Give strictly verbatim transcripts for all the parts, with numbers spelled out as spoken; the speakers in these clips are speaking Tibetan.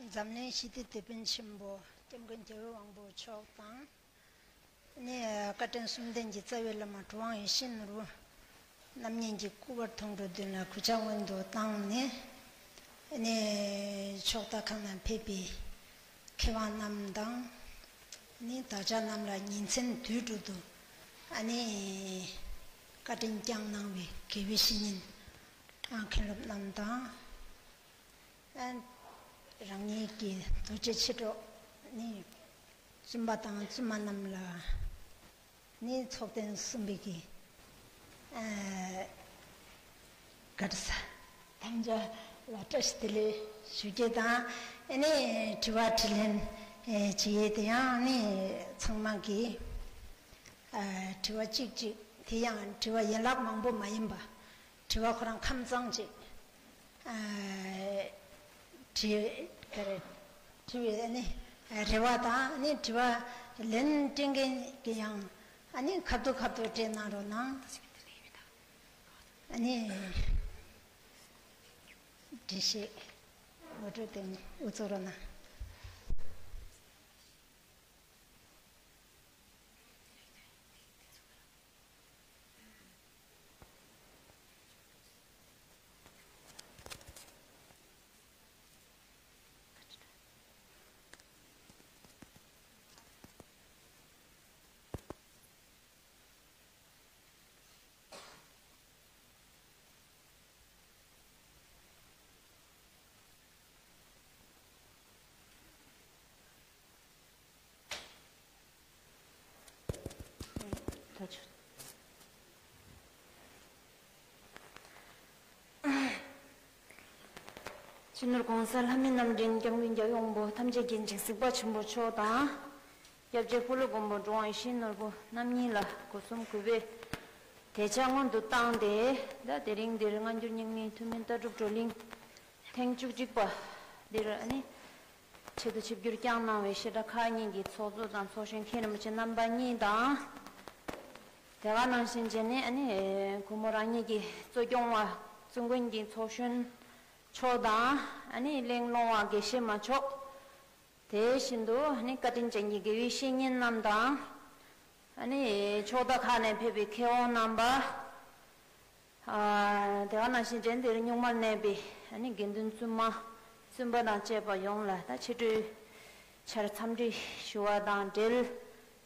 འཛམ་གླིང་ཞི་བདེའི་དེད་དཔོན་ཆེན་པོ་སྐྱབས་མགོན་རྒྱལ་བའི་དབང་པོ་མཆོག་དང་། ནས་བཀའ་དྲིན་གསུམ་ལྡན་གྱི་རྩ་བའི་བླ་མ་གྲུབ་དབང་ཡེ་ཤེས་ནོར་བུ་རྣམ་གཉིས་ཀྱི་སྐུ་པར་མཐོང་གྲོལ་མདུན་ལ་གུས་ཕྱག་སྔོན་དུ་བཏང་ནས། ནས་ཕྱོགས་མཐའ་ཁག་ནས་ཕེབས་པའི་མཁས་དབང་རྣམས་དང་། ནས་བདག་ཅག་རྣམས་ལ་ཉིན་མཚན་དུས་དྲུག་ཏུ་ཨ་ནི་བཀའ་དྲིན་བསྐྱངས་གནང་བའི་དགེ་བའི་བཤེས་གཉེན་མཁན་སློབ་རྣམས་དང་། རང་ཉིད་ཀྱི་རྡོ་རྗེ་མཆེད་གྲོགས་ནི་བཙུན་པ་དང་བཙུན་མ་རྣམས་ལ་ནི་ཚོགས་ཐེངས་གསུམ་པའི་གི་ཨ་གར་ས་ཐམས་ཅད་ལ་བཀྲ་ཤིས་བདེ་ལེགས་ཞུ་རྒྱུ་དང་། ཨ་ནི་དྲི་བ་དྲིས་ལན་ཨེ་བྱེད་ཡས་དེ་ཡང་ནི་ཚང་མ་གི་ཨ་དྲི་བ་གཅིག་གཅིག་དེ་ཡང་དྲི་བ་ཡན་ལག་མང་པོ་མ་ཡིན་པ། དྲི་བ་ཁོ་རང་ཁམས་གཙང་ཅིག་ཨ་དྲི་ག་རེ་དྲི་བའི་ཨ་ནི་རེ་བ་དང་ཨ་ནི་དྲི་བ་ལན་སྤྲད་མཁན་གྱི་ཡང་ཨ་ནི་ཁ་ཐུག་ཁ་ཐུག་སྤྲད་གནང་རོགས་གནང་། ཨ་ནི་འགྲེལ་བཤད་ངོ་སྤྲོད་དེ་ནི་འུ་ཚོ་རོགས་གནང་། སྤྱི་ནོར་༸གོང་ས་ལྷ་མི་རྣམ་འདྲེན་སྐྱབས་མགོན་རྒྱལ་བའི་དབང་པོ་ཐམས་ཅད་མཁྱེན་ཅིང་གཟིགས་པ་ཆེན་པོ་མཆོག་དང་། སྐྱབས་རྗེ་ཕོ་ལོ་མགོན་པོ་གྲུབ་དབང་ཡེ་ཤེས་ནོར་བུ་རྣམ་གཉིས་ལ་སྒོ་གསུམ་གུས་པས་དད་ཕྱག་སྔོན་དུ་བཏང་སྟེ། ད་དེ་རིང་འདིར་སྔ་འགྱུར་རྙིང་མའི་ཐུན་མིན་ལྟ་གྲུབ་བགྲོ་གླེང་ཐེངས་བཅུ་གཅིག་པ་འདིར་ཨ་ནི་ཆེད་དུ་ཆིབས་བསྒྱུར་བསྐྱངས་གནང་བའི་བཤད་གྲྭ་ཁག་གཉིས་ཀྱི་ཚོགས་གཙོ་དང་ཚོགས་གཞོན་མཁན་རིན་པོ་ཆེ་རྣམ་པ་གཉིས་དང་། དེ་ག་ནང་བཞིན་བྱས་ནས་ཨ་ནི་གུས་མོ་རང་ཉིད་ཀྱི་གཙོ་སྐྱོང་བ་གཙོ་མགོན་གྱི་ཚོགས་གཞོན་མཆོག་དང་། ཨ་ནི་གླེང་སློང་བ་དགེ་བཤེས་མ་མཆོག་དེ་བཞིན་དུ་ཨ་ནི་བཀའ་དྲིན་ཅན་གྱི་དགེ་བའི་བཤེས་གཉེན་རྣམས་དང་། ཨ་ནི་ཕྱོགས་མཐའ་ཁག་ནས་ཕེབས་པའི་མཁས་དབང་རྣམ་པ། ཨ་དེ་ག་ནང་བཞིན་འགྲན་འདིར་གཉུག་མར་གནས་པའི་ཨ་ནི་དགེ་འདུན་བཙུན་མ་བཙུན་པ་དང་བཅས་པ་ཡོངས་ལ་ད་ཕྱི་དྲོའི་ཆར་འཚམས་འདྲི་ཞུ་བ་དང་འབྲེལ།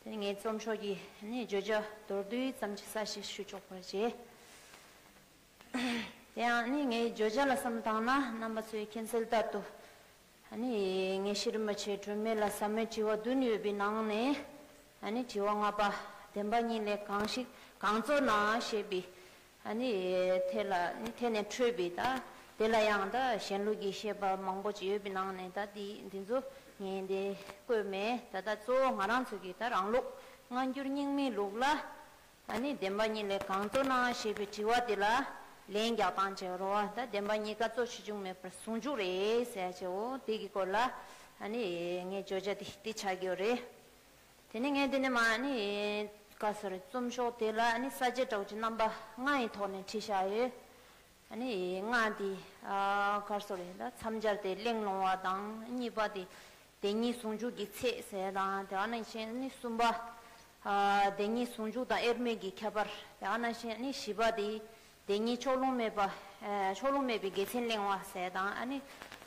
དེ་ནི་ངའི་རྩོམ་ཤོག་གི་ཨ་ནི་བརྗོད་བྱ་མདོར་བསྡུས་ཙམ་ཅིག་གསལ་བཤད་ཞུ་ཆོག་པར་བྱེད། དེ་ཡང་ནི་ངའི་བརྗོད་བྱ་ལ་བསམ་བློ་བཏང་ན་རྣམ་པ་ཚོས་མཁྱེན་གསལ་ལྟར་དུ། ཨ་ནི་དངོས་གཞི་རིན་པོ་ཆེ་སྒྲོན་མེ་ལ་ཟབ་མོའི་དྲི་བ་བདུན་ཡོད་པའི་ནང་ནས། ཨ་ནི་དྲི་བ་ལྔ་པ། བདེན་པ་གཉིས་ལས་གང་ཞིག་གང་རྩོད་ན་ཞེས་པའི། ཨ་ནི་དེ་ལ་ནི་དེ་ནས་འཕྲོས་པའི་ད་དེ་ལ་ཡང་ད་གཞན་ལུགས་ཀྱི་བཤད་པ་མང་པོ་ཅིག་ཡོད་པའི་ནང་ནས་ད་འདི་འདི་ཚོ་ངས་འདི་བཀོད་མེད། ད་ད་གཙོ་བོ་ང་རང་ཚོ་གི་ད་རང་ལུགས་སྔ་འགྱུར་རྙིང་མའི་ལུགས་ལ། ཨ་ནི་བདེན་པ་གཉིས་ལས་གང་རྩོད་ན་ཞེས་པའི་དྲི་བ་དེ་ལ་ལན་རྒྱག་སྟངས་བྱེད་རོགས། ད་བདེན་པ་གཉིས་ཀ་རྩོད་ཆེ་ཆུང་མེད་པར་ཟུང་འཇུག་རེད་ཟེར་བྱེད་འོ་དེ་གི་སྐོར་ལ་ཨ་ནི་ངའི་བརྗོད་བྱ་དེ་དེ་ཆགས་ཀྱི་ཡོད་རེད། དེ་ནི་ངས་དེ་ནས་མ་ཨ་ནི་ག་ཟེར་རྩོམ་ཤོག་དེ་ལ་ཨ་ནི་ས་བཅད་འདྲ་བོ་ཅིག་རྣམ་པ་ལྔ་ཡི་ཐོག་ནས་བྲིས་བཞག་ཡོད། ཨ་ནི་ལྔ་དེ་ཨ་ག་རེ་ཟེར་རེད། ད་མཚམས་སྦྱར་ཏེ་གླེང་སློང་བ་དང་། གཉིས་པ་དེ་བདེན་གཉིས་ཟུང་འཇུག་གི་ཚད་ཟེར་དང་། དེ་ག་ནང་བཞིན་ཨ་ནི་གསུམ་པ་ཨ་བདེན་གཉིས་ཟུང་འཇུག་དང་དབྱེར་མེད་ཀྱི་ཁྱད་པར། དེ་ག་ནང་བཞིན་ཨ་ནི་བཞི་པ་དེ་བདེན་གཉིས་ཕྱོགས་ལྷུང་མེད་པ་ཨ་ཕྱོགས་ལྷུང་མེད་པའི་དགེ་མཚན་གླེང་བ་ཟེར་དང་། ཨ་ནི་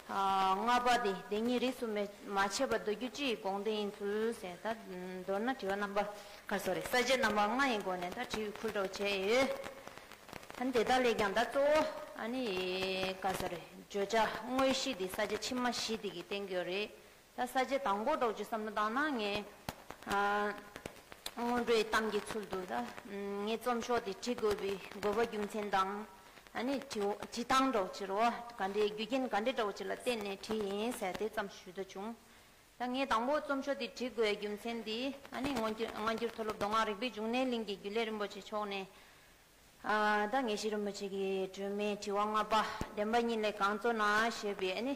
ཨ་ལྔ་པ་དེ་བདེན་གཉིས་རིས་སུ་མེད་མ་ཕྱེ་བར་འདོད་རྒྱུ་སྤྱི་ཡི་དགོངས་དོན་ཡིན་ཚུལ་ཟེར། ད་མདོར་ན་དྲི་བ་རྣམ་པ་ག་རེ་ཟེར་རེད། ས་བཅད་རྣམ་པ་ལྔ་ཡི་སྒོ་ནས་ད་དྲི་བའི་ཁུལ་འདྲ་བོ་བྱས་ཡོད། ཨ་ནི་དེ་དག་ལས་ཀྱང་ད་གཙོ་བོ་ཨ་ནི་ག་རེ་ཟེར་རེད། བརྗོད་བྱ་དངོས་གཞི་དེ་ས་བཅད་ཕྱི་མ་བཞི་དེ་གིས་བསྟན་གྱི་ཡོད་རེད། ད་ས་བཅད་དང་པོ་འདྲ་བོ་ཅིག་བསམ་བློ་བཏང་ན་ངས་ཨ་སྔོན་འགྲོའི་གཏམ་གྱི་ཚུལ་དུ་ད་ངས་རྩོམ་ཤོག་དེ་བྲི་དགོས་པའི་དགོས་པ་རྒྱུ་མཚན་དང་། ཨ་ནི་བྲི་བྲི་སྟངས་འདྲ་བོ་ཅིག་རེད་བ། ག་འདྲའི་རྒྱུ་རྐྱེན་ག་འདྲའི་འདྲ་བོ་ཅིག་ལ་བརྟེན་ནས་བྲིས་ཡིན་ཟེར་དེ་ཙམ་ཞུ་འདོད་བྱུང་། ད་ངས་དང་པོ་རྩོམ་ཤོག་འདི་བྲི་དགོས་རྒྱུ་མཚན་འདི་ཨ་ནི་སྔོན་འགྱུར་སྔ་འགྱུར་མཐོ་སློབ་མདོ་སྔགས་རིག་པའི་འབྱུང་གནས་གླིང་གི་རྒྱུན་ལས་རིན་པོ་ཆེ་མཆོག་ནས། ཨ་ད་དངོས་གཞི་རིན་པོ་ཆེ་གི་སྒྲོན་མེའི་དྲི་བ་ལྔ་པ་བདེན་པ་གཉིས་ལས་གང་རྩོད་ན་ཞེས་པའི་ཨ་ནི་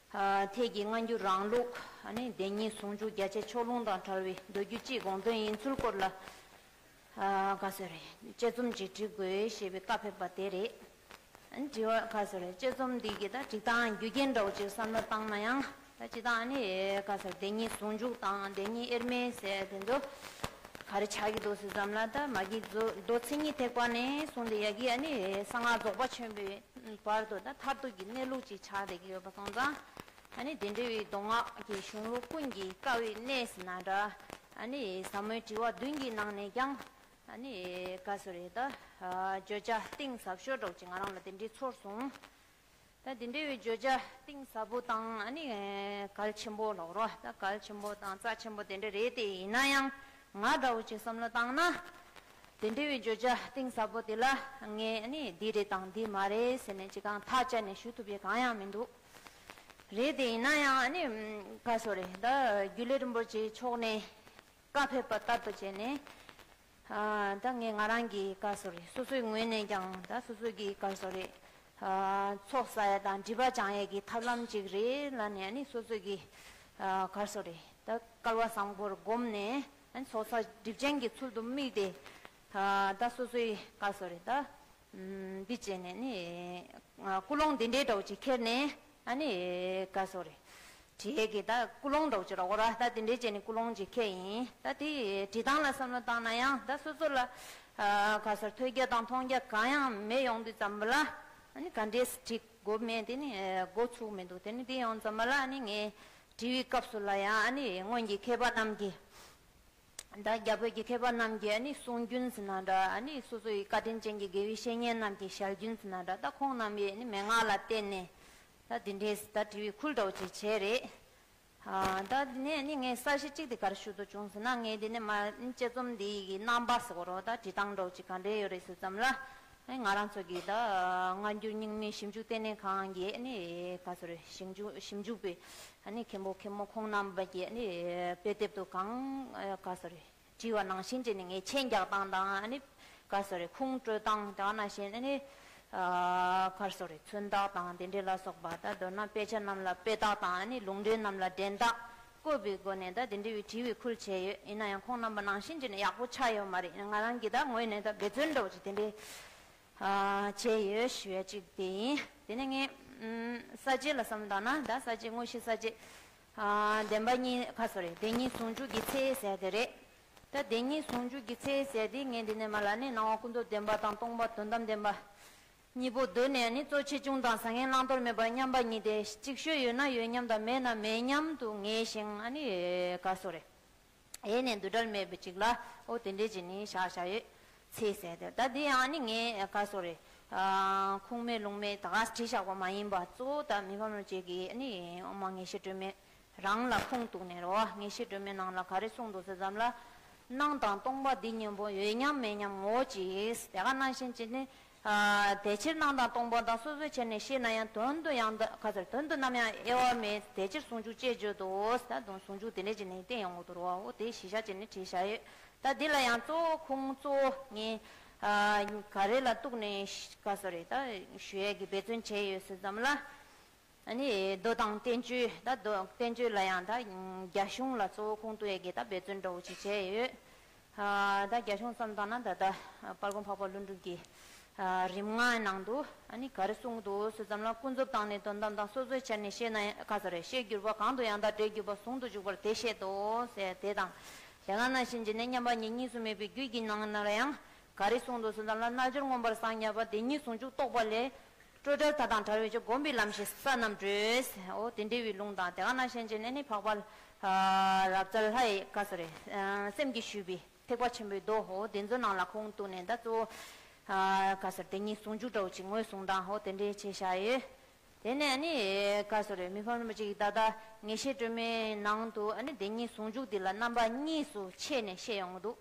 ཨ་ཐད་ཀྱི་སྔ་འགྱུར་རང་ལུགས། ཨ་ནི་བདེན་གཉིས་ཟུང་འཇུག་རྒྱ་ཆེ་ཕྱོགས་ལྷུང་དང་བྲལ་བའི་འདོད་རྒྱུ་སྤྱིའི་དགོངས་དོན་ཡིན་ཚུལ་སྐོར་ལ། ཨ་ག་ཟེར་རེད། དཔྱད་རྩོམ་ཅིག་བྲི་དགོས་ཞེས་པའི་བཀའ་ཕེབས་པ་དེ་རེད། ཨ་ནི་དྲི་བ་ག་ཟེར་རེད། དཔྱད་རྩོམ་འདི་གི་ད་བྲི་སྟངས་རྒྱུ་རྐྱེན་འདྲ་བོ་ཅིག་བསམ་བློ་བཏང་ན་ཡང་། ད་སྤྱིར་བཏང་ཨ་ནི་ག་ཟེར་བདེན་གཉིས་ཟུང་འཇུག་དང་བདེན་གཉིས་དབྱེར་མེད་ཟེར་དེ་ཚོ་ག་རེ་ཆགས་ཀྱི་འདུག་ཟེར་ཙམ་ལ། ད་མ་གི་མདོ་མདོ་མཚན་ཉིད་ཐེག་པ་ནས་བཟུང་སྟེ་ཡ་གི་ཨ་ནི་གསང་སྔགས་རྫོགས་པ་ཆེན་པོའི་བར་དུ་ད་མཐར་ཐུག་གི་གནས་ལུགས་ཅིག་ཆགས་བསྡད་ཀྱི་ཡོད་པ་སོང་ཙང་། ཨ་ནི་དེ་འདྲ་བའི་མདོ་སྔགས་ཀྱི་གཞུང་ལུགས་ཀུན་གྱི་དཀའ་བའི་གནད་ཟེར་ན་འདྲ། ཨ་ནི་ཟབ་མོའི་དྲི་བ་བདུན་གྱི་ནང་ནས་ཀྱང་ཨ་ནི་ག་ཟེར་རེད། ད་བརྗོད་བྱ་གཏིང་ཟབ་ཤོས་འདྲ་བོ་ཅིག་ང་རང་ལ་དེ་འདྲའི་ཚོར་སོང་། ད་དེ་འདྲ་བའི་བརྗོད་བྱ་གཏིང་ཟབ་པོ་དང་ཨ་ནི་གལ་ཆེན་པོ་ལབ་རོ། ད་གལ་ཆེན་པོ་དང་རྩ་ཆེན་པོ་དེ་འདྲ་རེད་དེ། ཡིན་ན་ཡང་ང་འདྲ་བོ་ཅིག་བསམ་བློ་བཏང་ན། དེ་འདྲ་བའི་བརྗོད་བྱ་གཏིང་ཟབ་པོ་དེ་ལ་ངས་ཨ་ནི་འདི་རེད་དང་འདི་མ་རེད་ཟེར་ནས་ཅི་གང་ཐག་བཅད་ནས་ཞུ་ཐུབ་ཡས་གང་ཡང་མི་འདུག་རེད་དེ། ཡིན་ན་ཡང་ཨ་ནི་ག་ཟེར་རེད། ད་རྒྱུད་ལས་རིན་པོ་ཆེའི་ཕྱོགས་ནས་བཀའ་ཕེབས་པ་ལྟར་དུ་བྱས་ནས། ཨ་ད་ངས་ང་རང་གི་ག་ཟེར་རེད། སོ་སོའི་ངོས་ནས་ཀྱང་ད་སོ་སོ་གི་ག་ཟེར་རེད། ཨ་ཚོགས་བསགས་ཡས་དང་སྒྲིབ་པ་སྦྱང་ཡས་ཀྱི་ཐབས་ལམ་ཅིག་རེད་ལབ་ནས་ཨ་ནི་སོ་སོ་གི་ཨ་ག་ཟེར་རེད། ད་སྐལ་བ་བཟང་པོར་བསྒོམས་ནས་ཨ་ནི་ཚོགས་བསགས་སྒྲིབ་སྦྱང་གི་ཚུལ་དུ་དམིགས་ཏེ། ཨ་ད་སོ་སོའི་ག་ཟེར་རེད། ད་འདི་བྱས་ནས་ནི་ཨ་ཀུན་སློང་འདི་འདྲའི་འདྲ་བོ་ཅིག་ཁྱེར་ནས་ཨ་ནི་ག་ཟེར་རེད། བྲིས་ཡས་ཀྱི་ད་ཀུན་སློང་འདྲ་བོ་ཅིག་ར་གོ་ར། ད་དེ་འདྲའི་བྱས་ནས་ཀུན་སློང་ཅིག་ཁྱེར་ཡིན། ད་དེ་བྲིས་སྟངས་ལ་བསམ་བློ་བཏང་ན་ཡང་ད་སོ་སོ་ལ་ཨ་ག་ཟེར་ཐོས་རྒྱ་དང་མཐོང་རྒྱ་གང་ཡང་མེད་ཡོང་དུས་ཙམ་པ་ལ་ཨ་ནི་ག་འདྲས་བྲིས་དགོས་མེད་དེ་ནི་འགོ་ཚུགས་མི་འདུག་དེ་ནི་དེ་ཡོང་ཙམ་པ་ལ་ཨ་ནི་ངས་བྲིས་པའི་སྐབས་སུ་ལ་ཡང་ཨ་ནི་སྔོན་གྱི་མཁས་པ་རྣམས་ཀྱིས། ད་རྒྱ་བོད་ཀྱི་མཁས་པ་རྣམས་ཀྱིས་ཨ་ནི་གསུང་རྒྱུན་ཟེར་ན་འདྲ། ཨ་ནི་སོ་སོ་ཡི་བཀའ་དྲིན་ཅན་གྱི་དགེ་བའི་བཤེས་གཉེན་རྣམས་ཀྱིས་ཞལ་རྒྱུན་ཟེར་ན་འདྲ། ད་ཁོང་རྣམ་པས་ཨ་ནི་མན་ངག་ལ་བརྟེན་ནས་ད་དེ་འདྲའི་ད་དྲི་བའི་ཁུལ་འདྲ་བོ་ཅིག་བྱས་རེད། ཨ་ད་དེ་ནས་ཨ་ནི་ངས་གསར་བཤད་གཅིག་དེ་ག་རེ་ཞུ་འདོད་བྱུང་ཟེར་ན། ངས་དེ་ནས་མ་དཔྱད་རྩོམ་འདི་ཡི་གི་རྣམ་པ་ཟེར་གོ་རོ། ད་འབྲི་སྟངས་འདྲ་བོ་ཅིག་ག་འདྲས་ཡོད་རེད་ཟེར་ཙམ་ལ། ཨ་ནི་ང་རང་ཚོ་གི་ད་སྔ་འགྱུར་རྙིང་མའི་ཞིབ་འཇུག་ལྟེ་གནས་ཁང་གི་ཨ་ནི་ག་ཟེར་རེད། ཞིབ་འཇུག་ཞིབ་འཇུག་པའི་ཨ་ནི་མཁན་པོ་མཁན་མོ་ཁོང་རྣམ་པ་གིས་ཨ་ནི་དཔེ་དེབ་ཏུ་གང་ག་ཟེར་རེད། བྲིས་པ་ནང་བཞིན་བྱས་ནས་ངས་མཆན་རྒྱག་སྟངས་དང་ཨ་ནི་ག་ཟེར་རེད། ཁུངས་སྤྲོད་སྟངས་དེ་ག་ནང་བཞིན་ཨ་ནི་ག་ཟེར་རེད། མཚོན་རྟགས་དང་དེ་འདྲས་ལ་སོགས་པ། ད་མདོར་ན་དཔེ་ཆ་རྣམས་ལ་དཔེ་རྟགས་དང་ཨ་ནི་ལུང་འདྲེན་རྣམས་ལ་འདྲེན་རྟགས་བཀོད་པའི་སྒོ་ནས་ད་དེ་འདྲ་བའི་བྲིས་པའི་ཁུལ་བྱས་ཡོད། ཡིན་ན་ཡང་ཁོང་རྣམ་པ་ནང་བཞིན་བྱས་ནས་ཡག་པོ་ཆགས་ཡོད་མ་རེད། ང་རང་གི་ད་ངོས་ནས་ད་འབད་བརྩོན་འདྲ་བོ་ཅིག་དེ་འདྲས་ཨ་བྱས་ཡོད་ཞུ་ཡ་གཅིག་དེ་ཡིན། དེ་ནས་ངས་ཨམ་ས་བཅད་ལ་བསམ་བཏང་ན། ད་ས་བཅད་དངོས་གཞི་ས་བཅད་ཨ་བདེན་པ་གཉིས་ག་ཟེར་རེད། བདེན་གཉིས་ཟུང་འཇུག་གི་ཚེ་ཟེར་དེ་རེད། ད་བདེན་གཉིས་ཟུང་འཇུག་གི་ཚེ་ཟེར་དེ་ངས་འདི་ནས་མ་ལ་ནི་སྣང་བ་ཀུན་རྫོབ་བདེན་པ་དང་སྟོང་པ་དོན་དམ་བདེན་པ་གཉིས་པོ་བསྡུས་ནས་ནི་གཙོ་ཆེ་ཆུང་དང་ཟང་ངེ་བླང་དོར་མེད་པར་མཉམ་པ་ཉིད་དེ། ཅིག་ཤོས་ཡོད་ན་ཡོད་མཉམ་དང་མེད་ན་མེད་མཉམ་དུ་ངེས་ཤིང་ཨ་ནི་ག་ཟེར་རེད། ཡེ་ནས་འདུ་འབྲལ་མེད་པའི་ཅིག་ལ་འོ་དེ་འདྲས་ཅིག་ནི་བཞག་བཞག་ཡོད། ཚེ་ཟེར་དེ་ད་འདི་ཡང་ནི་ངས་ག་ཟེར་རེད། ཨ་ཁུངས་མེད་ལུང་མེད་ད་ག་བྲིས་བཞག་པ་མ་ཡིན་པ། གཙོ་བོ་ད་མི་ཕམ་རིན་པོ་ཆེ་གི་ནི་དབུ་མ་ངེས་ཤེས་སྒྲོན་མེ་རང་ལ་ཁུངས་གཏུགས་ནས་རེད་བ། ངེས་ཤེས་སྒྲོན་མེའི་ནང་ལ་ག་རེ་གསུངས་འདུག་ཟེར་ཙམ་ལ། སྣང་དང་སྟོང་པ་འདི་གཉིས་པོ་ཡོད་མཉམ་མེད་མཉམ་ངོ་བོ་གཅིག་དེ་ག་ནང་བཞིན་བྱས་ནས། ཨ་དེ་ཕྱིར་སྣང་དང་སྟོང་པ་དག་སོ་སོའི་ཆ་ནས་ཤེས་ན་ཡང་དོན་དུ་ཡང་དག་ག་ཟེར། དོན་དུ་ནམ་ཡང་དབྱེ་བ་མེད། དེ་ཕྱིར་ཟུང་འཇུག་ཅེས་བརྗོད་དོ། ད་དོན་ཟུང་འཇུག་དེ་འདྲས་ཅིག་ནི་བསྟན་ཡོང་གི་འདུག་རོ། འོ་དེ་གཞི་བཞག་བྱས་ནས་བྲིས་བཞག་ཡོད། ད་འདི་ལ་ཡང་གཙོ་བོ་ཁུངས་གཙོ་བོ་ངས་ཨ་ག་རེ་ལ་གཏུགས་ནས་ག་ཟེར་རེད། ད་ཞུ་ཡས་ཀྱི་འབད་བརྩོན་བྱས་ཡོད་ཟེར་ཙམ་ལ། ཨ་ནི་མདོ་དང་བསྟན་བཅོས། ད་མདོ་བསྟན་བཅོས་ལ་ཡང་ད་རྒྱ་གཞུང་ལ་གཙོ་བོ་ཁུངས་གཏུགས་ཡས་ཀྱི་ད་འབད་བརྩོན་འདྲ་བོ་ཅིག་བྱས་ཡོད། ཨ་ད་རྒྱ་གཞུང་བསམ་བཏང་ན་ད་ལྟ་དཔལ་མགོན་འཕགས་པ་ཀླུ་སྒྲུབ་ཀྱི་ཨ་རིམ་ལྔའི་ནང་དུ་ཨ་ནི་ག་རེ་གསུངས་འདུག་ཟེར་ཙམ་ལ། ཀུན་རྫོབ་དང་ནི་དོན་དམ་དང་། སོ་སོའི་ཆ་ནས་ཤེས་ན་ཡང་ག་ཟེར་རེད། ཤེས་གྱུར་པ་གང་དུ་ཡང་དག་འབྲེལ་གྱུར་པ་ཟུང་དུ་འཇུག་པར་དེ་བཤད་དོ་ཟེར་དེ་དང་། དེ་ག་ནང་བཞིན་བྱས་ནས་མཉམ་པ་ཉིད་གཉིས་སུ་མེད་པའི་རྒྱུད་ཀྱི་ནང་ན་ལ་ཡང་ག་རེ་གསུངས་འདུག་ཟེར་ཙམ་ལ། རྣལ་འབྱོར་མངོན་པར་སངས་རྒྱས་པ་བདེན་གཉིས་ཟུང་འཇུག་རྟོགས་པ་ལས། སྤྲོས་བྲལ་མཐའ་དང་བྲལ་བའི་ཕྱིར། བསྒོམ་པའི་ལམ་ཞེས་ས་རྣམས་བགྲོས། འོ་དེ་འདྲ་བའི་ལུང་དང་། དེ་ག་ནང་བཞིན་བྱས་ནས་ནི་འཕགས་པ་ཨ་རབ་རྩལ་ལྷ་ཡི་ག་ཟེར་རེད། ཨ་སེམས་ཀྱིས་ཞུས་པའི་ཐེག་པ་ཆེན་པོའི་མདོ། འོ་དེ་ཚོའི་ནང་ལ་ཁུངས་གཏུགས་ནས་ད་གཙོ་བོ་ཨ་ག་ཟེར་བདེན་གཉིས་ཟུང་འཇུག་འདྲ་བོ་ཅིག་ངོས་བཟུང་དང་། འོ་དེ་འདྲའི་ཆེ་བཞག་ཡོད། དེ་ནས་ཨ་ནི་ག་ཟེར་རེད། མི་ཕམ་རིན་པོ་ཆེ་གིས་ད་ལྟ་ངེས་ཤེས་སྒྲོན་མེའི་ནང་དུ་ཨ་ནི་བདེན་གཉིས་ཟུང་འཇུག་འདི་ལ་རྣམ་པ་གཉིས་སུ་ཕྱེ་ནས་བཤད་ཡོང་གི་འདུག་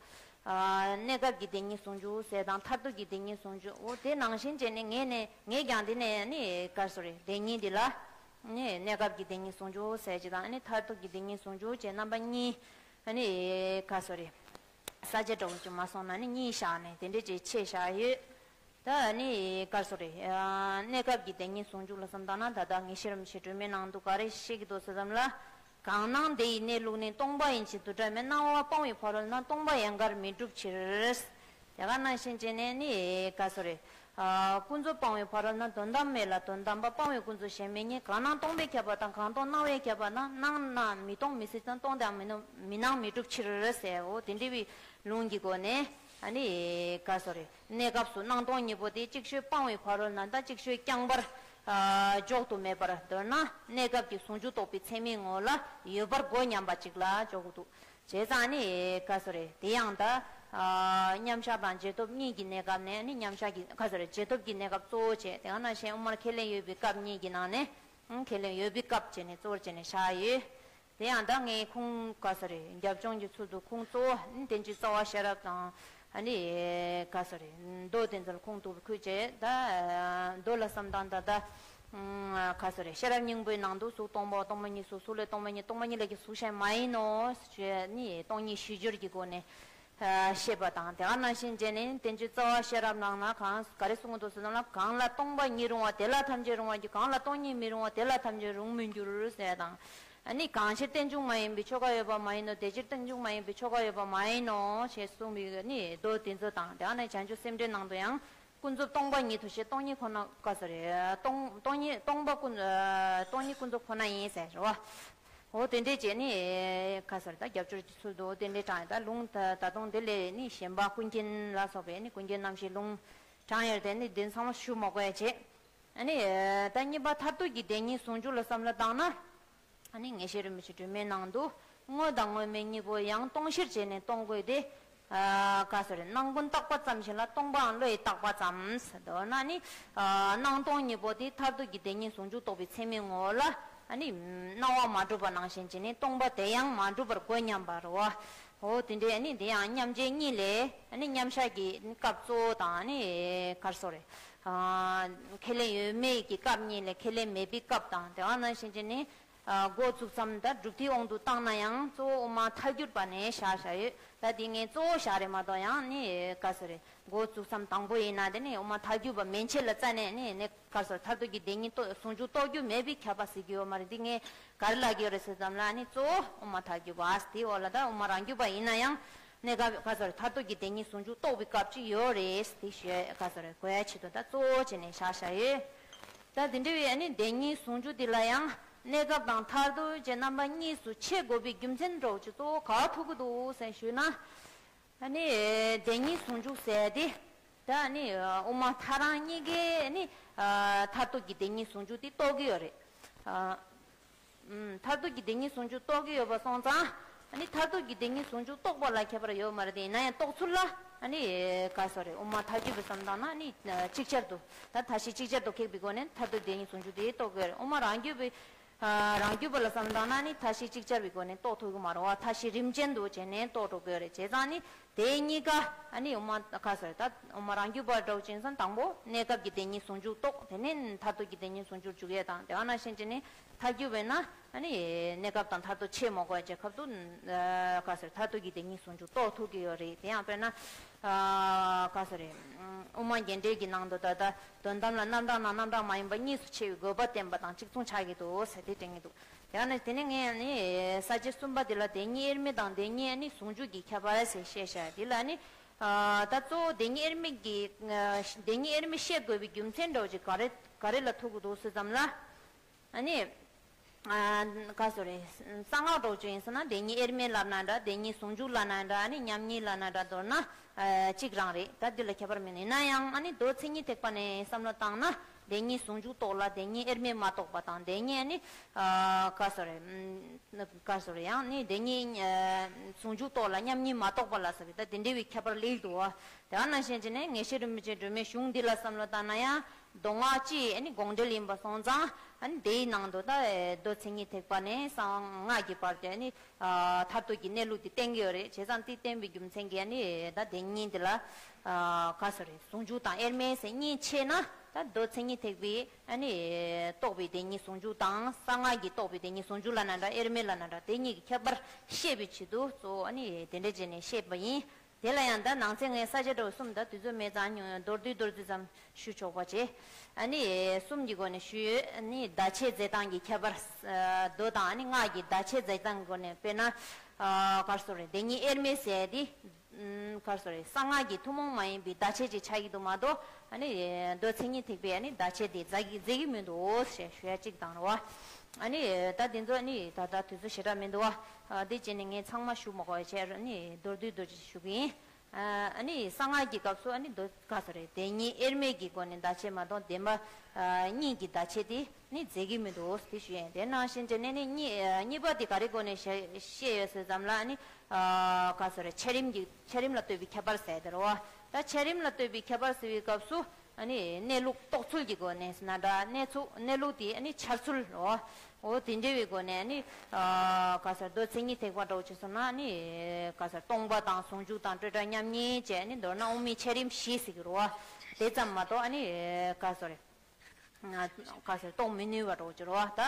ཨ་གནས་སྐབས་ཀྱི་བདེན་གཉིས་ཟུང་འཇུག་ཟེར་དང་། མཐར་ཐུག་གི་བདེན་གཉིས་ཟུང་འཇུག་འོ་དེ་ནང་བཞིན་བྱས་ནས་ངས་ནས་ངས་ཀྱང་འདི་ནས་ནི་ག་ཟེར་རེད། བདེན་གཉིས་འདི་ལ་ནི་གནས་སྐབས་ཀྱི་བདེན་གཉིས་ཟུང་འཇུག་ཟེར་གྱི་དང་། ནི་མཐར་ཐུག་གི་བདེན་གཉིས་ཟུང་འཇུག་བྱས་རྣམ་པ་གཉིས་ནི་ག་ཟེར་རེད། ས་བཅད་འདྲ་བོ་ཅིག་མ་སོང་ན་ནི་གཉིས་བཞག་ནས་དེ་འདྲས་ཅིག་ཕྱེ་བཞག་ཡོད། ད་ནི་ག་ཟེར་རེད། གནས་སྐབས་ཀྱི་བདེན་གཉིས་ཟུང་འཇུག་ལ་བསམ་བཏང་ན། ད་ལྟ་ངེས་ཤེས་རིན་པོ་ཆེ་སྒྲོན་མེའི་ནང་དུ་ག་རེ་བཤད་ཀྱི་འདུག་ཟེར་ཙམ་ལ། གང་སྣང་དེ་ཡི་གནས་ལུགས་ནི། སྟོང་པ་ཡིན་ཕྱིར་འདུ་འབྲལ་མེད། སྣང་བ་སྤང་བའི་ཕ་རོལ་ན། སྟོང་པ་ཡན་གར་མི་འགྲུབ་ཕྱིར། དེ་ག་ནང་བཞིན་བྱས་ནས་ནི་ག་ཟེར་རེད། ཨ། ཀུན་རྫོབ་སྤང་བའི་ཕ་རོལ་ན། དོན་དམ་མེད་ལ་དོན་དམ་པ། སྤང་བའི་ཀུན་རྫོབ་གཞན་མེད་ཉིད། གང་སྣང་སྟོང་པས་ཁྱབ་པ་དང་། གང་སྟོང་སྣང་བས་ཁྱབ་པ་ན། སྣང་ན་མི་སྟོང་མི་སྲིད་ཅིང་། སྟོང་དེའང་མི་སྣང་མི་སྣང་མི་འགྲུབ་ཕྱིར་ཟེར། འོ་དེ་འདྲ་བའི་ལུང་གི་སྒོ་ནས། ཨ་ནི་ག་སོ་རེ། གནས་སྐབས་སུ་སྣང་སྟོང་གཉིས་པོ་དེ་ཅིག་ཤོས་སྤང་བའི་ཕ་རོལ་ན་དང་། ཅིག་ཤོས་རྐྱང་པར་ཨ་འཇོག་ཏུ་མེད་པར། མདོར་ན་གནས་སྐབས་ཀྱི་ཟུང་འཇུག་རྟོགས་པའི་ཚད་མའི་ངོ་ལ་ཡོད་པར་གོ་སྙམ་པ་ཅིག་ལ་འཇོག་གི་འདུག་བྱས་ཙང་ནི་ག་སོ་རེ། དེ་ཡང་ད་ཨ་མཉམ་བཞག་དང་རྗེས་ཐོབ་གཉིས་ཀྱི་གནས་སྐབས་ནས་ནི། མཉམ་བཞག་གི་ག་སོ་རེ། རྗེས་ཐོབ་ཀྱི་གནས་སྐབས་གཙོ་བོ་བྱས། དེ་ག་ནང་བཞིན་དབུ་མར་ཁས་ལེན་ཡོད་པའི་སྐབས་གཉིས་ཀྱི་ནང་ནས། ཨང་། ཁས་ལེན་ཡོད་པའི་སྐབས་བྱས་ནས་གཙོ་བོར་བྱས་ནས་བཞག་ཡོད། དེ་ཡང་ད་ངས་ཁུངས་ག་སོ་རེ། རྒྱབ་ལྗོངས་ཀྱི་ཚུལ་དུ་ཁུངས་གཙོ་བོ་ནི་བསྟན་བཅོས་རྩ་བ་ཤེས་རབ་དང་། ཨ་ནི་ག་སོ་རེ། མདོ་དེ་ཚོ་ལ་ཁུངས་གཏུགས་པའི་ཁུལ་བྱས། ད་མདོ་ལ་བསམ་སྟངས་ད་ད་ག་སོ་རེ། ཤེས་རབ་སྙིང་པོའི་ནང་དུ་གཟུགས་སྟོང་པའོ། སྟོང་པ་ཉིད་གཟུགས། གཟུགས་ལས་སྟོང་པ་ཉིད། སྟོང་པ་ཉིད་ལས་ཀྱང་གཟུགས་གཞན་མ་ཡིན་ནོ་ཞེས་ནི་སྟོང་ཉིད་གཞི་སྦྱོར་གྱི་སྒོ་ནས་ཨ་བཤད་པ་དང་། དེ་ག་ནང་བཞིན་བྱས་ནས་བསྟན་བཅོས་རྩ་བ་ཤེས་རབ་ནང་ན་གང་ག་རེ་གསུང་གི་འདུག་ཟེར་ན། གང་ལ་སྟོང་པ་ཉིད་རུང་བ། དེ་ལ་ཐམས་ཅད་རུང་བར་འགྱུར། གང་ལ་སྟོང་ཉིད་མི་རུང་བ། དེ་ལ་ཐམས་ཅད་རུང་མི་འགྱུར་ཟེར་དང་། ཨ་ནི་གང་ཕྱིར་རྟེན་འབྱུང་མ་ཡིན་པའི་ཆོས་འགའ་ཡོད་པ་མ་ཡིན་ནོ། དེ་ཕྱིར་རྟེན་འབྱུང་མ་ཡིན་པའི་ཆོས་འགའ་ཡོད་པ་མ་ཡིན་ནོ་ཞེས་གསུངས་པའི་ནི་མདོ་དེ་ཚོ་དང་། དེ་ནས་བྱང་ཆུབ་སེམས་འགྲེལ་ནང་དུ་ཡང་། ཀུན་རྫོབ་སྟོང་པ་ཉིད་དོ་ཞེས། སྟོང་ཉིད་ཁོ་ན་ག་སོ་རེ། སྟོང་སྟོང་ཉིད་སྟོང་པ་ཀུན་ཨ་སྟོང་ཉིད་ཀུན་རྫོབ་ཁོ་ན་ཡིན་ཟེར་རོ། འོ་དེ་འདྲས་བྱས་ནི་ག་སོ་རེ། ད་རྒྱབ་སྐྱོར་གྱི་ཚུལ་དུ་འོ་དེ་འདྲས་དྲངས་ཡོད། ད་ལུང་ད་ད་དུང་དེ་ལས་ནི་གཞན་པ་ཀུན་མཁྱེན་ལ་སོགས་པའི་ནི་ཀུན་མཁྱེན་རྣམ་བཞིའི་ལུང་དྲངས་ཡོད་དེ་ནི་དེ་ཚང་མ་ཞུ་མ་དགོས་ཡ་བྱས། ཨ་ནི་ད་གཉིས་པ་མཐར་ཐུག་གི་བདེན་གཉིས་ཟུང་འཇུག་ལ་བསམ་བློ་བཏང་ན། ཨ་ནི་ངེས་ཤེས་རིན་པོ་ཆེ་སྒྲོན་མེའི་ནང་དུ། དངོས་དང་དངོས་མེད་གཉིས་པོ་ཡང་སྟོང་ཕྱིར་བྱས་ནས་སྟོང་དགོས་ཏེ། ཨ་ག་སོ་རེ། སྣང་ཀུན་བརྟགས་པ་ཙམ་ཞིག་ལ། སྟོང་པའང་བློ་ཡིས་བརྟགས་པ་ཙམ། མདོར་ན་ནི་ཨ་སྣང་སྟོང་གཉིས་པོ་དེ་མཐར་ཐུག་གི་བདེན་གཉིས་ཟུང་འཇུག་རྟོགས་པའི་ཚད་མའི་ངོ་བོ་ལ། ཨ་ནི་སྣང་བ་མ་གྲུབ་པ་ནང་བཞིན་བྱས་ནས་སྟོང་པ་དེ་ཡང་མ་གྲུབ་པར་གོ་སྙམ་པ་རེད་བ། འོ་དེ་འདྲས། ཨ་ནི་དེ་ཡང་མཉམ་རྗེས་གཉིས་ལས། ཨ་ནི་མཉམ་བཞག་གི་སྐབས་གཙོ་བོ་དང་། ཨ་ནི་ག་སོ་རེ། ཨ་ཁས་ལེན་ཡོད་མེད་ཀྱི་སྐབས་གཉིས་ལས་ཁས་ལེན་མེད་པའི་སྐབས་དང་། དེ་ག་ནང་བཞིན་བྱས་ནས། ཨ་འགོ་བཙུགས་མཚམས་དང་སྒྲུབ་ཐིག་དབང་དུ་བཏང་ན་ཡང་གཙོ་བོ་དབུ་མ་ཐལ་འགྱུར་བ་ནས་བཞག་བཞག་ཡོད། ད་འདི་ངས་གཙོ་བོ་བཞག་རེད་མ་གཏོགས། ཡང་ནི་ག་སོ་རེ། འགོ་བཙུགས་མཚམས་དང་པོ་ཡིན་ན་དེ་ནི་དབུ་མ་ཐལ་འགྱུར་བ་མན་ཆད་ལ་རྩ་ནས་ནི་ནི་ག་སོ་རེ། མཐར་ཐུག་གི་བདེན་གཉིས་རྟོགས་ཟུང་འཇུག་རྟོགས་རྒྱུ་མེད་པའི་ཁྱབ་པ་ཟེར་རྒྱུ་ཡོད་མ་རེད། འདི་ངས་ག་རེ་ལབ་ཀྱི་ཡོད་རེད་ཟེར་ཙམ་ལ། ནི་གཙོ་བོ་དབུ་མ་ཐལ་འགྱུར་བ། དེའི་འོག་ལ་ད་དབུ་མ་རང་རྒྱུད་པ་ཡིན་ན་ཡང་། གནས་སྐབས་ག་སོ་རེ། མཐར་ཐུག་གི་བདེན་གཉིས་ཟུང་འཇུག་རྟོགས་པའི་སྐབས་ཅིག་ཡོད་རེད། དེ་ཞུ་ཡ་ག་སོ་རེ། གོ་ཡ་ཆེད་དུ་ད་གཙོ་བོ་བྱས་ནས་བཞག་བཞག་ཡོད། ད་དེ་འདྲ་བའི་ཨ་ནི་བདེན་གཉིས་ཟུང་འཇུག་འདི་ལ་ཡང་གནས་སྐབས་དང་མཐར་ཐུག་བཅས་རྣམ་པ་གཉིས་སུ་ཕྱེ་དགོས་པའི་རྒྱུ་མཚན་འདྲ་བོ་ཅིག་གཙོ་བོ་ག་པར་ཐུག་གི་འདུག་ཟེར་ཞུས་ན། ཨ་ནི་བདེན་གཉིས་ཟུང་འཇུག་ཟེར་དེ། ད་ཨ་ནི་དབུ་མ་ཐལ་རང་གཉིས་ཀས་ཨ་ནི་མཐར་ཐུག་གི་བདེན་གཉིས་ཟུང་འཇུག་དེ་རྟོགས་ཀྱི་ཡོད་རེད། ཨུམ། མཐར་ཐུག་གི་བདེན་གཉིས་ཟུང་འཇུག་རྟོགས་ཀྱི་ཡོད་པ་སོང་ཙང་། ཨ་ནི་མཐར་ཐུག་གི་བདེན་གཉིས་ཟུང་འཇུག་རྟོགས་པ་ལ་ཁྱད་པར་ཡོད་མ་རེད་དེ། ཡིན་ན་ཡང་རྟོགས་ཚུལ་ལ་ཨ་ནི་ག་སོ་རེ། དབུ་མ་ཐལ་འགྱུར་བའི་བསམ་སྟངས་ན་ཨ་ནི་ཅིག་ཅར་དུ། ད་མཐའ་བཞི་ཅིག་ཅར་དུ་ཁེགས་པའི་སྒོ་ནས་མཐར་ཐུག་བདེན་གཉིས་ཟུང་འཇུག་དེ་རྟོགས་དགོས་རེད། དབུ་མ་རང་རྒྱུད་པའི་ཨ་རང་རྒྱུད་པ་ལ་བསམ་སྟངས་ན་ཨ་ནི་མཐའ་བཞི་ཅིག་ཅར་བའི་སྒོ་ནས་རྟོགས་ཐུབ་ཀྱི་མ་རེད་བ། མཐའ་བཞི་རིམ་ཅན་དུ་བྱས་ནས་རྟོགས་འགྲོ་དགོས་རེད། བྱས་ཙང་ནི། དེ་གཉིས་ཀ་ཨ་ནི་དབུ་མ་ག་སོ་རེ། ད་དབུ་མ་རང་རྒྱུད་པ་འདྲ་བོ་ཅིག་ཡིན་ཙང་དང་པོ་གནས་སྐབས་ཀྱི་བདེན་གཉིས་ཟུང་འཇུག་རྟོགས། དེ་ནས་མཐར་ཐུག་གི་བདེན་གཉིས་ཟུང་འཇུག་འཇུག་ཡས་དང་། དེ་ག་ནང་བཞིན་བྱས་ནས་ཐལ་འགྱུར་བས་ན་ཨ་ནི་གནས་སྐབས་དང་མཐར་ཐུག་ཕྱེ་མ་དགོས་པའི་སྐབས་སུ་ཨ་ག་སོ་རེ། མཐར་ཐུག་གི་བདེན་གཉིས་ཟུང་འཇུག་རྟོགས་ཐུབ་ཀྱི་ཡོད་རེད། དེ་ཡང་དཔེར་ན་ཨ་ག་སོ་རེ། དབུ་མ་རྒྱས་འགྲེལ་གྱི་ནང་དུ་ད་ལྟ་དོན་དམ་ལ་རྣམ་གྲངས་རྣམས་རྣམ་གྲངས་མ་ཡིན་པ་གཉིས་སུ་ཕྱེ་བའི་དགོས་པ་བསྟན་པ་དང་གཅིག་མཚུངས་ཆགས་ཀྱི་འདུག་ཟེར་དེ་དྲན་གྱི་འདུག་དེ་ནས་དེ་ནས་ངས་ནི་ས་བཅད་གསུམ་པ་འདི་ལ་བདེན་གཉིས་དབྱེར་མེད་དང་བདེན་གཉིས་ནི་ཟུང་འཇུག་གི་ཁྱད་པར་ཟེར་བཤད་བཞག་འདི་ལ་ནི། ཨ་ད་གཙོ་བོ་བདེན་གཉིས་དབྱེར་མེད་ཀྱི་ཨ་བདེན་གཉིས་དབྱེར་མེད་བཤད་དགོས་པའི་རྒྱུ་མཚན་འདྲ་བོ་ཅིག་ག་རེ་ག་རེ་ལ་ཐུག་གི་འདུག་ཟེར་ཙམ་ལ། ཨ་ནི། ཨ་ག་སོ་རེ། གསང་སྔགས་འདྲ་བོ་ཅིག་ཡིན་ཟེར་ན་བདེན་གཉིས་དབྱེར་མེད་ལབ་ན་འདྲ། བདེན་གཉིས་ཟུང་འཇུག་ལབ་ན་འདྲ། ཨ་ནི་མཉམ་ཉིད་ལབ་ན་འདྲ། མདོར་ན། ཨ་གཅིག་རང་རེད། ད་འདི་ལ་ཁྱད་པར་མེད། ཡིན་ན་ཡང་ཨ་ནི་མདོ་མཚན་ཉིད་ཐེག་པ་ནས་བསམ་བློ་བཏང་ན། བདེན་གཉིས་ཟུང་འཇུག་རྟོགས་ལ་བདེན་གཉིས་དབྱེར་མེད་མ་རྟོགས་པ་དང་། བདེན་གཉིས་ཨ་ནི་ཨ་ག་སོ་རེ། ཨ་ག་སོ་རེ། ཡང་ནི་བདེན་གཉིས་ཨ་ཟུང་འཇུག་རྟོགས་ལ་མཉམ་ཉིད་མ་རྟོགས་པ་ལ་ཟེར་བའི་ད་དེ་འདྲ་བའི་ཁྱད་པར་སླེབས་འདུག་བ། དེ་ག་ནང་བཞིན་བྱས་ནས་ངེས་ཤེས་རིན་པོ་ཆེ་སྒྲོན་མེའི་གཞུང་འདི་ལ་བསམ་བློ་བཏང་ན་ཡང་མདོ་སྔགས་སྤྱིའི་ཨ་ནི་དགོངས་འགྲེལ་ཡིན་པ་སོང་ཙང་། ཨ་ནི་དེའི་ནང་དུ་ད་མདོ་མཚན་ཉིད་ཐེག་པ་ནས་གསང་སྔགས་ཀྱི་བར་དུ་ཨ་ནི། ཨ་མཐར་ཐུག་གི་གནས་ལུགས་དེ་བསྟན་གྱི་ཡོད་རེད། བྱས་ཙང་དེ་བསྟན་པའི་རྒྱུ་མཚན་གྱིས་ནི་ད་བདེན་གཉིས་འདི་ལ་ཨ་ག་སོ་རེད། ཟུང་འཇུག་དང་དབྱེར་མེད་ཟེར་གཉིས་ཕྱེ་ན། ད་མདོ་མཚན་ཉིད་ཐེག་པའི་ཨ་ནི་རྟོགས་པའི་བདེན་གཉིས་ཟུང་འཇུག་དང་། གསང་སྔགས་ཀྱིས་རྟོགས་པའི་བདེན་གཉིས་ཟུང་འཇུག་ལབ་ན་འདྲ། དབྱེར་མེད་ལབ་ན་འདྲ། དེ་གཉིས་ཀྱི་ཁྱད་པར་ཤེས་པའི་ཆེད་དུ་གཙོ་བོ་ཨ་ནི་དེ་འདྲ་བྱས་ནས་བཤད་པ་ཡིན། དེ་ལ་ཡང་ད་ནང་གསེས་ངས་ས་བཅད་འདྲ་བོ་གསུམ། ད་དུས་ཚོད་མེད་ཙང་མདོར་བསྡུས་མདོར་བསྡུས་ཙམ་ཞུ་ཆོག་པ་བྱས། ཨ་ནི་གསུམ་གྱི་སྒོ་ནས་ཞུས་ཡོད། ཨ་ནི་བརྡ་ཆད་རྫས་དང་གི་ཁྱད་པར། ཨ་མདོ་དང་ཨ་ནི་སྔགས་ཀྱི་བརྡ་ཆད་རྫས་དང་གི་སྒོ་ནས། དཔེར་ན་ཨ་ག་རེ་ཟེར་རེད། བདེན་གཉིས་དབྱེར་མེད་ཟེར་དེ། ཨུམ། ག་རེ་ཟེར་རེད། གསང་སྔགས་ཀྱི་ཐུན་མོང་མ་ཡིན་པའི་བརྡ་ཆད་ཅིག་ཆགས་ཀྱི་འདུག་མ་གཏོགས། ཨ་ནི་མདོ་མཚན་ཉིད་ཐེག་པའི་ཨ་ནི་བརྡ་ཆད་དེ་མཛད་ཀྱི་མཛད་ཀྱི་མི་འདུག་ཞེས་ཞུ་ཡ་གཅིག་དང་རེད་བ། ཨ་ནི་ད་དེ་ཚོ་ཨ་ནི་ད་ལྟ་དུས་ཚོད་ཞེ་དྲག་མི་འདུག་བ། ཨ། དེ་བྱས་ནས་ངས་ཚང་མ་ཞུ་མ་དགོས་པ་བྱས། ཨ་ནི་མདོར་བསྡུས་མདོར་བསྡུས་ཞུ་གི་ཡིན། ཨ་ནི་གསང་སྔགས་ཀྱི་སྐབས་སུ་ཨ་ནི་མདོ་ག་རེ་ཟེར་རེད། བདེན་གཉིས་དབྱེར་མེད་ཀྱི་སྒོ་ནས་བརྡ་ཆད་མ་གཏོགས་བདེན་པ་གཉིས་ཀྱི་བརྡ་ཆད་དེ་ནི་མཛད་ཀྱི་མི་འདུག་དེ་ཞུ་ཡིན། དེ་ནང་བཞིན་བྱས་ནས་ནི་གཉིས་གཉིས་པ་དེ་ག་རེ་སྒོ་ནས་བཤད་བཤད་ཡོད་ཟེར་ཙམ་ལ་ཨ་ནི་ག་རེ་ཟེར་རེད། འཆད་རིམ་གྱི་འཆད་རིམ་ལ་ལྟོས་པའི་ཁྱད་པར་ཟེར་དེ་རེད་བ། ད་འཆད་རིམ་ལ་ལྟོས་པའི་ཁྱད་པར་ཟེར་བའི་སྐབས་སུ། ཨ་ནི་གནས་ལུགས་རྟོགས་ཚུལ་གྱི་སྒོ་ནས་ཟེར་ན་འདྲ། གནས་ཚུལ་གནས་ལུགས་དེ་ཨ་ནི་འཆར་ཚུལ་རོ། འོ་དེ་འདྲ་བའི་སྒོ་ནས་ཨ་ནི་ཨ་ག་རེ་ཟེར། མདོ་མཚན་ཉིད་ཐེག་པ་འདྲ་བོ་བྱས་སོང་ན་ཨ་ནི་ག་རེ་ཟེར། སྟོང་པ་དང་ཟུང་འཇུག་དང་སྤྲོས་བྲལ་མཉམ་ཉིད་བཅས། ཨ་ནི་མདོར་ན་དབུ་མའི་འཆད་རིམ་བཞི་ཟེར་གྱི་རོ། དེ་ཙམ་མ་གཏོགས་ཨ་ནི་ག་རེ་ཟེར། ག་རེ་ཟེར། རྟོགས་མི་ནུས་པ་འདྲ་བོ་བྱས་རོ། ད་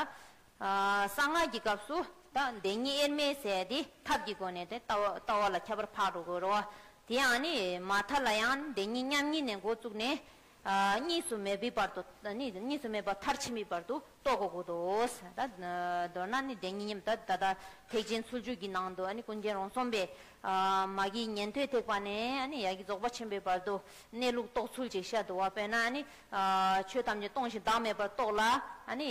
ཨ་གསང་སྔགས་ཀྱི་སྐབས་སུ་ད་བདེན་གཉིས་དབྱེར་མེད་ཟེར་དེ་ཐབས་ཀྱི་སྒོ་ནས་དེ་ལྟ་བ་ལྟ་བ་ལ་ཁྱད་པར་འཕགས་འགྲོ་དགོས་རོ། དེ་ཡང་ནི་མ་མཐའ་ལ་ཡང་བདེན་གཉིས་མཉམ་ཉིད་ནས་འགོ་བཙུགས་ནས། ཨ་གཉིས་སུ་མེད་པའི་བར་དུ་ནི་གཉིས་སུ་མེད་པ་མཐར་ཕྱིན་པའི་བར་དུ་རྟོགས་དགོས་ཀྱི་འདུག་ད་མདོར་ན་ནི་བདེན་གཉིས་མཉམ། ད་ད་ད་ཐེག་ཆེན་ཚུལ་འཆོས་ཀྱི་ནང་དུ་ཨ་ནི་ཀུན་མཁྱེན་རོང་ཟོམ་པས་ཨ་མ་གི་ཉན་ཐོས་ཐེག་པ་ནས་ཨ་ནི་ཡ་གི་རྫོགས་པ་ཆེན་པོའི་བར་དུ་གནས་ལུགས་རྟོགས་ཚུལ་ཅིག་བཤད་འདུག་བ། དཔེར་ན་ཨ་ནི་ཨ་ཆོས་ཐམས་ཅད་སྟོང་ཞིང་བདག་མེད་པར་རྟོགས་ལ། ཨ་ནི་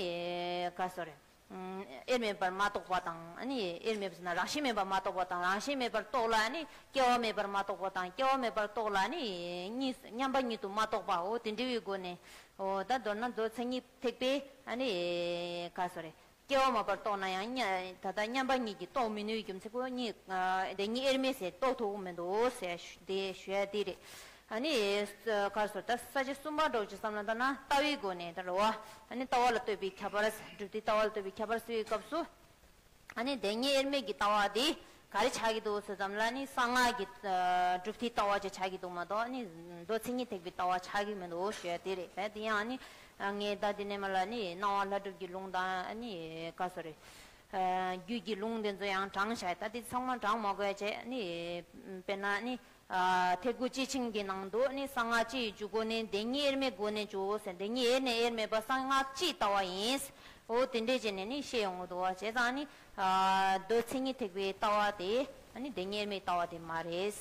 ག་རེ་ཟེར། དབྱེར་མེད་པར་མ་རྟོགས་པ་དང་། ཨ་ནི་དབྱེར་མེད་པར་ཟེར་ན་རང་བཞིན་མེད་པར་མ་རྟོགས་པ་དང་། རང་བཞིན་མེད་པར་རྟོགས་ལ་ཨ་ནི་སྐྱེ་བ་མེད་པར་མ་རྟོགས་པ་དང་། སྐྱེ་བ་མེད་པར་རྟོགས་ལ་ཨ་ནི་གཉིས་མཉམ་པ་ཉིད་དུ་མ་རྟོགས་པའོ། དེ་འདྲ་བའི་སྒོ་ནས། འོ་ད་མདོར་ན་མདོ་མཚན་ཉིད་ཐེག་པས་ཨ་ནི་ག་རེ་ཟེར། སྐྱེ་བ་མེད་པར་རྟོགས་ན་ཡང་ད་ལྟ་མཉམ་པ་ཉིད་ཀྱིས་རྟོགས་མི་ནུས་རྒྱུ་མཚན་ཁོ་གཉིས་བདེན་གཉིས་དབྱེར་མེད་ཟེར་རྟོགས་ཐུབ་ཀྱི་མི་འདུག་ཟེར་དེ་ཞུ་ཡ་དེ་རེད། ཨ་ནི་ག་རེ་ཟེར། ད་ས་བཅད་གསུམ་པ་འདྲ་བོ་ཅིག་བསམ་ན་ད་ན་ལྟ་བའི་སྒོ་ནས་ད་རེད་བ། ཨ་ནི་ལྟ་བ་ལ་ལྟོས་པའི་ཁྱད་པར། སྒྲུབ་སྡེའི་ལྟ་བ་ལ་ལྟོས་པའི་ཁྱད་པར་ཟེར་བའི་སྐབས་སུ། ཨ་ནི་བདེན་གཉིས་དབྱེར་མེད་ཀྱི་ལྟ་བ་དེ་ག་རེ་ཆགས་ཀྱི་འདུག་ཟེར་ཙམ་ལ་ནི་གསང་སྔགས་ཀྱི་སྒྲུབ་སྡེའི་ལྟ་བ་ཅིག་ཆགས་ཀྱི་འདུག་མ་གཏོགས་ནི་མདོ་མཚན་ཉིད་ཐེག་པའི་ལྟ་བ་ཆགས་ཀྱི་མི་འདུག་ཞུ་ཡ་དེ་རེད། ད་དེ་ཡང་ནི་ངས་ད་དེ་ནས་མ་ལ་ནི་སྣང་བ་ལྷ་སྒྲུབ་ཀྱི་ལུང་དང་ནི་ག་རེ་ཟེར། རྒྱུད་ཀྱི་ལུང་དེ་ཚོ་ཡང་དྲངས་བཞག་ད་དེ་ཚང་མ་དྲངས་མ་དགོས་བྱས་ནི། དཔེར་ན་ནི། ཐེག་པ་སྤྱི་ཆིངས་ཀྱི་ནང་དུ་ནི་གསང་སྔགས་སྤྱི་ཡི་འཇུག་སྒོ་ནི་བདེན་གཉིས་དབྱེར་མེད་སྒོ་ནས་འཇུག་ཟེར། བདེན་གཉིས་དབྱེར་ནས་དབྱེར་མེད་པ་གསང་སྔགས་སྤྱིའི་ལྟ་བ་ཡིན། འོ་དེ་འདྲས་བྱས་ནས་ནི་བཤད་ཡོང་གི་འདུག་བ། བྱས་ཙང་ནི། མདོ་མཚན་ཉིད་ཐེག་པའི་ལྟ་བ་དེ་ནི་བདེན་གཉིས་དབྱེར་མེད་ལྟ་བ་དེ་མ་རེད།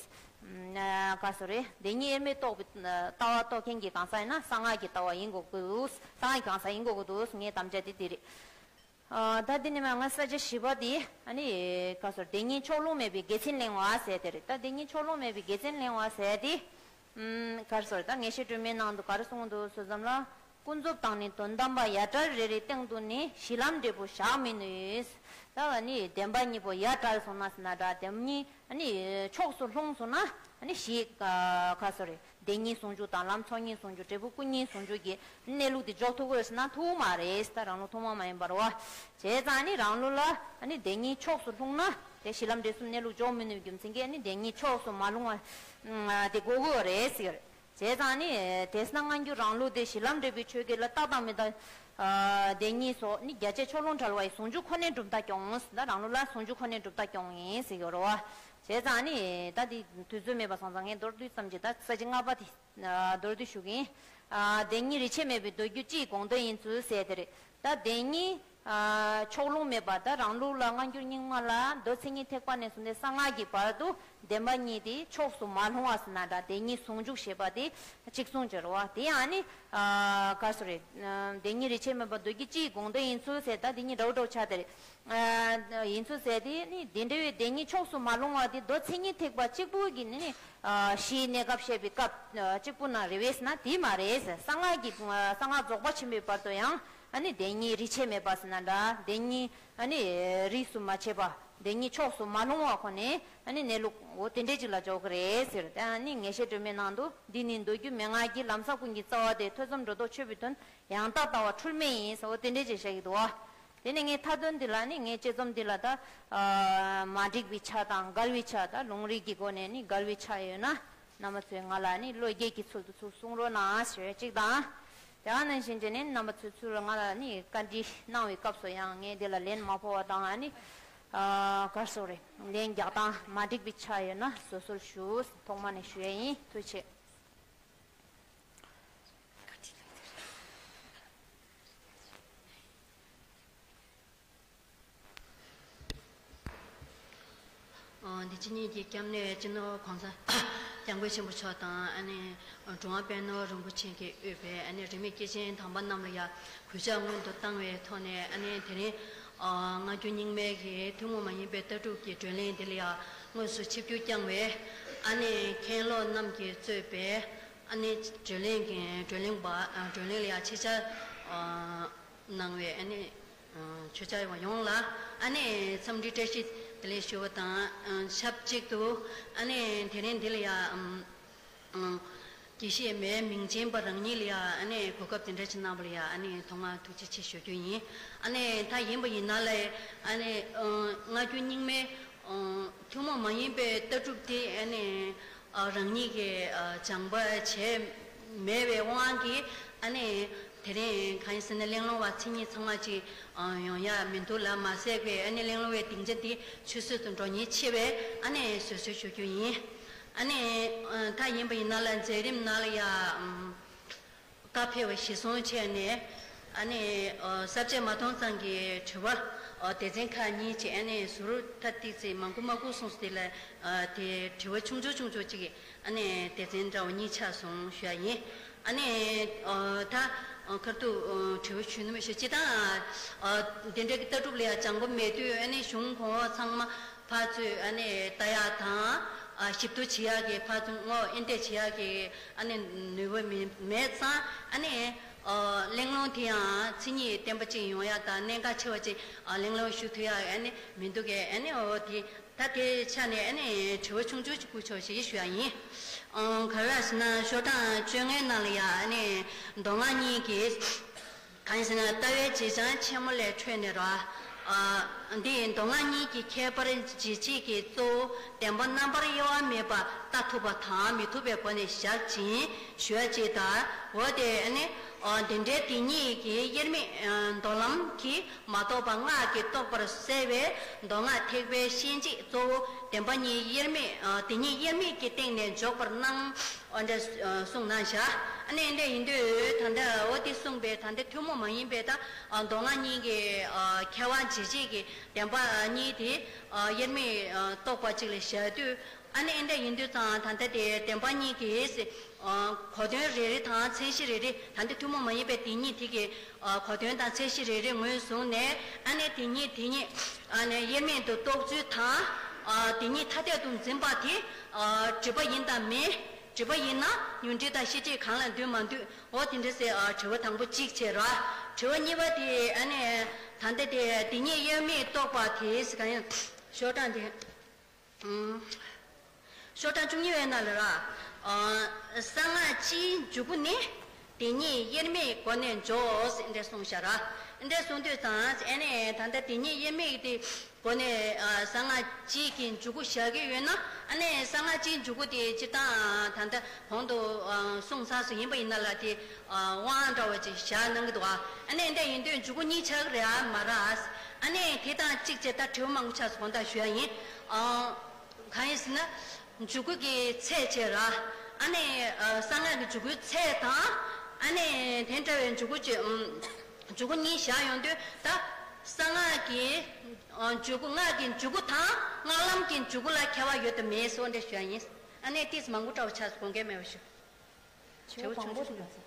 ག་རེ་ཟེར། བདེན་གཉིས་དབྱེར་མེད་རྟོགས་པའི་ལྟ་བ་རྟོགས་མཁན་གྱི་གང་ཟག་ཡིན་ན་གསང་སྔགས་ཀྱི་ལྟ་བ་ཡིན་དགོས་ཀྱི་འདུག་གསང་སྔགས་ཀྱི་གང་ཟག་ཡིན་དགོས་ཀྱི་འདུག་ངའི་དམ་བཅའ་དེ་དེ་རེད། ཨ། ད་འདི་ནས་མར་ང་ས་བཅད་བཞི་པ་འདི་ཨ་ནི་ག་རེ་ཟེར། བདེན་གཉིས་ཕྱོགས་ལྷུང་མེད་པའི་དགེ་མཚན་གླེང་བ་ཟེར་དེ་རེད། ད་བདེན་གཉིས་ཕྱོགས་ལྷུང་མེད་པའི་དགེ་མཚན་གླེང་བ་ཟེར་དེ། ཨུམ། ག་རེ་ཟེར། ད་ངེས་ཤེས་སྒྲོན་མེའི་ནང་དུ་ག་རེ་གསུངས་འདུག་ཟེར་ཙམ་ལ། ཀུན་རྫོབ་དང་ནི་དོན་དམ་པ་ཡ་བྲལ་རེ་རེའི་སྟེང་དུ་ནི་གཞི་ལམ་འབྲས་བུ་བཞག་མི་ནུས། ད་ཨ་ནི་བདེན་པ་གཉིས་པོ་ཡ་བྲལ་སོང་ན་ཟེར་ན་འདྲ། བདེན་གཉིས་ཨ་ནི་ཕྱོགས་སུ་ལྷུང་སོང་ན་ཨ་ནི་གཞི་ག་རེ་ཟེར། བདེན་གཉིས་ཟུང་འཇུག་དང་ལམ་ཚོགས་གཉིས་ཟུང་འཇུག། འབྲས་བུ་སྐུ་གཉིས་ཟུང་འཇུག་གི་གནས་ལུགས་དེ་འཇོག་ཐུབ་ཀྱི་ཡོད་ཟེར་ན་ཐུབ་མ་རེད། ད་རང་ལུགས་ཐུན་མོང་མ་ཡིན་པ་རེད་བ། བྱས་ཙང་ནི་རང་ལུགས་ལ་ནི་བདེན་གཉིས་ཕྱོགས་སུ་ལྷུང་ན་དེ་གཞི་ལམ་འབྲས་གསུམ་གནས་ལུགས་འཇོག་མི་ནུས་རྒྱུ་མཚན་གྱིས་ནི་བདེན་གཉིས་ཕྱོགས་སུ་མ་ལྷུང་བ་དེ་དགོས་ཀྱི་ཡོད་རེད་ཟེར། བྱས་ཙང་ནི་དེས་ན་སྔ་འགྱུར་རང་ལུགས་དེ་གཞི་ལམ་འབྲས་བུའི་ཆོས་དེ་ལ་རྟག་དང་མི་རྟག་བདེན་གཉིས་སོགས་ནི་རྒྱ་ཆེ་ཕྱོགས་ལྷུང་བྲལ་བ་ཡི་ཟུང་འཇུག་ཁོ་ནའི་གྲུབ་མཐའ་སྐྱོང་། ད་རང་ལུགས་ལ་ཟུང་འཇུག་ཁོ་ནའི་གྲུབ་མཐའ་སྐྱོང་ཡིན་ཟེར་གྱི་ཡོད་རེད་བ། བྱས་ཙང་ནི་ད་འདི་དུས་ཚོད་མེད་པ་སོང་ཙང་ངས་མདོར་བསྡུས་ཙམ་གྱིས་ད་ས་བཅད་ལྔ་པ་དེ་མདོར་བསྡུས་ཞུ་གི་ཡིན། བདེན་གཉིས་རིས་ཆད་མེད་པའི་མདོ་རྒྱུད་སྤྱིའི་དགོངས་དོན་ཡིན་ཚུལ་ཟེར་དེ་རེད། ད་བདེན་གཉིས་ཕྱོགས་ལྷུང་མེད་པ། ད་རང་ལུགས་ལ་སྔ་འགྱུར་རྙིང་མ་ལ་མདོ་མཚན་ཉིད་ཐེག་པ་ནས་བཟུང་སྟེ་གསང་སྔགས་ཀྱི་བར་དུ་བདེན་པ་གཉིས་དེ་ཕྱོགས་སུ་མ་ལྷུང་བ་ཟེར་ན་འདྲ། བདེན་གཉིས་ཟུང་འཇུག་ཞེས་པ་དེ་གཅིག་མཚུངས་ཀྱི་རེད་བ། དེ་ཡང་ནི་ག་རེ་ཟེར། བདེན་གཉིས་རིས་ཆད་མེད་པ་མདོ་རྒྱུད་སྤྱིའི་དགོངས་དོན་ཡིན་ཚུལ་ཟེར། ད་འདི་གཉིས་འདྲ་བོ་འདྲ་བོ་ཆགས་དེ་རེད། ཡིན་ཚུལ་ཟེར་དེ་ནི་དེ་འདྲ་བའི་བདེན་གཉིས་ཕྱོགས་སུ་མ་ལྷུང་བ་དེ་མདོ་མཚན་ཉིད་ཐེག་པ་གཅིག་པུ་གི་ནི་གཞིའི་གནས་སྐབས་བཤད་པའི་སྐབས་གཅིག་པུ་ན་རེད་པས་ཟེར་ན་དེ་མ་རེད། གསང་སྔགས་ཀྱི་གསང་སྔགས་རྫོགས་པ་ཆེན་པོའི་བར་དུ་ཡང་ཨ་ནི་བདེན་གཉིས་རིས་ཆད་མེད་པ་ཟེར་ན་འདྲ། བདེན་གཉིས་ཨ་ནི་རིས་སུ་མ་ཆད་པ། བདེན་གཉིས་ཕྱོགས་སུ་མ་ལྷུང་བ་ཁོ་ནས་ཨ་ནི་གནས་ལུགས་འོ་དེ་འདྲས་ཅིག་ལ་འཇོག་གི་རེད་ཟེར། ཨ་ནི་ངེས་ཤེས་སྒྲོན་མེའི་ནང་དུ་འདི་ནི་མདོ་རྒྱུད་མན་ངག་གི་ལམ་ཟབ་ཀུན་གྱི་རྩ་བ་སྟེ། ཐོས་བསམ་སྒྲོ་འདོགས་ཆོད་པའི་དོན། ཡང་དག་ལྟ་བ་འཁྲུལ་མེད་ཡིན་ཟེར། འོ་དེ་འདྲས་ཅིག་བཤད་ཀྱི་འདུག་བ། དེ་ནས་ངས་མཐའ་དོན་འདི་ལ་ནི་ངས་དཔྱད་རྩོམ་འདི་ལ་ད་མ་འགྲིག་པའི་ཆ་དང་འགལ་བའི་ཆ། ད་ལུང་རིགས་ཀྱི་སྒོ་ནས་ནི་འགལ་བའི་ཆ་ཡོད་ན་རྣམ་པ་ཚོས་ང་ལ་ནི་བློ་སྐྱེད་ཀྱི་ཚུལ་དུ་ཚུར་གསུང་རོགས་གནང་ཞུ་ཡ་གཅིག་དང་། དེ་ནང་བཞིན་བྱས་ནས་རྣམ་པ་ཚོས་ཚུར་ང་ལ་ནི་བཀའ་འདྲི་གནང་བའི་སྐབས་སུ་ཡང་ངས་འདི་ལ་ལན་མ་ཕོག་པ་དང་ཨ་ནི་ག་རེ་ཟེར་རེད། ལན་རྒྱག་སྟངས་མ་འགྲིག་པའི་ཆ་ཡོད་ན་བཟོད་གསོལ་ཞུ། ཐོག་མ་ནས་ཞུ་ཡ་ཡིན། ཐུགས་རྗེ་ཆེ། ཨ། འདི་ཕྱི་གཉིས་ཀྱི་སྐྱབས་གནས་སྤྱི་ནོར་༸གོང་ས་༸སྐྱབས་མགོན་ཆེན་པོ་མཆོག་དང་། ཨ་ནི་གྲུབ་དབང་དཔལ་ནོར་རིན་པོ་ཆེ་གིས་དབུས་པའི་ཨ་ནི་རིས་མེད་སྐྱེས་ཆེན་དམ་པ་རྣམས་ལ་ཡང་གུས་ཕྱག་སྔོན་དུ་བཏང་བའི་ཐོག་ནས། ཨ་ནི་དེ་རིང་ཨ་སྔ་འགྱུར་རྙིང་མའི་གི་ཐུན་མོང་མ་ཡིན་པའི་ལྟ་གྲུབ་ཀྱི་བགྲོ་གླེང་འདི་ལ་ཡང་དངོས་སུ་ཆིབས་བསྒྱུར་བསྐྱངས་པའི་ཨ་ནི་མཁན་སློབ་རྣམས་ཀྱིས་གཙོས་པའི་ཨ་ནི་བགྲོ་གླེང་གི་བགྲོ་གླེང་པ་ཨ་བགྲོ་གླེང་ལ་ཡང་ཆེད་བཅར་ཨ་གནང་བའི་ཨ་ནི་ཨ་ཆོས་བྱ་བ་ཡོངས་ལ་ཨ་ནི་འཚམས་འདྲི་བཀྲ་ཤིས་བདེ་ལེགས་ཞུ་བ་དང་། ཨ་ཆབས་ཅིག་ཏུ་ཨ་ནི་དེ་རིང་འདི་ལ་ཡང་ཨམ་ཨམ་དགེ་བཤེས་མའི་མིང་ཅན་པ་རང་ཉིད་ལ་ཡང་ཨ་ནི་གོ་སྐབས་དེ་འདྲ་ཅིག་གནང་བ་ལ་ཡང་ཨ་ནི་ཐོག་མར་ཐུགས་རྗེ་ཆེ་ཞུ་རྒྱུ་ཡིན། ཨ་ནི་ད་ཡིན་པ་ཡིན་ན་ལས་ཨ་ནི་ཨ་སྔ་འགྱུར་རྙིང་མའི་ཨ་ཐུན་མོང་མ་ཡིན་པའི་ལྟ་གྲུབ་དེ་ཨ་ནི་ཨ་རང་ཉིད་ཀྱིས་ཨ་སྦྱངས་པ་བྱས་མེད་པའི་དབང་གིས་ཨ་ནི་དེ་རིང་གང་ཡིན་ཟེར་ན་གླེང་སློང་བ་མཚན་ཉིད་ཚང་མ་ཅིག་ཨ་ཡོང་ཡ་མི་འདུག་ལ། མ་ཟད་པའི་ཨ་ནི་གླེང་སློང་བའི་སྡིངས་ཆ་འདི་ཆུད་ཟོས་སུ་འགྲོ་ཉེན་ཆེ་བས་ཨ་ནི་བཟོད་གསོལ་ཞུ་རྒྱུ་ཡིན། ཨ་ནི་ཨ་ད་ཡིན་པ་ཡིན་ན་ལ་མཛད་རིམ་ནང་ལ་ཡ་ཨམ་བཀའ་ཕེབས་པ་གཞིར་བཟུང་བྱས་ནས་ཨ་ནི་ཨ་ས་བཅད་མ་སྟོང་ཙམ་གྱི་དྲི་བ་ཨ་སྡེ་ཚན་ཁག་གཉིས་ཅིག་ཨ་ནི་ཟུར་ཐ་ཏིག་ཙི་མང་པོ་མ་དགོས་གསུངས་སོང་། དེ་ལ་ཨ་དེ་དྲི་བ་ཆུང་ཆུང་ཆུང་ཆུང་ཅིག་ཨ་ནི་སྡེ་ཚན་འདྲ་བ་གཉིས་ཆགས་སོང་ཞུ་ཡ་ཡིན། ཨ་ནི་ཨ་ད་ཨ་ཁར་དུ་ཨ་དྲི་བ་ཞུ་ནི་མི་ཤེས། སྤྱིར་བཏང་ཨ་དེ་འདྲའི་ལྟ་གྲུབ་ལ་ཡ་སྦྱང་པོ་མེད་དུས་ཨ་ནི་གཞུང་གོང་འོག་ཚང་མ་ཕར་ཚུར་ཨ་ནི་ལྟ་ཡག་དང་ཨ་ཞིབ་ཏུ་བྱེད་ཡག་གི་ཕར་ཚུར་ངོ་ཨེ་འདྲས་བྱེད་ཡག་གི་ཨ་ནི་ནུས་པ་མི་མེད་ཙང་། ཨ་ནི་ཨ་གླེང་སློང་དེ་ཡང་མཚན་ཉིད་བརྟན་པོ་ཅིག་ཡོང་ཡག་དང་གནད་འགག་ཆེ་བ་ཅིག་ཨ་གླེང་སློང་ཞུ་ཐུབ་ཡག་ཨ་ནི་མི་འདུག་གས། ཨ་ནི་འོ་དེ་ད་དེ་ཆ་ནས་ཨ་ནི་དྲི་བ་ཆུང་ཆུང་ཅིག་བསྐུར་ཆོག་ཞེས་ཞུ་ཡག་ཡིན། ཨང་ག་རེ་ཟེར་ན་ཤོག་གྲངས་བཅོ་ལྔའི་ནང་ལ་ཡ་ཨ་ནི་མདོ་སྔགས་གཉིས་ཀྱི་གང་ཡིན་ཟེར་ན་ལྟ་བའི་བྱེ་བྲག་ཆེན་མོ་ལས་འཕྲོས་ནས་ར། ཨ་འདི་མདོ་སྔགས་གཉིས་ཀྱི་ཁྱད་པར་འབྱེད་བྱེད་ཀྱི་གཙོ་བོ་བདེན་པ་རྣམ་པར་དབྱེ་བ་མེད་པར་ལྟ་ཐུབ་པ་དང་མི་ཐུབ་པའི་སྒོ་ནས་བཞག་ཅིང་ཞུ་ཡ་ཅིག་དང་། འོ་དེ་ཨ་ནི་ཨ་འདི་འདྲའི་དེ་ཉིད་ཀྱི་དབྱེར་མེད་ཨ་མདོ་ལམ་གྱིས་མ་རྟོགས་པ་སྔགས་ཀྱིས་རྟོགས་པར་གསལ་བའི་མདོ་སྔགས་ཐེག་པའི་ཤན་འབྱེད་གཙོ་བོ་བདེན་པ་གཉིས་དབྱེར་མེད་ཨ་དེ་ཉིད་དབྱེར་མེད་ཀྱི་སྟེང་ནས་འཇོག་པར་སྣང་། འོ་འདྲ་གསུངས་གནང་བཞག་ཨ་ནི་འདི་ཡིན་དུས་ད་ལྟ་འོ་དེ་གསུངས་པའི་ད་ལྟ་ཐུན་མོང་མ་ཡིན་པའི་ད་ཨ་མདོ་སྔགས་གཉིས་ཀྱི་ཨ་ཁྱད་པར་འབྱེད་བྱེད་ཀྱི་བདེན་པ་གཉིས་དེ་ཨ་དབྱེར་མེད་ཨ་རྟོགས་པ་གཅིག་ལ་བཞག་དུས། ཨ་ནི་འདི་ཡིན་དུས་ཙང་ད་ལྟ་དེ་བདེན་པ་གཉིས་ཀྱི་ཨ་གོ་དོན་རེ་རེ་དང་མཚན་གཞི་རེ་རེ། ད་ལྟ་ཐུན་མོང་མ་ཡིན་པའི་དེ་ཉིད་དེ་གི་ཨ་གོ་དོན་དང་མཚན་གཞི་རེ་རེ་ངོས་བཟུང་ནས། ཨ་ནི་དེ་ཉིད་དེ་ཉིད་ཨ་ནི་དབྱེར་མེད་དུ་རྟོགས་ཚུལ་དང་། ཨ་དེ་ཉིད་ཐ་དད་དུ་འཛིན་པ་དེ་ཨ་སྒྲིབ་པ་ཡིན་དམ་མིན། སྒྲིབ་པ་ཡིན་ན་ཉོན་སྒྲིབ་དང་ཤེས་སྒྲིབ་གང་ལ་འདུས་མ་འདུས། འོ་དེ་འདྲ་ཟེར་ཨ་དྲི་བ་དང་པོ་གཅིག་བྱས་ར། དྲི་བ་གཉིས་པ་དེ་ཨ་ནི་ད་ལྟ་དེ་དེ་ཉིད་དབྱེར་མེད་རྟོགས་པ་དེ་ཟེར་ག་ཡང་ཤོག་གྲངས་དེ། ཨུམ། ཤོག་གྲངས་བཅུ་གཉིས་པའི་ནང་ལ་ར། ཨ་གསང་སྔགས་སྤྱིའི་འཇུག་སྒོ་ནི། དེ་ཉིད་དབྱེར་མེད་སྒོ་ནས་འཇོག་ཟེར་འདྲ་གསུངས་བཞག་ར། འདྲ་གསུངས་དུས་ཙང་ཨ་ནི་ད་ལྟ་དེ་ཉིད་དབྱེར་མེད་དེ་སྒོ་ནས་ཨ་གསང་སྔགས་སྤྱིའི་འཇུག་སྒོ་བཞག་གི་ཡོད་ན། ཨ་ནི་གསང་སྔགས་སྤྱིའི་འཇུག་སྒོ་དེ་སྤྱིར་བཏང་ད་ལྟ་གོང་དུ་ཨ་གསུངས་ཚར་སོང་ཡིན་པ་ཡིན་ན་ལ་དེ་ཨ་དབང་འདྲ་བ་ཅིག་བཞག་གནང་གི་འདུག་ཨ་ནི་འདྲ་ཡིན་དུས་འཇུག་སྒོ་གཉིས་ཆགས་ཀྱི་རེད་ཨ་མ་ར། ཨ་ནི་དེ་དང་གཅིག་བྱས་ད་དྲི་བ་མང་པོ་ཆགས་སོང་། དགོངས་དག་ཞུ་ཡ་ཡིན། ཨ། གང་ཡིན་ཟེར་ན། འཇུག་སྒོ་གི་ཚད་བྱས་ར། ཨ་ནི་ཨ་གསང་སྔགས་ཀྱི་འཇུག་སྒོའི་ཚད་དང་། ཨ་ནི་དེ་འདྲ་བའི་འཇུག་སྒོ་གཅིག་ཨམ། འཇུག་སྒོ་གཉིས་བཞག་ཡོང་དུས་ད་གསང་སྔགས་ཀྱི་ཨ་འཇུག་སྒོ། སྔགས་ཀྱི་འཇུག་སྒོ་དང་སྔགས་ལམ་གྱི་འཇུག་སྒོ་ལ་ཁྱད་པར་ཡོད་དམ་མེད་ཟེར་འདྲ་ཞུ་ཡ་ཡིན། ཨ་ནི་ཏིས་མང་པོ་འདྲ་བོ་ཆགས་སོང་། དགོངས་འགལ་མེད་པ་ཞུ། དྲི་བ་དྲི་བ་ཆུང་ཆུང་ཞིག་ལ་ཟེར།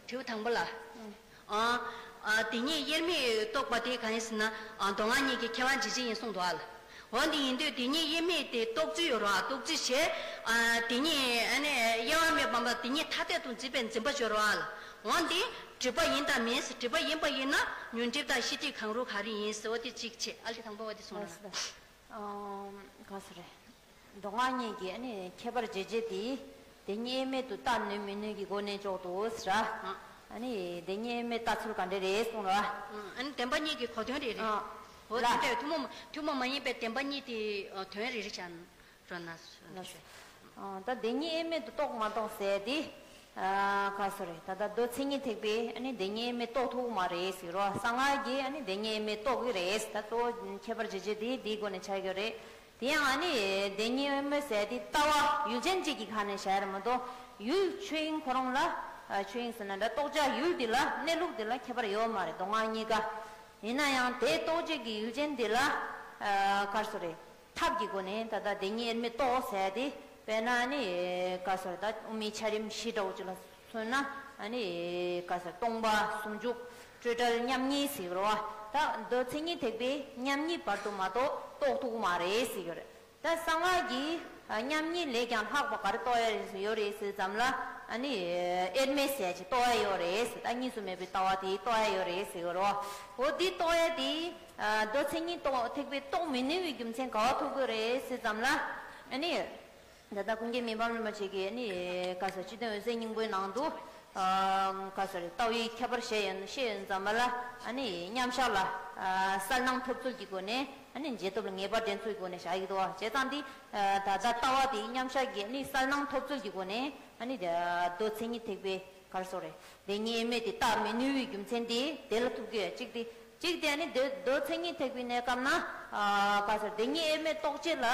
དྲི་བ་དང་པོ་ལ། ཨ། ཨ་དེ་ཉིད་དབྱེར་མེད་རྟོགས་པ་དེ་གང་ཡིན་ཟེར་ན། ཨ་མདོ་སྔགས་གཉིས་ཀྱི་ཁྱད་པར་འབྱེད་བྱེད་ཡིན་གསུངས་འདུག་ཨ་ལ། འོ་འདི་ཡིན་དུས་དེ་ཉིད་དབྱེར་མེད་དེ་རྟོགས་ཚུལ་ཡོད་རེད་བ། རྟོགས་ཚུལ་བྱས། ཨ་དེ་ཉིད་ཨ་ནི་དབྱེ་བ་མེད་པ་མ་དེ་ཉིད་ཐ་དད་དུ་འཛིན་པའི་འཛིན་པ་ཡོད་རེད་བ་ལ། འོ་འདི་སྒྲིབ་པ་ཡིན་དམ་མིན། སྒྲིབ་པ་ཡིན་པ་ཡིན་ན་ཉོན་སྒྲིབ་དང་ཤེས་སྒྲིབ་གང་རུང་ག་རེ་ཡིན་ཟེར་བ་དེ་གཅིག་བྱས། ཨ་ལས་དང་པོ་བ་དེ་གསུངས་རེད། ཨ་ག་སོ་རེད། མདོ་སྔགས་གཉིས་ཀྱི་ཨ་ནི་ཁྱད་པར་འབྱེད་བྱེད་དེ། དེ་ཉིད་དབྱེར་མེད་དུ་བལྟ་ནུས་མི་ནུས་ཀྱི་སྒོ་ནས་འཇོག་ཏུ་ཟེར། ཨ་ནི་དེ་ཉིད་དབྱེར་མེད་ལྟ་ཚུལ་ག་འདྲ་རེད་གསུངས་ར། ཨ་ནི་བདེན་པ་གཉིས་ཀྱི་གོ་དོན་རེ་རེ། ཨ་འོ་ལ། དེ་འདྲ་ཐུན་མོང་ཐུན་མོང་མ་ཡིན་པའི་བདེན་པ་གཉིས་དེ་དོན་རེ་རེ་བྱས་ན་རོ་ན་ལ་ཟེར། ཨ་ད་དེ་ཉིད་དབྱེར་མེད་དུ་རྟོགས་མ་རྟོགས་ཟེར་དེ། ཨ་ག་སོ་རེད། ད་ལྟ་མདོ་མཚན་ཉིད་ཐེག་པས་ཨ་ནི་དེ་ཉིད་དབྱེར་མེད་རྟོགས་ཐུབ་མ་རེད་ཟེར་རོ། གསང་སྔགས་ཀྱིས་ཨ་ནི་དེ་ཉིད་དབྱེར་མེད་རྟོགས་ཀྱི་རེད། ད་གཙོ་བོ་ཁྱད་པར་འབྱེད་བྱེད་དེ་དེའི་སྒོ་ནས་ཆགས་ཀྱི་རེད། དེ་ཡང་ཨ་ནི་དེ་ཉིད་དབྱེར་མེད་ཟེར་དེ་ལྟ་བ་ཡུལ་ཅན་གཅིག་གི་ཁ་ནས་བྱ་ཡ་རེད་མ་གཏོགས། ཡུལ་ཆོས་དབྱིངས་ཁོ་རང་ལ། ཨ་ཆོས་དབྱིངས་ཟེར་ན་འདྲ། རྟོགས་བྱ་ཡུལ་འདི་ལ་གནས་ལུགས་འདི་ལ་ཁྱད་པར་ཡོད་མ་རེད། མདོ་སྔགས་གཉིས་ཀ། ཡིན་ན་ཡང་དེ་རྟོགས་བྱེད་ཀྱི་ཡུལ་ཅན་འདི་ལ། ཨ་ག་རེ་ཟེར་རེད། ཐབས་ཀྱི་སྒོ་ནས་ད་ལྟ་བདེན་གཉིས་དབྱེར་མེད་རྟོགས་ཟེར་ཏེ། དཔེར་ན་ནི་ག་ཟེར་ད་དབུ་མའི་འཆད་རིམ་བཞི་འདྲ་བོ་ཅིག་ལ་མཚོན་ན། ཨ་ནི་ག་ཟེར་སྟོང་པ་ཟུང་འཇུག་སྤྲོས་བྲལ་མཉམ་ཉིད་ཟེར་གྱི་རེད་བ། ད་མདོ་མཚན་ཉིད་ཐེག་པའི་མཉམ་ཉིད་བར་དུ་མ་གཏོགས་རྟོགས་ཐུབ་ཀྱི་མ་རེད་ཟེར་གྱི་རེད། ད་གསང་སྔགས་ཀྱི་ཨ་མཉམ་ཉིད་ལས་ཀྱང་ལྷག་པ་ག་རེ་རྟོགས་ཡ་ཡོད་རེད་ཟེར་ཙམ་ལ། ཨ་ནི་དབྱེར་མེད་ཟེར་ཅིག་རྟོགས་ཡ་ཡོད་རེད་ཟེར། ད་གཉིས་སུ་མེད་པའི་ལྟ་བ་དེ་རྟོགས་ཡ་ཡོད་རེད་ཟེར་གྱི་རེད་བ། འོ་འདི་རྟོགས་ཡ་དེ་ཨ་མདོ་མཚན་ཉིད་རྟོགས་ཐེག་པས་རྟོགས་མི་ནུས་པའི་རྒྱུ་མཚན་ག་པར་ཐུག་གི་རེད་ཟེར་ཙམ་ལ། ཨ་ནི། ད་ལྟ་ཀུན་མཁྱེན་མི་ཕམ་རིན་པོ་ཆེ་གིས་ནི་ག་ཟེར་སྤྱི་དོན་འོད་གསལ་སྙིང་པོའི་ནང་དུ། ཨ་ག་ཟེར་ལྟ་བའི་ཁྱད་པར་བཤད་ཡོད་བཤད་ཡོད་ཙམ་པ་ལ། ཨ་ནི་མཉམ་གཞག་ལ་ཨ་གསལ་སྣང་ཐོབ་ཚུལ་གྱི་སྒོ་ནས། ཨ་ནི་རྗེས་ཐོབ་ལ་ངེས་པ་འདྲེན་ཚུལ་གྱི་སྒོ་ནས་བཞག་ཡོད་དོ། བྱས་ཙང་འདི་ད་ལྟ་ལྟ་བ་དེ་མཉམ་གཞག་གི་ནི་གསལ་སྣང་ཐོབ་ཚུལ་གྱི་སྒོ་ནས། ཨ་ནི་མདོ་མཚན་ཉིད་ཐེག་པའི་ག་རེ་ཟེར་རེད། བདེན་གཉིས་དབྱེར་མེད་དེ་རྟོགས་མི་ནུས་པའི་རྒྱུ་མཚན་དེ་དེ་ལ་ཐུག་གི་ཡོད། གཅིག་དེ་གཅིག་དེ་ནི་མདོ་མདོ་མཚན་ཉིད་ཐེག་པའི་གནས་སྐབས་ན། ཨ་ག་ཟེར་བདེན་གཉིས་དབྱེར་མེད་རྟོགས་བྱེད་ལ་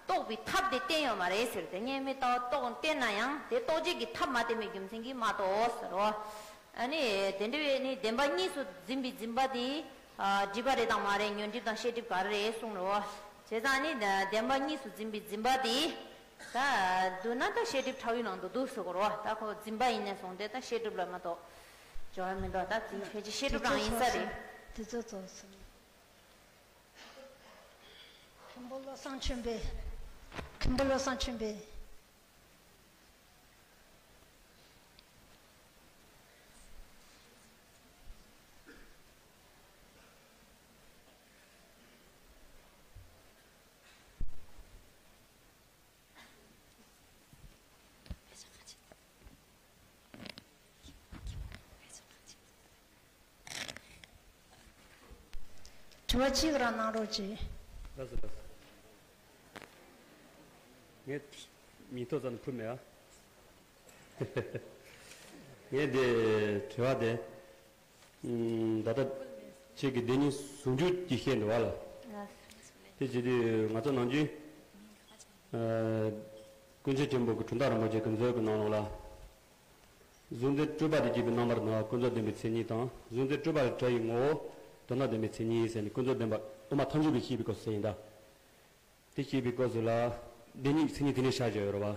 རྟོགས་པའི་ཐབས་དེ་བསྟན་ཡོད་མ་རེད་ཟེར། བདེན་གཉིས་དབྱེར་མེད་རྟོགས་རྟོགས་བསྟན་ན་ཡང་དེ་རྟོགས་བྱེད་ཀྱི་ཐབས་མ་བསྟན་པའི་རྒྱུ་མཚན་གྱིས་མ་རྟོགས་ཟེར་རོ། ཨ་ནི་དེ་འདྲ་བའི་ནི་བདེན་པ་གཉིས་སུ་འཛིན་པའི་འཛིན་པ་དེ། ཨ་སྒྲིབ་པ་རེད་དང་མ་རེད། ཉོན་སྒྲིབ་དང་ཤེས་སྒྲིབ་ག་རེ་རེད་གསུངས་རོ། བྱས་ཙང་ནི་བདེན་པ་གཉིས་སུ་འཛིན་པའི་འཛིན་པ་དེ། ད་བསྡུ་ན་ད་ཤེས་སྒྲིབ་ཕྲ་བའི་ནང་དུ་འདུ་ཟེར་གོ་རོ། ད་ཁོ་འཛིན་པ་ཡིན་ནས་བཟུང་སྟེ་ད་ཤེས་སྒྲིབ་ལ་མ་གཏོགས་སྦྱོར་བ་མི་འདུག་ད་འཛིན་ཕལ་ཆེར་ཤེས་སྒྲིབ་རང་ཡིན་ས་རེད། དེ་ཚོ་ཚོ་སོང་། མཁན་པོ་བློ་བཟང་ཆོས་འཕེལ། མཁན་པོ་བློ་བཟང་ཆོས་འཕེལ། དྲི་བ་གཅིག་རང་གནང་རོགས་གྱིས། ལགས་སོ་ལགས་སོ། ངས་མིག་ཐོག་ཙམ་ཕུད་མེད་ཨ། ངས་འདི་དྲི་བ་དེ། ཨུམ། ད་ལྟ་ཁྱེད་ཀྱིས་བདེན་གཉིས་ཟུང་འཇུག་ཅིག་བཤད་འདུག་བ་ལ། དེ་བྱེད་དུས་ང་ཚོ་ནམ་རྒྱུན། ཨ། ཀུན་མཁྱེན་ཆེན་པོ་གི་གྲུབ་མཐའ་རིན་པོ་ཆེ་གི་མཛོད་ཀྱི་ནང་ལོགས་ལ། གཟུང་འཛིན་སྤྲོས་པ་དང་བཅས་པའི་རྣམ་པར་སྣང་བ་ཀུན་རྫོབ་བདེན་པའི་མཚན་ཉིད་དང་། གཟུང་འཛིན་སྤྲོས་པ་ལས་བྲལ་བའི་ངོ་བོ་དོན་དམ་བདེན་པའི་མཚན་ཉིད་ཟེར་ནས། ཀུན་རྫོབ་བདེན་པ་དབུ་མ་ཐལ་འགྱུར་བས་བཤད་པའི་སྐབས་སུ་ཡིན་ད། དེ་བཤད་པའི་སྐབས་སུ་ལ། བདེན་གཉིས་ཀྱི་མཚན་ཉིད་དེ་ནས་བཞག་བཞག་ཡོད་རེད་བ།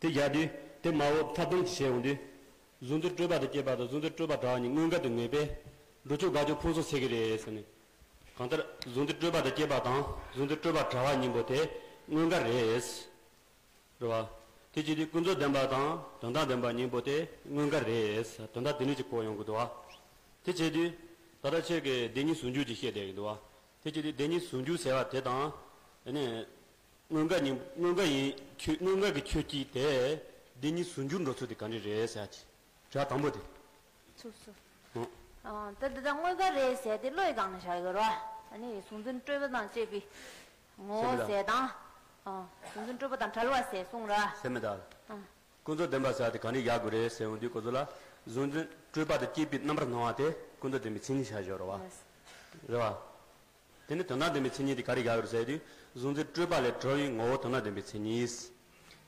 དེ་བཞག་དུས་དེ་མ་འོངས་མཐའ་བསྡོམས་ཀྱིས་བཤད་ཡོང་དུས། གཟུང་འཛིན་སྤྲོས་པ་དང་བཅས་པ་དང་། གཟུང་འཛིན་སྤྲོས་པ་བྲལ་བ་གཉིས་མངོན་དགར་དུ་ངེས་པས། སྒྲུབ་ཕྱོགས་དགག་བྱ་ཕུང་སོགས་ཟེར་གྱི་རེད་ཟེར་ནས། གང་ལྟར་གཟུང་འཛིན་སྤྲོས་པ་དང་བཅས་པ་དང་། གཟུང་འཛིན་སྤྲོས་པ་བྲལ་བ་གཉིས་པོ་དེ་མངོན་དགར་རེད། རེད་བ། དེ་བྱེད་དུས་ཀུན་རྫོབ་བདེན་པ་དང་དོན་དམ་བདེན་པ་གཉིས་པོ་དེ་མངོན་དགར་རེད། དོན་དག་དེ་འདྲ་ཅིག་གོ་ཡོང་གི་འདུག་བ། དེ་བྱེད་དུས་ད་ལྟ་ཁྱེད་ཀྱིས་བདེན་གཉིས་ཟུང་འཇུག་ཅིག་བཤད་བསྡད་ཀྱི་འདུག་བ། དེ་བྱེད་དུས་བདེན་གཉིས་ཟུང་འཇུག་ཟེར་བ་དེ་དང་། ཨ་ནི་མངོན་དགར་གཉིས། མངོན་དགར་ཡིན་ཁྱོད། མངོན་དགར་གྱི་ཁྱོད་ཀྱིས་དེ་བདེན་གཉིས་ཟུང་འཇུག་འགྲོ་ཚུལ་དེ་ག་འདྲ་རེད་ཟེར་ཡ་དེ། དྲི་བ་དང་པོ་དེ། ཚུགས་སོ། ཨོ། ཨ། ད་འདི་དག་མངོན་དགར་རེད་ཟེར་དེ་བློའི་སྒང་ནས་བཞག་ཡོད་ར། ཨ་ནི་གཟུང་འཛིན་སྤྲོས་པ་དང་བཅས་པའི་ངོ་བོ་ཟེར་དང་། ཨ། གཟུང་འཛིན་སྤྲོས་པ་དང་བྲལ་བ་ཟེར་གསུངས་ར། ཟེར་མི་དག་ཨ། ཀུན་རྫོབ་བདེན་པ་ཟེར་དེ་ག་ནས་བཞག་དགོས་རེད་ཟེར་ཡོང་དུས། ཁོ་ཚོ་ལ་གཟུང་འཛིན་སྤྲོས་པ་དང་བཅས་པའི་རྣམ་པར་སྣང་བ་དེ་ཀུན་རྫོབ་བདེན་པའི་མཚན་ཉིད་བཞག་ཡོད་ར་བ། རེད་བ། དེ་ནི་དོན་དམ་བདེན་པའི་མཚན་ཉིད་དེ་ག་རེ་བཞག་ཡོད་རེད་ཟེར་དུས། གཟུང་འཛིན་སྤྲོས་པ་ལས་གྲོལ་བའི་ངོ་བོ་དོན་དམ་བདེན་པའི་མཚན་ཉིད།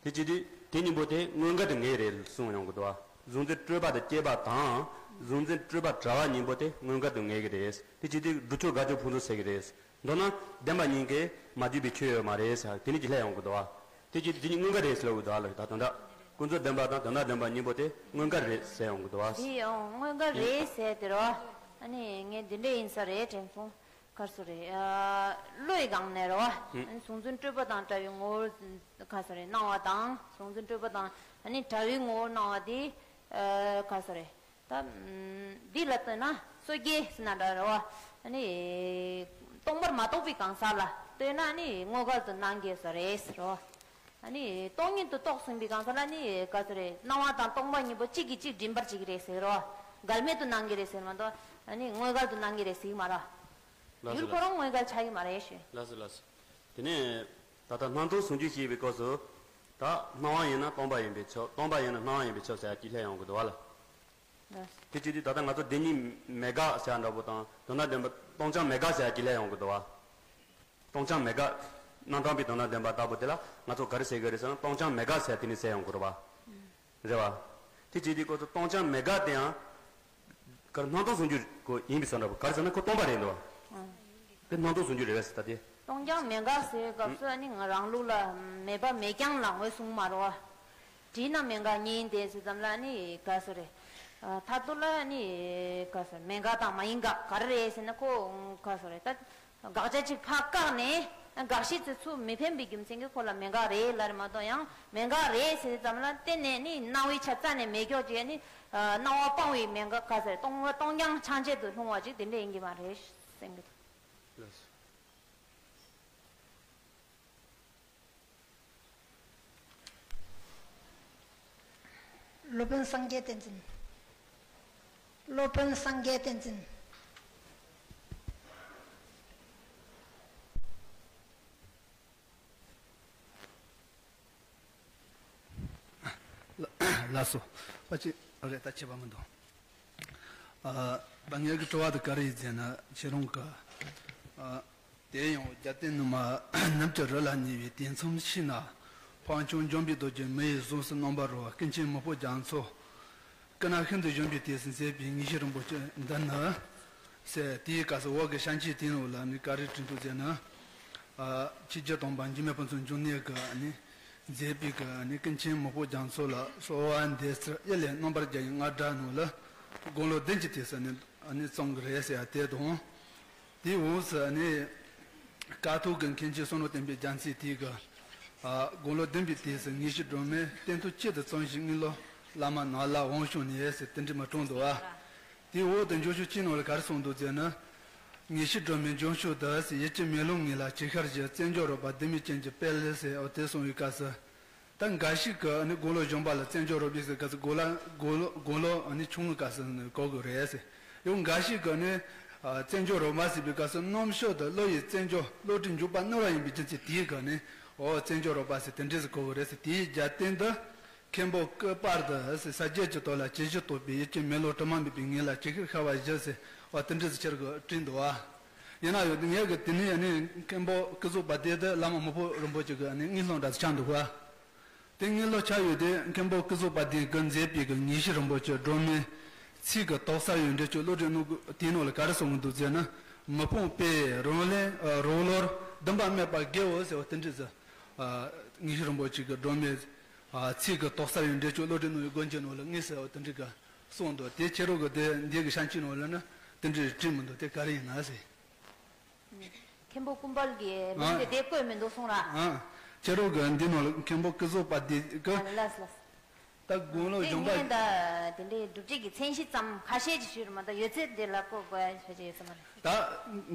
དེ་བྱེད་དུས་དེ་གཉིས་པོ་དེ་མངོན་དགར་དུ་ངེས་རེད་གསུངས་ཡོང་གི་འདུག་བ། གཟུང་འཛིན་སྤྲོས་པ་དང་བཅས་པ་དང་། གཟུང་འཛིན་སྤྲོས་པ་བྲལ་བ་གཉིས་པོ་དེ་མངོན་དགར་དུ་ངེས་ཀྱི་རེད། དེ་བྱེད་དུས་སྒྲུབ་ཕྱོགས་དགག་བྱ་ཕུང་སོགས་ཟེར་གྱི་རེད། མདོར་ན་བདེན་པ་གཉིས་ཀས་མ་བསྡུས་པའི་ཆོས་ཡོད་མ་རེད་ཟེར་དེ་ནས་ཀྱི་ལྷད་ཡོང་གི་འདུག་བ། དེ་བྱེད་དུས་དེ་གཉིས་མངོན་དགར་རེད་ཟེར་ལབ་ཀྱི་འདུག་བ་ལ། ད་དོན་དག་ཀུན་རྫོབ་བདེན་པ་དང་དོན་དམ་བདེན་པ་གཉིས་པོ་དེ་མངོན་དགར་རེད་ཟེར་ཡོང་གི་འདུག་བ། དེ་ཡང་མངོན་དགར་རེད་ཟེར་དེ་རོ། ཨ་ནི་ངས་འདི་འདྲ་ཡིན་ས་རེད་དྲན་སོང་། ག་རེ་ཟེར་རེད། ཨ། བློའི་སྒང་ནས་རེད་བ། ཨ་ནི་གཟུང་འཛིན་སྤྲོས་པ་དང་བྲལ་བའི་ངོ་བོར་ག་རེ་ཟེར་རེད། སྣང་བ་དང་། གཟུང་འཛིན་སྤྲོས་པ་དང་ཨ་ནི་བྲལ་བའི་ངོ་བོར་སྣང་བ་དེ། ཨ། ག་རེ་ཟེར་རེད། ད་འདི་ལ་ལྟོས་ན་སོ་སྐྱེ་ཟེར་ན་འདྲ་རེད་བ། ཨ་ནི་སྟོང་པར་མ་རྟོགས་པའི་གང་ཟག་ལ་ལྟོས་ན་ཨ་ནི་མངོན་དགར་དུ་སྣང་གི་ཡོད་ས་རེད་ཟེར་རོ། ཨ་ནི་སྟོང་ཉིད་དུ་རྟོགས་ཟིན་པའི་གང་ཟག་ལ་ནི་ག་ཚོད་རེད། སྣང་བ་དང་སྟོང་པ་གཉིས་པོ་གཅིག་གིས་གཅིག་འདྲེན་པར་བྱེད་ཀྱི་རེད་ཟེར་རོ། འགལ་མེད་དུ་སྣང་གི་རེད་ཟེར་མ་གཏོགས་ཨ་ནི་མངོན་དགར་དུ་སྣང་གི་རེད་ཟེར་གྱི་མ་རེད། ལགས་སོ། ཡུལ་ཁོ་རང་མངོན་དགར་ཆགས་ཀྱི་མ་རེད་ཞུ། ལགས་སོ་ལགས་སོ། དེ་ནས་ད་ལྟ་སྣང་སྟོང་ཟུང་འཇུག་བཤད་པའི་སྐབས་སུ། ད་སྣང་བ་ཡིན་ན་སྟོང་པ་ཡིན་པས་ཁྱབ། སྟོང་པ་ཡིན་ན་སྣང་བ་ཡིན་པས་ཁྱབ་ཟེར་ཡ་གཅིག་སླེབས་ཡོང་གི་འདུག་བ་ལ། དེ་བྱེད་དུས་ད་ལྟ་ང་ཚོ་བདེན་གཉིས་མེད་དགག་ཟེར་ཡ་འདྲ་པོ་དང་དོན་དམ་བདེན་པ་སྟོང་རྐྱང་མེད་དགག་ཟེར་ཡ་གཅིག་སླེབས་ཡོང་གི་འདུག་བ། སྟོང་རྐྱང་མེད་དགག་རྣམ་གྲངས་པའི་དོན་དམ་བདེན་པ་ལྟ་བུ་དེ་ལ་ང་ཚོ་ག་རེ་ཟེར་གི་རེད་ཟེར་ན། སྟོང་རྐྱང་མེད་དགག་ཟེར་དེ་ནི་ཟེར་ཡོང་གི་རེད་བ། རེད་བ། དེ་བྱེད་དུས་ཁོ་ཚོ་སྟོང་རྐྱང་མེད་དགག་དེ་ཡང་ག་རེ་སྣང་སྟོང་ཟུང་འཇུག་གོ་ཡིན་པའི་བཟོ་འདྲ་པོ། ག་རེ་ཟེར་ན་ཁོ་སྟོང་པ་རེད་འདུག་བ། དེ་སྣང་སྟོང་ཟུང་འཇུག་རེད་བས་ཟེར་ད་དེ། སྟོང་རྐྱང་མེད་དགག་ཟེར་བའི་སྐབས་སུ་ཨ་ནི་ང་རང་ལུགས་ལ་མེད་པ་མེད་རྐྱང་ལ་ངོས་བཟུང་མ་རོ། བྲིས་ན་མེད་དགག་གཉིས་ཡིན་ཏེ་ཟེར་ཙམ་ལ་ཨ་ནི་ག་ཟེར་རེད། མཐར་ཐུག་ལ་ཨ་ནི་ག་ཟེར་མེད་དགག་དང་མ་ཡིན་དགག་ག་རེ་རེད་ཟེར་ན་ཁོ་ག་ཟེར་རེད་ད། དགག་བྱ་གཅིག་ཕར་བཀག་ནས་དགག་གཞི་དེ་ཚུར་མི་འཕེན་པའི་རྒྱུ་མཚན་གྱིས་ཁོ་ལ་མེད་དགག་རེད་ལབ་རེད་མ་གཏོགས་ཡང་མེད་དགག་རེད་ཟེར་ཙམ་ལ་གཏན་ནས་ནི་སྣང་བའི་ཆ་རྩ་ནས་མེད་ཀྱོག་ཅིག་ནི་སྣང་བ་སྤང་བའི་མེད་དགག་ག་ཟེར་སྟོང་སྟོང་རྐྱང་ཆ་འཇོག་ཏུ་ལྷུང་བ་ཅིག་དེ་འདྲ་ཡིན་གྱི་མ་རེད་སེམས་ཀྱི། སློབ་དཔོན་སངས་རྒྱས་བསྟན་འཛིན། སློབ་དཔོན་སངས་རྒྱས་བསྟན་འཛིན། ལགས་སོ། ཕལ་ཆེར་རེ་ལྟ་བྱེད་པ་མི་འདུག་ཨ། ད་ངའི་གི་དྲི་བ་དེ་ག་རེ་ཡིན་ཟེར་ན་ཁྱེད་རང་གི་ཨ། དེ་ཡང་རྒྱལ་བསྟན་ནུ་མ་ནུབ་ཀྱི་རི་ལ་ཉེ་བའི་དེ་མཚམས་ཤིང་ན། འཕགས་མཆོག་འཇོམས་པའི་རྡོ་རྗེ་མི་ཡི་གཟུགས་སུ་རྣམ་པར་རོལ་པ། ཀུན་མཁྱེན་མི་ཕོ་རྒྱ་མཚོ། སྐུ་ན་ཤིན་ཏུ་གཞོན་པའི་དུས་སུ་མཛད་པའི་དངོས་གཞི་རིན་པོ་ཆེ་འདི་ནི། ཟེར་དེའི་སྐབས་སུ་འོག་གི་བྱིན་གྱིས་དེའི་ནང་ལ་ནི་ག་རེ་བྲིས་འདུག་ཟེར་ན། ཨ། ཆོས་རྗེ་དམ་པ་འཇིགས་མེད་ཕུན་ཚོགས་འབྱུང་གནས་ཀྱིས་ནི་མཛད་པའི་གི་ནི་ཀུན་མཁྱེན་མི་ཕོ་རྒྱ་མཚོ་ལ་གསོལ་བ་འདེབས་ཚུལ་ཡིད་ལས་རྣམ་པར་རྒྱལ་བའི་རྔ་སྒྲ་ནང་ལ་དགུང་ལོ་བདུན་གྱི་དུས་སུ་ནི་ནི་བརྩམས་ཀྱི་རེད་ཟེར་ཡ་དེ་དང་། དེའི་འོག་སུ་ནི་ཀཿཐོག་གི་མཁན་ཆེན་བསོད་ནམས་བསྟན་པའི་རྒྱལ་མཚན་དེ་གི་ཨ། དགུང་ལོ་བདུན་པའི་དུས་སུ་དངོས་གཞི་སྒྲོན་མེ་སྟེང་ཐུགས་གཅིག་ཏུ་བརྩམས་ཤིང་དངུལ་ལོ་བླ་མ་ནཱ་ལ་དབང་བྱུང་ནས་ཟེར་དེ་འདྲ་མ་བྲིས་འདུག་ཨ། དེའི་འོག་ཏུ་འགྱུར་ཕྱོགས་གཅིག་ནང་ལ་ག་རེ་གསུངས་འདུག་ཟེར་ན། དངོས་གཞི་སྒྲོན་མེ་འབྱུང་ཕྱོགས་དུ་ཟེར་ཡིད་ཀྱི་མེ་ལོང་ངོས་ལ་ཅིག་ཤར་ཞིང་བརྩེ་འཇོ་རོལ་པ་ལྡུམ་རའི་སྤྱན་གྱིས་སྤེལ་ཟེར་འོ་དེ་གསུངས་པའི་སྐབས་སུ། ད་འགའ་ཞིག་གིས་ནི་དགུང་ལོ་གཞོན་པ་ལ་བརྩེ་འཇོ་རོལ་པའི་ཟེར་སྐབས་སུ་དགུང་ལོ་དགུང་ལོ་དགུང་ལོ་ནི་ཆུང་ངུའི་སྐབས་སུ་ནི་གོ་དགོས་རེད་ཟེར། ཡང་འགའ་ཞིག་གིས་ནི་ཨ། བརྩེ་འཇོ་རོལ་པ་ཟེར་བའི་སྐབས་སུ་རྣམ་ཤོག་ཏུ་བློ་ཡི་བརྩེ་འཇོ་བློ་གྲོས་འཇུག་པ་བསྣོར་བ་ཡིན་པའི་རྒྱུ་མཚན་དེའི་སྒོ་ནས་འོ་བརྩེ་འཇོ་རོལ་པ་ཟེར་དེ་འདྲ་ཟེར་གོ་དགོས་རེད་ཟེར། དེའི་རྒྱབ་རྟེན་དུ་མཁན་པོ་ཀུན་དཔལ་དུ་ཟེར་ས་བརྒྱད་ཀྱི་ཐོག་ལ་ཇི་བཞིན་རྟོགས་པའི་ཡིད་ཀྱི་མེ་ལོང་དྲི་མ་མེད་པའི་ངོས་ལ་ཅིག་ཤར་ཤར་བ་བཞིན་ཟེར་འོ་དེ་འདྲ་ཟེར་ཁྱེད་ཀྱིས་བྲིས་འདུག་ཨ། ཡིན་ན་ཡང་ངས་གི་དེ་ནས་ནི་མཁན་པོ་ཀུན་རྫོབ་དཔལ་ལྡན་དེ་བླ་མ་མི་ཕོ་རིན་པོ་ཆེ་གི་ནི་དངུལ་སློང་འདྲ་ཟེར་ཆགས་འདུག་ག་དེ་དངུལ་ལོ་ཆགས་ཡོད་དེ་མཁན་པོ་ཀུན་རྫོབ་དཔལ་ལྡན་གྱིས་མཛད་པའི་གི་དངོས་གཞི་རིན་པོ་ཆེ་སྒྲོན་མེ་ཚིག་གི་ཏོག་གསར་ཡང་འགྲེལ་བརྗོད་བློ་གྲོས་ནོར་བུ་དེའི་ནང་ལ་ག་རེ་གསུངས་འདུག་ཟེར་ན། མི་ཕམ་དཔལ་རང་ལས་རང་བློར་འདུན་པ་མེད་པ་དགེའོ་ཟེར་བ་དེ་འདྲ་ཟེར། དངོས་གཞི་རིན་པོ་ཆེ་གི་སྒྲོན་མེ་ཚིག་གི་ཏོག་གསར་ཡང་འགྲེལ་བརྗོད་བློ་གྲོས་ནོར་བུའི་སྒོ་འབྱེད་ནང་ལ་དངོས་ཟེར་བ་དེ་འདྲ་གི་གསུངས་འདུག་དེ་ཁྱེད་རང་གི་དེ་འདི་གི་བྱིན་གྱིས་ནང་ལ་ནི་དེ་འདྲ་བྲིས་མི་འདུག་དེ་ག་རེ་ཡིན་ན་ཟེར། མཁན་པོ་ཀུན་དཔལ་གྱིས་ལུང་དེ་དེ་བཀོད་མི་འདུག་གསུངས་ར། ཨ། ཁྱེད་རང་གི་འདི་ནང་ལ་མཁན་པོ་ཀུན་རྫོབ་དཔལ་ལྡན་གྱིས། ལགས་ལགས། ད་དགུང་ལོ་གཞོན་པ། དེ་ངས་ད་དེ་འདྲའི་སྒྲུབ་བྱེད་ཀྱི་མཚན་གཞི་ཙམ་ཁ་ཤས་ཅིག་ཞུས་རེད་མ་གཏོགས་ཡོད་ཚད་འདི་ལ་བཀོད་དགོས་ཡ་ཞེ་ཅིག་ཡོད་ས་མ་རེད། ད་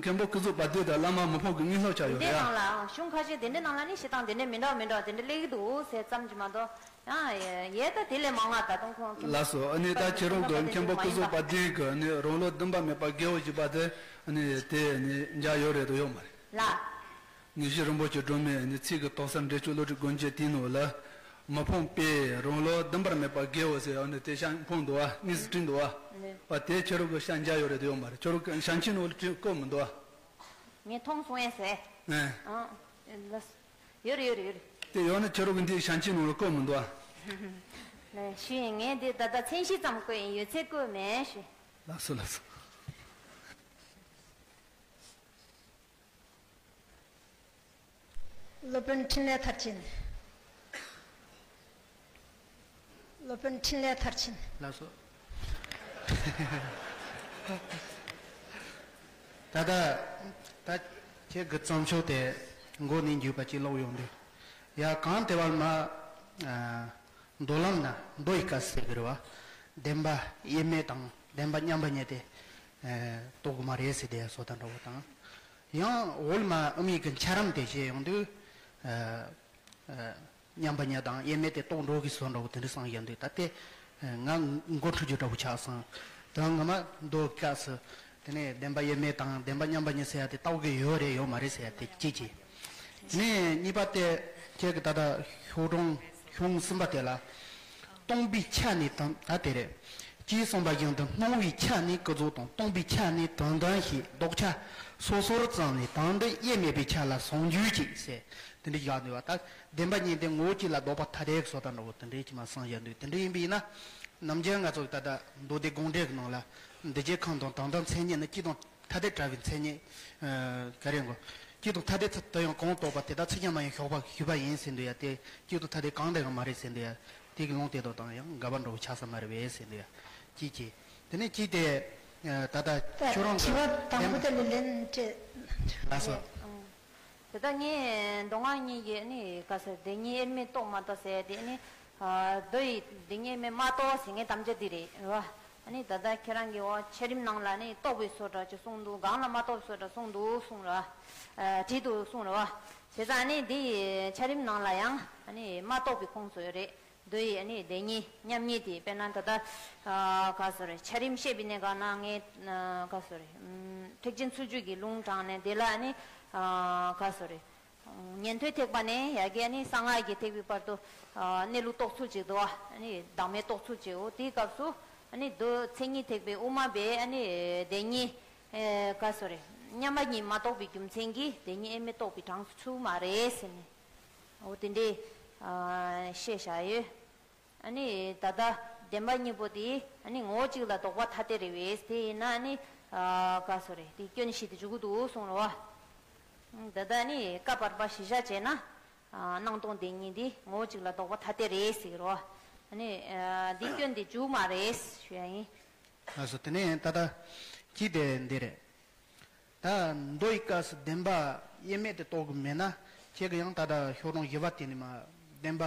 མཁན་པོ་ཀུན་རྫོབ་དཔལ་ལྡན་དང་བླ་མ་མི་ཕམ་གྱི་དངོས་སློབ་ཆགས་ཡོད་རེད་ཡ། དེ་འདྲའི་ནང་ལ་གཞུང་ཁ་ཤས་དེ་འདྲའི་ནང་ལ་ནི་བཤད་སྟངས་དེ་འདྲ་མི་འདྲ་མི་འདྲ་དེ་འདྲ་སླེབས་ཀྱི་འདུག་ཟེར་ཙམ་གྱིས་མ་གཏོགས། ཡང་ཡས་ད་དེ་ལས་མང་བ་ད་དུང་ཁོང་ཁྱིམ་ལགས་སོ། ཨ་ནི་ད་ཁྱེད་རང་གི་མཁན་པོ་ཀུན་རྫོབ་དཔལ་ལྡན་གྱི་ནི་རང་བློ་འདུན་པ་མེད་པ་དགེའོ་ཞེས་པ་དེ་ནི་དེ་ནི་འཇལ་ཡོད་རེད་དོ་ཡོད་མ་རེད། ལགས། དངོས་གཞི་རིན་པོ་ཆེ་སྒྲོན་མེ་ནི་ཚིག་གི་ཏོག་གསར་འགྲེལ་བརྗོད་བློ་གྲོས་སྒོ་འབྱེད་དེའི་ནང་ལ། མི་ཕམ་དཔལ་རང་བློ་འདུན་པ་མེད་པ་དགེའོ་ཟེར་ཡང་ནི་དེ་ཤ་ཕུང་འདུག་བ་དངོས་སུ་བྲིས་འདུག་བ། ཨ་དེ་ཁྱེད་རང་གི་ཤ་འཇལ་ཡོད་རེད་དོ་ཡོད་མ་རེད། ཁྱེད་རང་གི་བྱིན་གྱིས་ནང་ལ་བྲིས་བཀོད་མི་འདུག་བ། ངས་མཐོང་སོང་ངས་ཟེར། ཨེ། ཨང་། ལགས། ཡོད་རེད་ཡོད་རེད་ཡོད་རེད། དེ་ཡང་ན་ཁྱེད་རང་གི་འདི་བྱིན་གྱིས་ནང་ལ་བཀོད་མི་འདུག་ཨ། ལགས་ཞུ་ཡིན། ངས་འདི་ད་ལྟ་མཚན་གཞི་ཙམ་བཀོད་ཡིན། ཡོད་ཚད་བཀོད་མེད་ཞུ། ལགས་སོ་ལགས་སོ། སློབ་དཔོན་འཕྲིན་ལས་མཐར་ཕྱིན། སློབ་དཔོན་འཕྲིན་ལས་མཐར་ཕྱིན། ལགས་སོ། ད་ལྟ་ད་ཁྱེད་ཀྱི་བརྩམས་ཆོས་དེ་མགོ་ནས་མཇུག་བར་ཅིག་ཀློག་ཡོང་དུས། ཡ་གང་ལྟེ་བར་མ། ཨ། མདོ་ལམ་ན་མདོ་ཡི་སྐབས་སུ་ཟེར་གི་རེད་བ། བདེན་པ་དབྱེར་མེད་དང་བདེན་པ་མཉམ་པ་ཉིད་དེ། ཨ། རྟོགས་གི་མ་རེད་ཟེར་དེ་བཟོ་ལྟ་འདྲ་བོ་དང་། ཡང་འོལ་མ་དབུ་མའི་གི་འཆར་ལམ་དེ་བཤད་ཡོང་དུས། ཨ། ཨ། མཉམ་པ་ཉིད་དང་དབྱེར་མེད་དེ་རྟོགས་འགྲོ་གི་བཟོ་འདྲ་བོ་དེ་འདྲ་བསམ་ཡོང་དུས་ད་ལྟའི་ང་མགོ་འཁྲུག་རྒྱུ་འདྲ་བོ་ཆགས་སོང་། ད་ངོ་མ་མདོ་སྐབས་སུ་དེ་ནས་བདེན་པ་དབྱེར་མེད་དང་བདེན་པ་མཉམ་པ་ཉིད་ཟེར་ཡ་དེ་རྟོགས་ཀྱི་ཡོད་རེད་ཡོད་མ་རེད་ཟེར་ཡ་དེ་གཅིག་བྱས། དེ་ནས་གཉིས་པ་དེ་ཁྱེད་ཀྱི་ད་ལྟ་ཤོག་གྲངས་གཞུང་གསུམ་པ་དེ་ལ། སྟོང་པའི་ཆ་ནས་དང་ད་དེ་རེད། ཅེས་གསུངས་པ་བཞིན་དུ་སྣང་བའི་ཆ་ནས་ཀུན་རྫོབ་དང་སྟོང་པའི་ཆ་ནས་དོན་དམ་ཞེས་ལྡོག་ཆ་སོ་སོར་བརྩམས་ནས་དོན་དུ་དབྱེར་མེད་པའི་ཆ་ལ་ཟུང་འཇུག་ཅིག་ཟེར་དེ་འདྲ་བཞག་འདུག་བ། ད་བདེན་པ་གཉིས་དེ་ངོ་བོ་གཅིག་ལ་ལྡོག་པ་ཐ་དད་ཀྱི་བཟོ་ལྟ་འདྲ་བོ་དེ་འདྲའི་ཅིག་མ་བསམ་བཞག་འདུག་དེ་འདྲ་ཡིན་པ་ཡིན་ན། ནམ་རྒྱུན་ང་ཚོ་ད་ལྟ་མདོ་སྡེ་དགོངས་འགྲེལ་གྱི་ནང་ལ་འདུ་བྱེད་ཁམས་དང་དོན་དམ་མཚན་ཉིད་ནི་གཅིག་དང་ཐ་དད་བྲལ་བའི་མཚན་ཉིད། ཨ། ག་རེ་གོ། གཅིག་དང་ཐ་དད་ཚུལ་དུ་ཡང་གང་རྟོགས་པ་དེ་དག་ཚིག་ཀྱང་མ་ཡིན་ཞོགས་པ་ཞུས་པ་ཡིན་ཟེར་འདུག་ཡ། དེ་གཅིག་དང་ཐ་དད་གང་དེ་ཡང་མ་རེད་ཟེར་འདུག་ཡ། དེ་གི་ལུང་དེ་དག་དང་ཡང་འགལ་བ་འགྲོ་བའི་ཆགས་ས་མ་རེད་པས་ཟེར་འདུག་ཡ། གཅིག་གཅིག་དེ་ནས་གཅིག་དེ། ད་ལྟ་ད་ཁྱོད་རང་གི་དྲི་བ་དང་པོ་དེ་ལ་ལན་སྤྲད། ལགས་སོ། དེ་ལྟ་ངས་མདོ་སྔགས་གཉིས་ཀྱི་ནི་ག་ཟེར་བདེན་གཉིས་དབྱེར་མེད་རྟོགས་མ་རྟོགས་ཟེར་དེ་ནི། མདོ་ཡི་བདེན་གཉིས་དབྱེར་མེད་མ་རྟོགས་ཟེར་ངའི་དམ་བཅའ་འདི་རེད་རོ། ཨ་ནི་ད་ལྟ་ཁྱེད་རང་གི་འོ་འཆད་རིམ་ནང་ལ་ནི་རྟོགས་པའི་བཟོ་འདྲ་ཅིག་གསུངས་འདུག་གང་ལ་མ་རྟོགས་པའི་བཟོ་འདྲ་གསུངས་འདུག་གསུངས་ར། བྲིས་འདུག་གསུངས་ར། བྱས་ཙང་ཨ་ནི་འདི་འཆད་རིམ་ནང་ལ་ཡང་ཨ་ནི་མ་རྟོགས་པའི་ཁུངས་སུ་ཡོད་རེད། མདོ་ཡི་ཨ་ནི་བདེན་གཉིས་མཉམ་ཉིད་དེ་དཔེར་ན་ད་ལྟ་ག་ཟེར་རེད། འཆད་རིམ་བཤད་པའི་གནས་སྐབས་ན་ངས་ག་ཟེར་རེད། ཐེག་ཆེན་ཚུལ་འཆོས་ཀྱི་ལུང་དྲངས་ནས་དེ་ལ་ཨ་ནི་ག་ཟེར་རེད། ཉན་ཐོས་ཐེག་པ་ནས་ཡ་གི་ནི་གསང་སྔགས་ཀྱི་ཐེག་པའི་བར་དུ་གནས་ལུགས་རྟོགས་ཚུལ་ཅིག་འདུག་ཨ་ནི་བདག་མེད་རྟོགས་ཚུལ་ཅིག་འོ་དེའི་སྐབས་སུ་ཨ་ནི་མདོ་མཚན་ཉིད་ཐེག་པའི་དབུ་མ་པས་ཨ་ནི་བདེན་གཉིས་ག་ཟེར་རེད། མཉམ་པ་ཉིད་མ་རྟོགས་པའི་རྒྱུ་མཚན་གྱིས་བདེན་གཉིས་དབྱེར་མེད་རྟོགས་པའི་གྲངས་སུ་ཚུད་མ་རེད་ཟེར་ནས་འོ་དེ་འདྲའི་བཤད་བཞག་ཡོད། ཨ་ནི་ད་ལྟ་བདེན་པ་གཉིས་པོ་དེ་ཨ་ནི་ངོ་བོ་གཅིག་ལ་ལྡོག་པ་ཐ་དད་རེད་པས། དེ་ཡིན་ན་ཨ་ནི་ག་ཟེར་རེད། དེ་སྐྱོན་བཞི་དེ་འཇུག་གི་འདུག་གསུངས་རོ། ད་ལྟ་ཨ་ནི་བཀའ་བར་པ་གཞི་བཞག་བྱས་ན་སྣང་སྟོང་བདེན་གཉིས་དེ་ངོ་བོ་གཅིག་ལ་ལྡོག་པ་ཐ་དད་རེད་ཟེར་རོ། ཨ་ནི་འདི་སྐྱོན་དེ་འཇུག་མ་རེད་ཞུ་ཡ་ཡིན། ལགས་སོ། དེ་ནས་ད་ལྟ་གཅིག་དེ་འདི་རེད། ད་མདོ་ཡི་སྐབས་སུ་བདེན་པ་དབྱེར་མེད་དུ་རྟོགས་ཀྱི་མེད་ན། ཁྱེད་ཀྱིས་ཡང་ད་ལྟ་ཤོག་གྲངས་བཞི་པ་དེ་ནས་མ་བདེན་པ།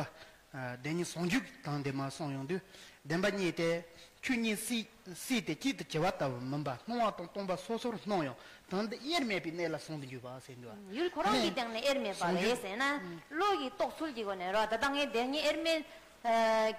བདེན་གཉིས་ཟུང་འཇུག་དང་དེ་མ་གསུངས་ཡོང་དུས། བདེན་པ་གཉིས་ཏེ། ཆོས་གཉིས་སྲིད་སྲིད་དེ་གཅིག་ཏུ་བྱེད་པ་ལྟ་བུ་མིན་པ་སྣང་བ་དང་སྟོང་པ་སོ་སོར་སྣང་ཡང་དོན་དེ་དབྱེར་མེད་པའི་གནས་ལ་ཟུང་དུ་འཇུག་པ་ཟེར་འདུག་ཡུལ་ཁོ་རང་གི་སྟེང་ནས་དབྱེར་མེད་པ་རེད་ཟེར་ན། བློ་ཡིས་རྟོགས་ཚུལ་གྱི་སྒོ་ནས་རོ། ད་ལྟ་ངས་བདེན་གཉིས་དབྱེར་མེད་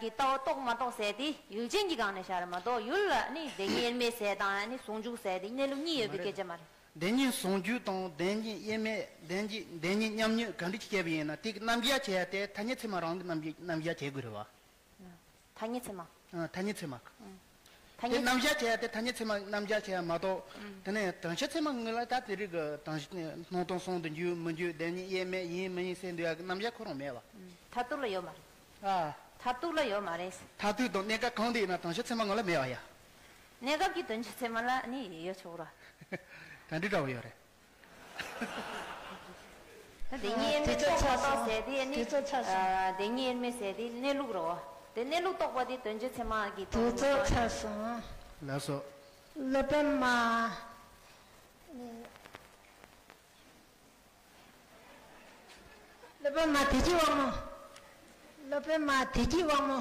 ཀྱི་ལྟ་བ་རྟོགས་མ་རྟོགས་ཟེར་དེ་ཡུལ་ཅན་གྱི་སྒང་ནས་བཤད་རེད་མ་གཏོགས། ཡུལ་ལ་ནི་བདེན་གཉིས་དབྱེར་མེད་ཟེར་དང་ནི་ཟུང་འཇུག་ཟེར་དེ་གནས་ལུགས་གཉིས་ཡོད་པའི་སྐད་ཆ་མ་རེད། བདེན་གཉིས་ཟུང་འཇུག་དང་བདེན་གཉིས་དབྱེར་མེད། བདེན་གཉིས་བདེན་གཉིས་མཉམ་ཉིད་ག་འདྲ་ཞིག་བཤད་པ་ཡིན་ན། དེ་གི་རྣམ་གཞག་བྱེད་ཡ་དེ་ཐ་སྙད་ཚད་མ་རང་གི་རྣམ་གཞག་རྣམ་གཞག་བྱེད་དགོས་རེད་བ། ཐ་སྙད་ཚད་མ། ཨ། ཐ་སྙད་ཚད་མ། ཐ་དེ་སྙད། རྣམ་གཞག་བྱེད་ཡ་དེ་ཐ་སྙད་ཚད་མ་རྣམ་གཞག་བྱེད་ཡ་མ་གཏོགས། དེ་ནས་དོན་སྤྱི་ཚད་མ་ངོས་ལ་ད་དེ་རིགས་ཀྱི་དོན་སྣང་སྟོང་ཟུང་དུ་འཇུག་མི་འཇུག་བདེན་གཉིས་དབྱེར་མེད་ཡིན་མི་ཡིན་ཟེར་འདུག་ཡ་གི་རྣམ་གཞག་ཁོ་རང་མེད་བ། མཐར་ཐུག་ལ་ཡོད་མ་རེད། ཨ། མཐར་ཐུག་ལ་ཡོད་མ་རེད། མཐར་ཐུག་དང་གནས་སྐབས་གང་དུ་ཡིན་ན་དོན་སྤྱི་ཚད་མ་ངོས་ལ་མེད་བ་ཡ། གནས་སྐབས་ཀྱི་དོན་སྤྱི་ཚད་མ་ལ་ནི་ཡོད་ཆོག་ར། ད་འདི་འདྲ་བོ་ཡོད་རེད། ད་བདེན་གཉིས་དབྱེར་མེད་རྟོགས་མ་རྟོགས་ཟེར་དེ་ནི། དུས་ཚོད་ཚར་སོང་། ཨ། བདེན་གཉིས་དབྱེར་མེད་ཟེར་དེ་གནས་ལུགས་རེད་བ། དེ་གནས་ལུགས་རྟོགས་པ་དེ་དོན་སྤྱི་ཚད་མ་གི་དུས་ཚོད་ཚར་སོང་། ལགས་སོ། སློབ་དཔོན་མ། སློབ་དཔོན་མ་བདེ་སྐྱིད་དབང་མོ། སློབ་དཔོན་མ་བདེ་སྐྱིད་དབང་མོ།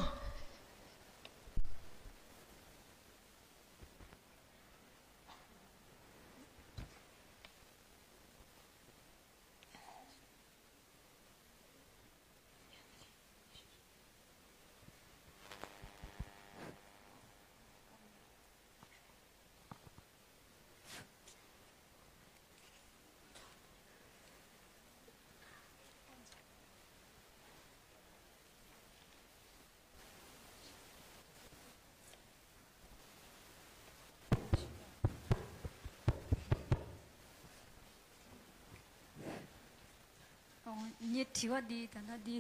ངའི་དྲི་བ་འདི་ད་ལྟ་འདི་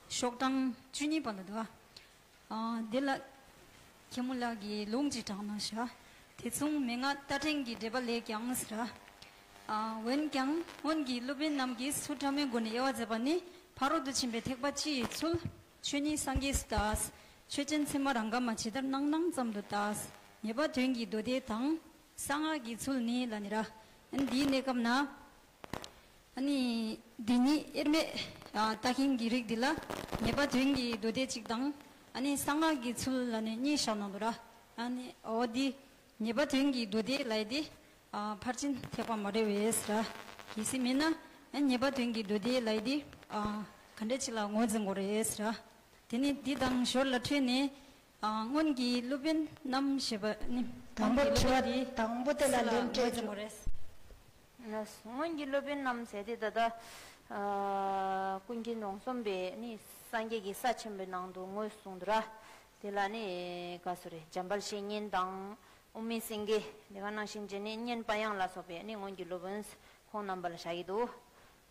ཤོག་གྲངས་བཅུ་གཉིས་པ་ལ་འདུག་ཨ། འདི་ལ་མཁན་མོ་ལགས་ཀྱིས་ལུང་ཅིག་དྲངས་གནང་ཤག་དེ་མཚུངས་མན་ངག་ལྟ་ཕྲེང་གི་འགྲེལ་པ་ལས་ཀྱང་ཟེར། འོན་ཀྱང་སྔོན་གྱི་སློབ་དཔོན་རྣམས་ཀྱིས་ཚུལ་ཕྲ་མོའི་སྒོ་ནས་དབྱེ་བ་མཛད་པ་ནི་ཕ་རོལ་ཏུ་ཕྱིན་པའི་ཐེག་པ་སྤྱི་ཡི་ཚུལ། ཆོས་ཉིད་སངས་རྒྱས་སུ་ལྟ། ཆོས་ཅན་ཚད་མ་རང་ག་མ་ཇི་ལྟར་སྣང་སྣང་ཙམ་དུ་ལྟ། ངེས་པ་དོན་གྱི་མདོ་སྡེ་དང་། གསང་སྔགས་ཀྱི་ཚུལ་ནི་ལ་ནི་ར། འདིའི་གནས་སྐབས་ན། ཨ་ནི་བདེན་གཉིས་དབྱེར་མེད་ལྟ་མཁན་གྱི་རིགས་འདི་ལ་ངེས་པ་དོན་གྱི་མདོ་སྡེ་གཅིག་དང་། ཨ་ནི་གསང་སྔགས་ཀྱི་ཚུལ་ལ་ནི་གཉིས་བཞག་གནང་འདུག་ར། ཨ་ནི་འོ་འདི་ངེས་པ་དོན་གྱི་མདོ་སྡེ་ལབ་ཡ་དེ་ཕར་ཕྱིན་ཐེག་པ་མ་རེད་པས་ཟེར། གལ་སྲིད་མིན་ན་ངེས་པ་དོན་གྱི་མདོ་སྡེ་ལབ་ཡ་དེ་ག་འདྲ་ཅིག་ལ་ངོས་འཛིན་དགོས་རེད་ཟེར། དེ་ནི་འདི་དང་ཞོར་ལ་འཕྲོས་ནས། སྔོན་གྱི་སློབ་དཔོན་རྣམས་ཞེས་པ་ནི། དང་པོ་དྲི་བ་དང་པོ་དེ་ལ་ལན་སྤྲད་ཆོག་སྔོན་གྱི་སློབ་དཔོན་རྣམས་ཟེར་དེ་ད་ལྟ་ཀུན་མཁྱེན་རོང་ཟོམ་པས་ནི་སངས་རྒྱས་ཀྱི་ས་ཆེན་པོའི་ནང་དུ་ངོས་བཟུང་དུ་ར། དེ་ལ་ནི་ག་སུ་རེད། འཇམ་དཔལ་བཤེས་གཉེན་དང་དབུ་མའི་སེང་གེ། དེ་ག་ནང་བཞིན་བྱས་ནས་གཉན་པ་དབྱངས་ལ་སོགས་པའི་ནི་སྔོན་གྱི་སློབ་དཔོན་ཁོང་རྣམ་པ་ལ་བཞག་གི་འདུག་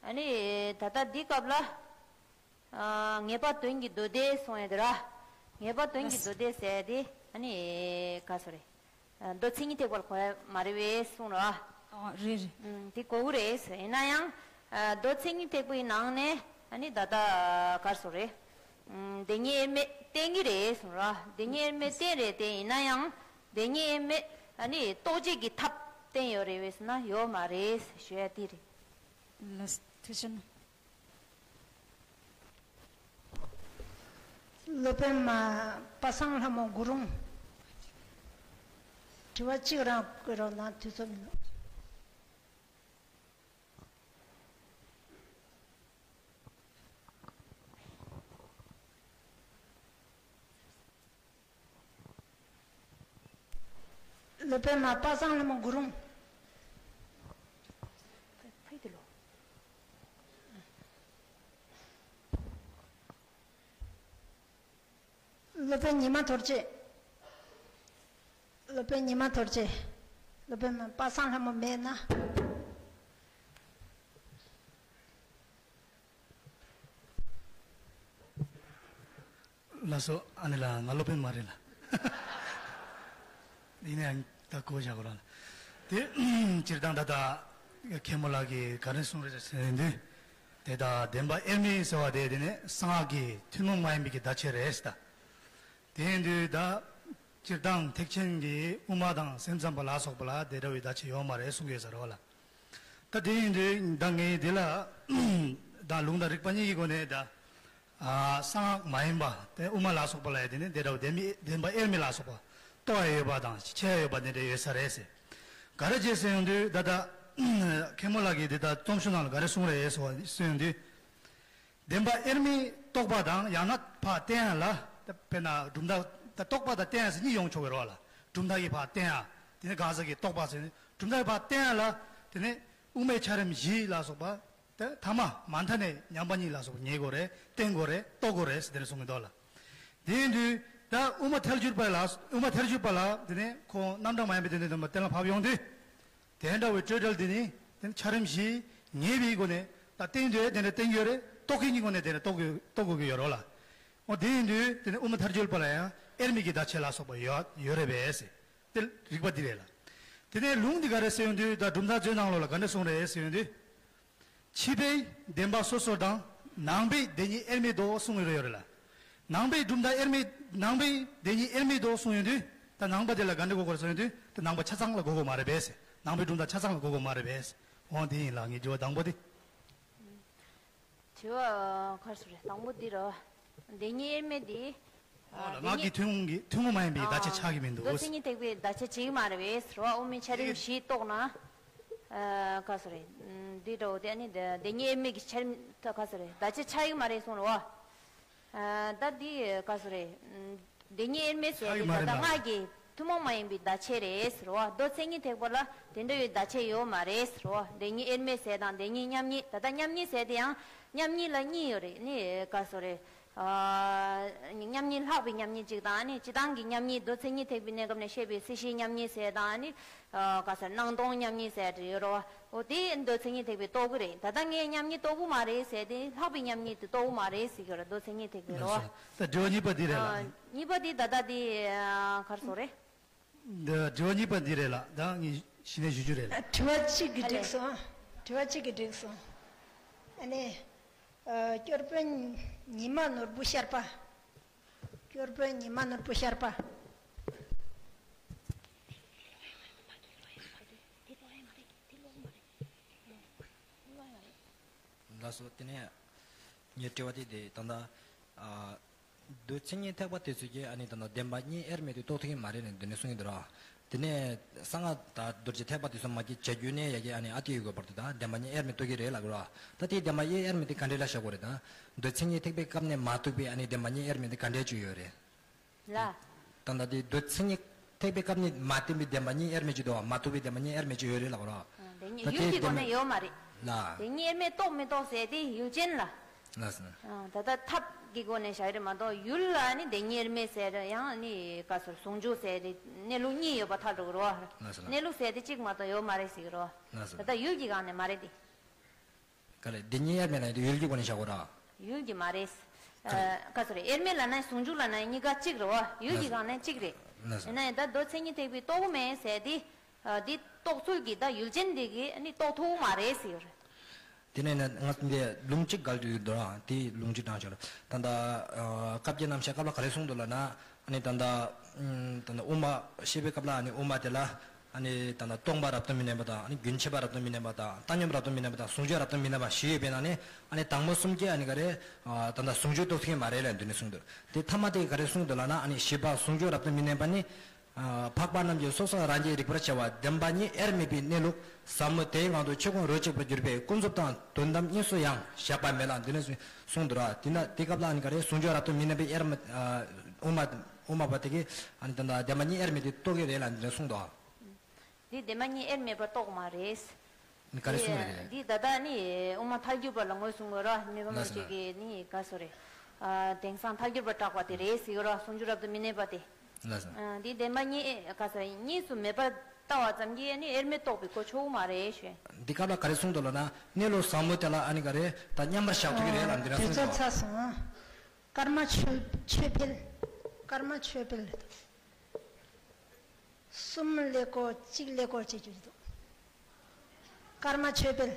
ཨ་ནི་ད་ལྟ་འདི་སྐབས་ལ། ངེས་པ་དོན་གྱི་མདོ་སྡེ་གསུང་ཡ་དེ་ར། ངེས་པ་དོན་གྱི་མདོ་སྡེ་ཟེར་དེ་ཨ་ནི་ག་སུ་རེད། མདོ་མཚན་ཉིད་ཐེག་པར་གོ་ཡ་མ་རེད་པས་གསུང་ར། ཨ་རེད་རེད། དེ་གོ་གི་རེད། ཡིན་ན་ཡང་ ཨ་མདོ་མཚན་ཉིད་ཐེག་པའི་ནང་ནས་ཨ་ནི་ད་ལྟ་ག་རེ་ཟེར་རེད། ཨམ་བདེན་གཉིས་དབྱེར་མེད་བསྟན་གྱི་རེད་གསུངས་ར། བདེན་གཉིས་དབྱེར་མེད་བསྟན་རེད་དེ། ཡིན་ན་ཡང་བདེན་གཉིས་དབྱེར་མེད་ཨ་ནི་རྟོགས་བྱེད་ཀྱི་ཐབས་བསྟན་ཡོད་རེད་པས་ཟེར་ན་ཡོད་མ་རེད་ཞུ་ཡ་དེ་རེད། ལགས་སོ། ཐུགས་རྗེ་ཆེ། སློབ་དཔོན་མ་པ་སངས་ལྷ་མོ་གུ་རུང་། དྲི་བ་གཅིག་རང་བཀོད་རོགས་གནང་། དུས་ཚོད་མི་འདུག་སློབ་དཔོན་མ་པ་སངས་ལྷ་མོ་གུ་རུང་། སློབ་དཔོན་ཉི་མ་ཐོར་རྗེ། སློབ་དཔོན་ཉི་མ་ཐོར་རྗེ། སློབ་དཔོན་མ་པ་སངས་ལྷ་མོ་མེད་ན། ལགས་སོ། ཨ་ནི་ལ་ང་སློབ་དཔོན་མ་རེད་ལ། ཡིན་ནའང་ད་གོ་བཞག་གོ་རང་ལ། དེ་སྤྱིར་བཏང་ད་ལྟ་མཁན་མོ་ལགས་ཀྱིས་ག་རེ་གསུངས་རེད་ཟེར་དུས། དེ་ད་བདེན་པ་དབྱེར་མེད་ཟེར་བ་དེ་དེ་ནི་གསང་སྔགས་ཀྱི་ཐུན་མོང་མ་ཡིན་པའི་གི་བརྡ་ཆད་རེད་ཟེར་ད། དེ་ཡིན་དུས་ད་སྤྱིར་བཏང་ཐེག་ཆེན་གྱི་དབུ་མ་དང་སེམས་ཙམ་པ་ལ་སོགས་པ་ལ་དེ་འདྲ་བའི་བརྡ་ཆད་ཡོད་མ་རེད་གསུང་གི་ཡོད་ས་རེད་བ་ལ། ད་དེ་ཡིན་དུས་ད་ངས་འདི་ལ་ད་ལུང་དང་རིགས་པ་གཉིས་ཀྱི་སྒོ་ནས་ད་ཨ་གསང་སྔགས་མ་ཡིན་པ་དེ་དབུ་མ་ལ་སོགས་པ་ལ་ཡང་དེ་ནི་དེ་འདྲ་བའི་བདེན་མི་བདེན་པ་དབྱེར་མེད་ལ་སོགས་པ་རྟོགས་ཡ་ཡོད་པ་དང་ཤེས་ཡ་ཡོད་པ་དེ་འདྲ་ཡོད་ས་རེད་ཟེར། ག་རེ་བྱས་ཟེར་ཡོང་དུས་ད་ལྟ་མཁན་མོ་ལགས་ཀྱིས་འདི་ལྟར་རྩོམ་ཤོག་ནང་ལ་ག་རེ་གསུངས་རེད་ཟེར་བ་ཟེར་ཡོང་དུས། བདེན་པ་དབྱེར་མེད་རྟོགས་པ་དང་ཡང་ན་ཕར་བསྟན་ཡ་ལ། དཔེར་ན་གྲུབ་མཐའ་ད་རྟོགས་པ་དང་བསྟན་ཡ་ཟེར་གཉིས་ཡོང་ཆོག་གི་རེད་བ་ལ། གྲུབ་མཐའ་གི་ཕར་བསྟན་ཡ། དེ་ནས་གང་ཟག་གི་རྟོགས་པ་ཟེར་ནས་གྲུབ་མཐའ་གི་ཕར་བསྟན་ཡ་ལ། དེ་ནས་དབུ་མའི་ཆ་རིམ་བཞི་ལ་སོགས་པ། དེ་ཐ་མ་མ་མཐའ་ནས་མཉམ་པ་ཉིད་ལ་སོགས་པ་ངེས་དགོས་རེད། བསྟན་དགོས་རེད། རྟོགས་དགོས་རེད་ཟེར་དེ་ནས་གསུང་གི་འདུག་ལ། དེ་ཡིན་དུས་ད་དབུ་མ་ཐལ་འགྱུར་པ་ལ་དབུ་མ་ཐལ་འགྱུར་པ་ལ་དེ་ནས་ཁོང་རྣམ་གྲངས་མ་ཡིན་པའི་དོན་དུ་སྟོན་པ་གཏན་ལ་ཕབ་ཡོང་དུས། དེ་འདྲ་བའི་སྤྲོས་བྲལ་འདི་ནི་དེ་ནི་ཆ་རིམ་བཞི་ངེས་པའི་སྒོ་ནས་ད་བསྟན་འདོད་དེ་འདྲ་བསྟན་ཡོད་རེད། རྟོགས་མཁན་གྱི་སྒོ་ནས་དེ་འདྲ་རྟོགས་དགོས་རྟོགས་དགོས་ཀྱི་ཡོད་རེད་ལ། འོ་དེ་ཡིན་དུས་དེ་ནི་དབུ་མ་ཐལ་འགྱུར་པ་ལ་ཡང་དབྱེར་མེད་ཀྱི་བརྡ་ཆད་ལ་སོགས་པ་ཡོད་ཡོད་རེད་པས་ཟེར། དེ་རིགས་པ་འདི་རེད་ལ། དེ་ནས་ལུང་འདི་ག་རེ་ཟེར་ཡོང་དུས་ད་གྲུབ་མཐའ་མཛོད་ནང་ལོགས་ལ་ག་འདྲ་གསུངས་རེད་ཟེར་ཡོང་དུས། ཕྱི་པའི་བདེན་པ་སོ་སོ་དང་ནང་པའི་བདེན་གཉིས་དབྱེར་མེད་དོ་གསུང་གི་ཡོད་རེད་ལ། ནང་པའི་གྲུབ་མཐའ་དབྱེར་མེད་ནང་པའི་བདེན་གཉིས་དབྱེར་མེད་དོ་གསུང་ཡོང་དུས་ད་ནང་པ་དེ་ལ་ག་འདྲ་གོ་དགོས་རེད་ཟེར་ཡོང་དུས་ད་ནང་པ་ཆ་ཚང་ལ་གོ་དགོས་མ་རེད་པས། ནང་པའི་གྲུབ་མཐའ་ཆ་ཚང་ལ་གོ་དགོས་མ་རེད་པས། འོ་དེ་ཡིན་ལ་ངའི་དྲི་བ་དང་པོ་དེ། དྲི་བ་ག་རེ་ཟེར་རེད། དང་པོ་འདི་རེད་བ། བདེན་གཉིས་དབྱེར་མེད་འདི། ཨ་ལ་ངག་གི་ཐུན་མོང་གི་ཐུན་མོང་མ་ཡིན་པའི་བརྡ་ཆད་ཆགས་ཀྱི་མི་འདུག་མདོ་མཚན་ཉིད་ཐེག་པའི་བརྡ་ཆད་བྱེད་ཀྱི་མ་རེད་པས་ཟེར་བ། དབུ་མའི་ཆ་རིམ་བཞི་རྟོགས་ན། ཨ་ག་རེ་ཟེར་རེད། འདི་འདྲ་བོ་དེ་ཨ་ནི་བདེན་གཉིས་དབྱེར་མེད་ཀྱི་ཆ་རིམ་ད་ག་རེ་ཟེར་རེད། བརྡ་ཆད་ཆགས་ཀྱི་མ་རེད་གསུངས་རེད་བ། ཨ་ད་འདི་ག་རེ་ཟེར་རེད། བདེན་གཉིས་དབྱེར་མེད་ཟེར་ཆགས་ཀྱི་དེ་མ་ད་རེད་ལ། ལྟ་སྔགས་ཀྱི་ཐུན་མོང་མ་ཡིན་པའི་བརྡ་ཆད་རེད་ཟེར་བ། མདོ་མཚན་ཉིད་ཐེག་པ་ལ་དེ་འདྲ་བའི་བརྡ་ཆད་ཡོད་མ་རེད་ཟེར་བ། བདེན་གཉིས་དབྱེར་མེད་ཟེར་དང་བདེན་གཉིས་མཉམ་ཉིད། ད་ལྟ་མཉམ་ཉིད་ཟེར་དེ་ཡང་མཉམ་ཉིད་ལ་གཉིས་ཡོད་རེད། ནི་ག་རེ་ཟེར་རེད། ཨ་མཉམ་ཉིད་ལྷག་པའི་མཉམ་ཉིད་ཅིག་དང་། ནི་སྤྱི་བཏང་གི་མཉམ་ཉིད་མདོ་མཚན་ཉིད་ཐེག་པའི་གནས་སྐབས་ནས་བཤད་པའི་སྲིད་ཞིའི་མཉམ་ཉིད་ཟེར་དང་། ནི་ཨ་ག་རེ་ཟེར་སྣང་སྟོང་མཉམ་ཉིད་ཟེར་དེ་ཡོད་རེད་བ། འོ་དེ་མདོ་མཚན་ཉིད་ཐེག་པས་རྟོགས་ཀྱི་རེད། ད་ལྟ་ངས་མཉམ་ཉིད་རྟོགས་ཀྱི་མ་རེད་ཟེར་དེ་ལྷག་པའི་མཉམ་ཉིད་དེ་རྟོགས་ཀྱི་མ་རེད་ཟེར་གྱི་རེད། མདོ་མཚན་ཉིད་ཐེག་པས་རེད་བ། ལགས་སོ། ད་དྲི་བ་གཉིས་པ་འདི་རེད་ལ། ཨ་གཉིས་པ་འདི་ད་ལྟ་འདི་ཨ་ག་རེ་ཟེར་རེད། འདི་དྲི་བ་གཉིས་པ་འདི་རེད་ལ། ད་ངས་གཞི་ནས་ཞུ་རྒྱུ་རེད་ལ། དྲི་བ་གཅིག་གིས་ཨ་ལས། འགྲིག་སོང་། དྲི་བ་གཅིག་གིས་འགྲིག་སོང་། ཨ་ནི། ཨ་སྐྱོར་དཔོན་ཉི་མ་ནོར་བུ་ཤར་པ། སྐྱོར་དཔོན་ཉི་མ་ནོར་བུ་ཤར་པ། ལགས་སོ། དེ་ནས་ངའི་དྲི་བ་དེ་དེ་ད་ལྟ་ཨ་མདོ་མཚན་ཉིད་ཐེག་པ་དེ་ཚོས་ཀྱིས་ཨ་ནི་ད་ལྟ་བདེན་པ་གཉིས་དབྱེར་མེད་དུ་རྟོགས་ཐུབ་ཀྱི་མ་རེད་ནས་འདི་ནས་གསུང་གི་འདུག་ར། དེ་ནས་གསང་སྔགས་དང་རྡོ་རྗེ་ཐེག་པ་དེ་ཚོ་མ་གི་བྱ་རྒྱུད་ནས་ཡ་གི་ཨ་ནི་ཨ་ཏི་ཡོད་དགོས་པར་དུ་ད་བདེན་པ་གཉིས་དབྱེར་མེད་རྟོགས་ཀྱི་རེད་ལབ་དགོས་ར། ད་དེའི་བདེན་པ་གཉིས་དབྱེར་མེད་དེ་ག་འདྲས་ལ་བཞག་དགོས་རེད་ད། མདོ་མཚན་ཉིད་ཐེག་པའི་སྐབས་ནས་མ་ཐུག་པའི་ཨ་ནི་བདེན་པ་གཉིས་དབྱེར་མེད་དེ་ག་འདྲས་ཅིག་ཡོད་རེད། ལ། ད་ལྟ་དེ་མདོ་མཚན་ཉིད་ཐེག་པའི་སྐབས་ནས་མ་བསྟན་པའི་བདེན་པ་གཉིས་དབྱེར་མེད་ཅིག་འདུག་བ། མ་ཐུག་པའི་བདེན་པ་གཉིས་དབྱེར་མེད་ཅིག་ཡོད་རེད་ལབ་རོ། དེ་གཉིས་ད་ཡུལ་དེ་གྱི་སྒོ་བདེན་ནས་ཡོད་མ་རེད། ལ། དེ་གཉིས་དབྱེར་མེད་རྟོགས་མི་རྟོགས་ཟེར་དེ་ཡུལ་ཅན་ལ། ལགས་སོ། ད་ལྟ་ཐབས་ཀྱི་སྒོ་ནས་བཞག་རེད་མ་གཏོགས་ཡུལ་ལ་ནི་བདེན་གཉིས་དབྱེར་མེད་ཟེར་ཡང་ནི་ག་ཟེར་ཟུང་འཇུག་ཟེར་དེ་གནས་ལུགས་གཉིས་ཡོད་པ་ཐལ་འགྲོ་གི་རོ། ལགས་སོ། གནས་ལུགས་ཟེར་དེ་གཅིག་མ་གཏོགས་ཡོད་མ་རེད་ཟེར་གི་རོ། ལགས་སོ། ད་ལྟ་ཡུལ་གྱི་སྒང་ནས་མ་རེད་དེ། ག་རེ་བདེན་གཉིས་དབྱེར་མེད་ལ་ཡིན་དུས་ཡུལ་གྱི་སྒོ་ནས་བཞག་དགོས་ར། ཡུལ་གྱི་མ་རེད། ཨ་ག་ཟེར་དབྱེར་མེད་ལབ་ན་ཟུང་འཇུག་ལབ་ན་གཉིས་ཀ་གཅིག་རེད་བ། ཡུལ་གྱི་སྒང་ནས་གཅིག་རེད། ཡིན་ན་ཡང་ད་མདོ་མཚན་ཉིད་ཐེག་པའི་རྟོགས་མེད་ཟེར་དེ། ཨ་འདི་རྟོགས་ཚུལ་གྱི་ད་ཡུལ་ཅན་འདི་གིས་ནི་རྟོགས་ཐུབ་མ་རེད་ཟེར་གྱི་རེད། དེ་ནས་ནི་ང་འདི་ལུང་གཅིག་བཀལ་དུ་ཡོད་དོ། དེ་ལུང་གཅིག་དྲངས་བྱུང་། ད་ལྟ་ཨ་བཀའ་བརྒྱད་རྣམ་བཤད་སྐབས་ལ་ག་རེ་གསུངས་འདུག་ལབ་ན། ཨ་ནི་ད་ལྟ་ཨམ་ད་ལྟ་དབུ་མ་བཤད་པའི་སྐབས་ལ་ཨ་ནི་དབུ་མ་དེ་ལ་ཨ་ནི་ད་ལྟ་སྟོང་པ་རབ་ཏུ་མི་གནས་པ་དང་། ཨ་ནི་རྒྱུན་ཆད་པ་རབ་ཏུ་མི་གནས་པ་དང་། བཏང་སྙོམས་རབ་ཏུ་མི་གནས་པ་དང་། ཟུང་འཇུག་རབ་ཏུ་མི་གནས་པ་བཞི་ཡོད་པའི་ནང་ནས། ཨ་ནི་དང་པོ་གསུམ་གྱིས་ཨ་ནི་ག་རེ་ཨ་ད་ལྟ་ཟུང་འཇུག་རྟོགས་ཐུབ་ཀྱི་མ་རེད་ལབ་འདི་ནས་གསུངས་འདུག། དེ་ཐ་མ་དེ་ག་རེ་གསུངས་འདུག་ལབ་ན། ཨ་ནི་བཞི་པ་ཟུང་འཇུག་རབ་ཏུ་མི་གནས་པ་ནི། ཨ་འཕགས་པ་རྣམས་ཀྱི་སོ་སོ་རང་རྒྱལ་རིག་པར་བྱ་བ་བདེན་པ་གཉིས་དབྱེར་མེད་པའི་གནས་ལུགས་ཟབ་མོ་དེའི་ངང་དུ་ཆོས་ཀུན་རོ་གཅིག་པར་གྱུར་པའི་ཀུན་རྫོབ་དང་དོན་དམ་གཉིས་སུ་ཡང་བཞག་པ་མེད་ལ་འདི་ནས་གསུངས་འདུག་ར། དེ་ན་དེ་སྐབས་ལ་ཨ་ནི་ག་རེ་ཟུང་འཇུག་རབ་ཏུ་མི་གནས་པའི་དབྱེར་མེད་ཨ་དབུ་མ་དབུ་མ་པ་དེ་གིས་ཨ་ནི་ད་ལྟ་བདེན་པ་གཉིས་དབྱེར་མེད་དེ་རྟོགས་ཀྱི་རེད་ལ་འདི་ནས་གསུངས་འདུག། འདི་བདེན་པ་གཉིས་དབྱེར་མེད་པར་རྟོགས་མ་རེད། ནི་ག་རེ་གསུངས་རེད། འདི་ད་ལྟ་ནི་དབུ་མ་ཐལ་འགྱུར་བ་ལ་ངོས་བཟུང་དགོས་ར། མི་ཕམ་ལགས་ཅིག་གིས་ནི་ག་སོ་རེད། ཨ་དེང་སང་ཐལ་འགྱུར་བ་གྲགས་པ་དེ་རེད་ཟེར་གི་ར། ཟུང་འཇུག་རབ་ཏུ་མི་གནས་པ་དེ། ལགས་སོ། ཨ་འདི་བདེན་པ་གཉིས་ག་སོ་རེད། གཉིས་སུ་མེད་པར་ལྟ་བ་ཙམ་གྱིས་ནི་དབྱེར་མེད་རྟོགས་པའི་གོ་ཆོད་མ་རེད་ཞུ། འདི་སྐབས་ལ་ག་རེ་གསུངས་འདུག་ལབ་ན། གནས་ལུགས་ཟབ་མོ་དེ་ལ་ཨ་ནི་ག་རེ་ད་མཉམ་པར་བཞག་ཐུབ་ཀྱི་རེད་ལ་འདི་ནས་གསུངས་འདུག། དུས་ཚོད་ཚར་སོང་། ཀརྨ་ཆོས་ཆོས་འཕེལ། ཀརྨ་ཆོས་འཕེལ། གསུམ་ཀླད་ཀོར་གཅིག་ཀླད་ཀོར་བྱེད་རྒྱུ་འདུག། ཀརྨ་ཆོས་འཕེལ།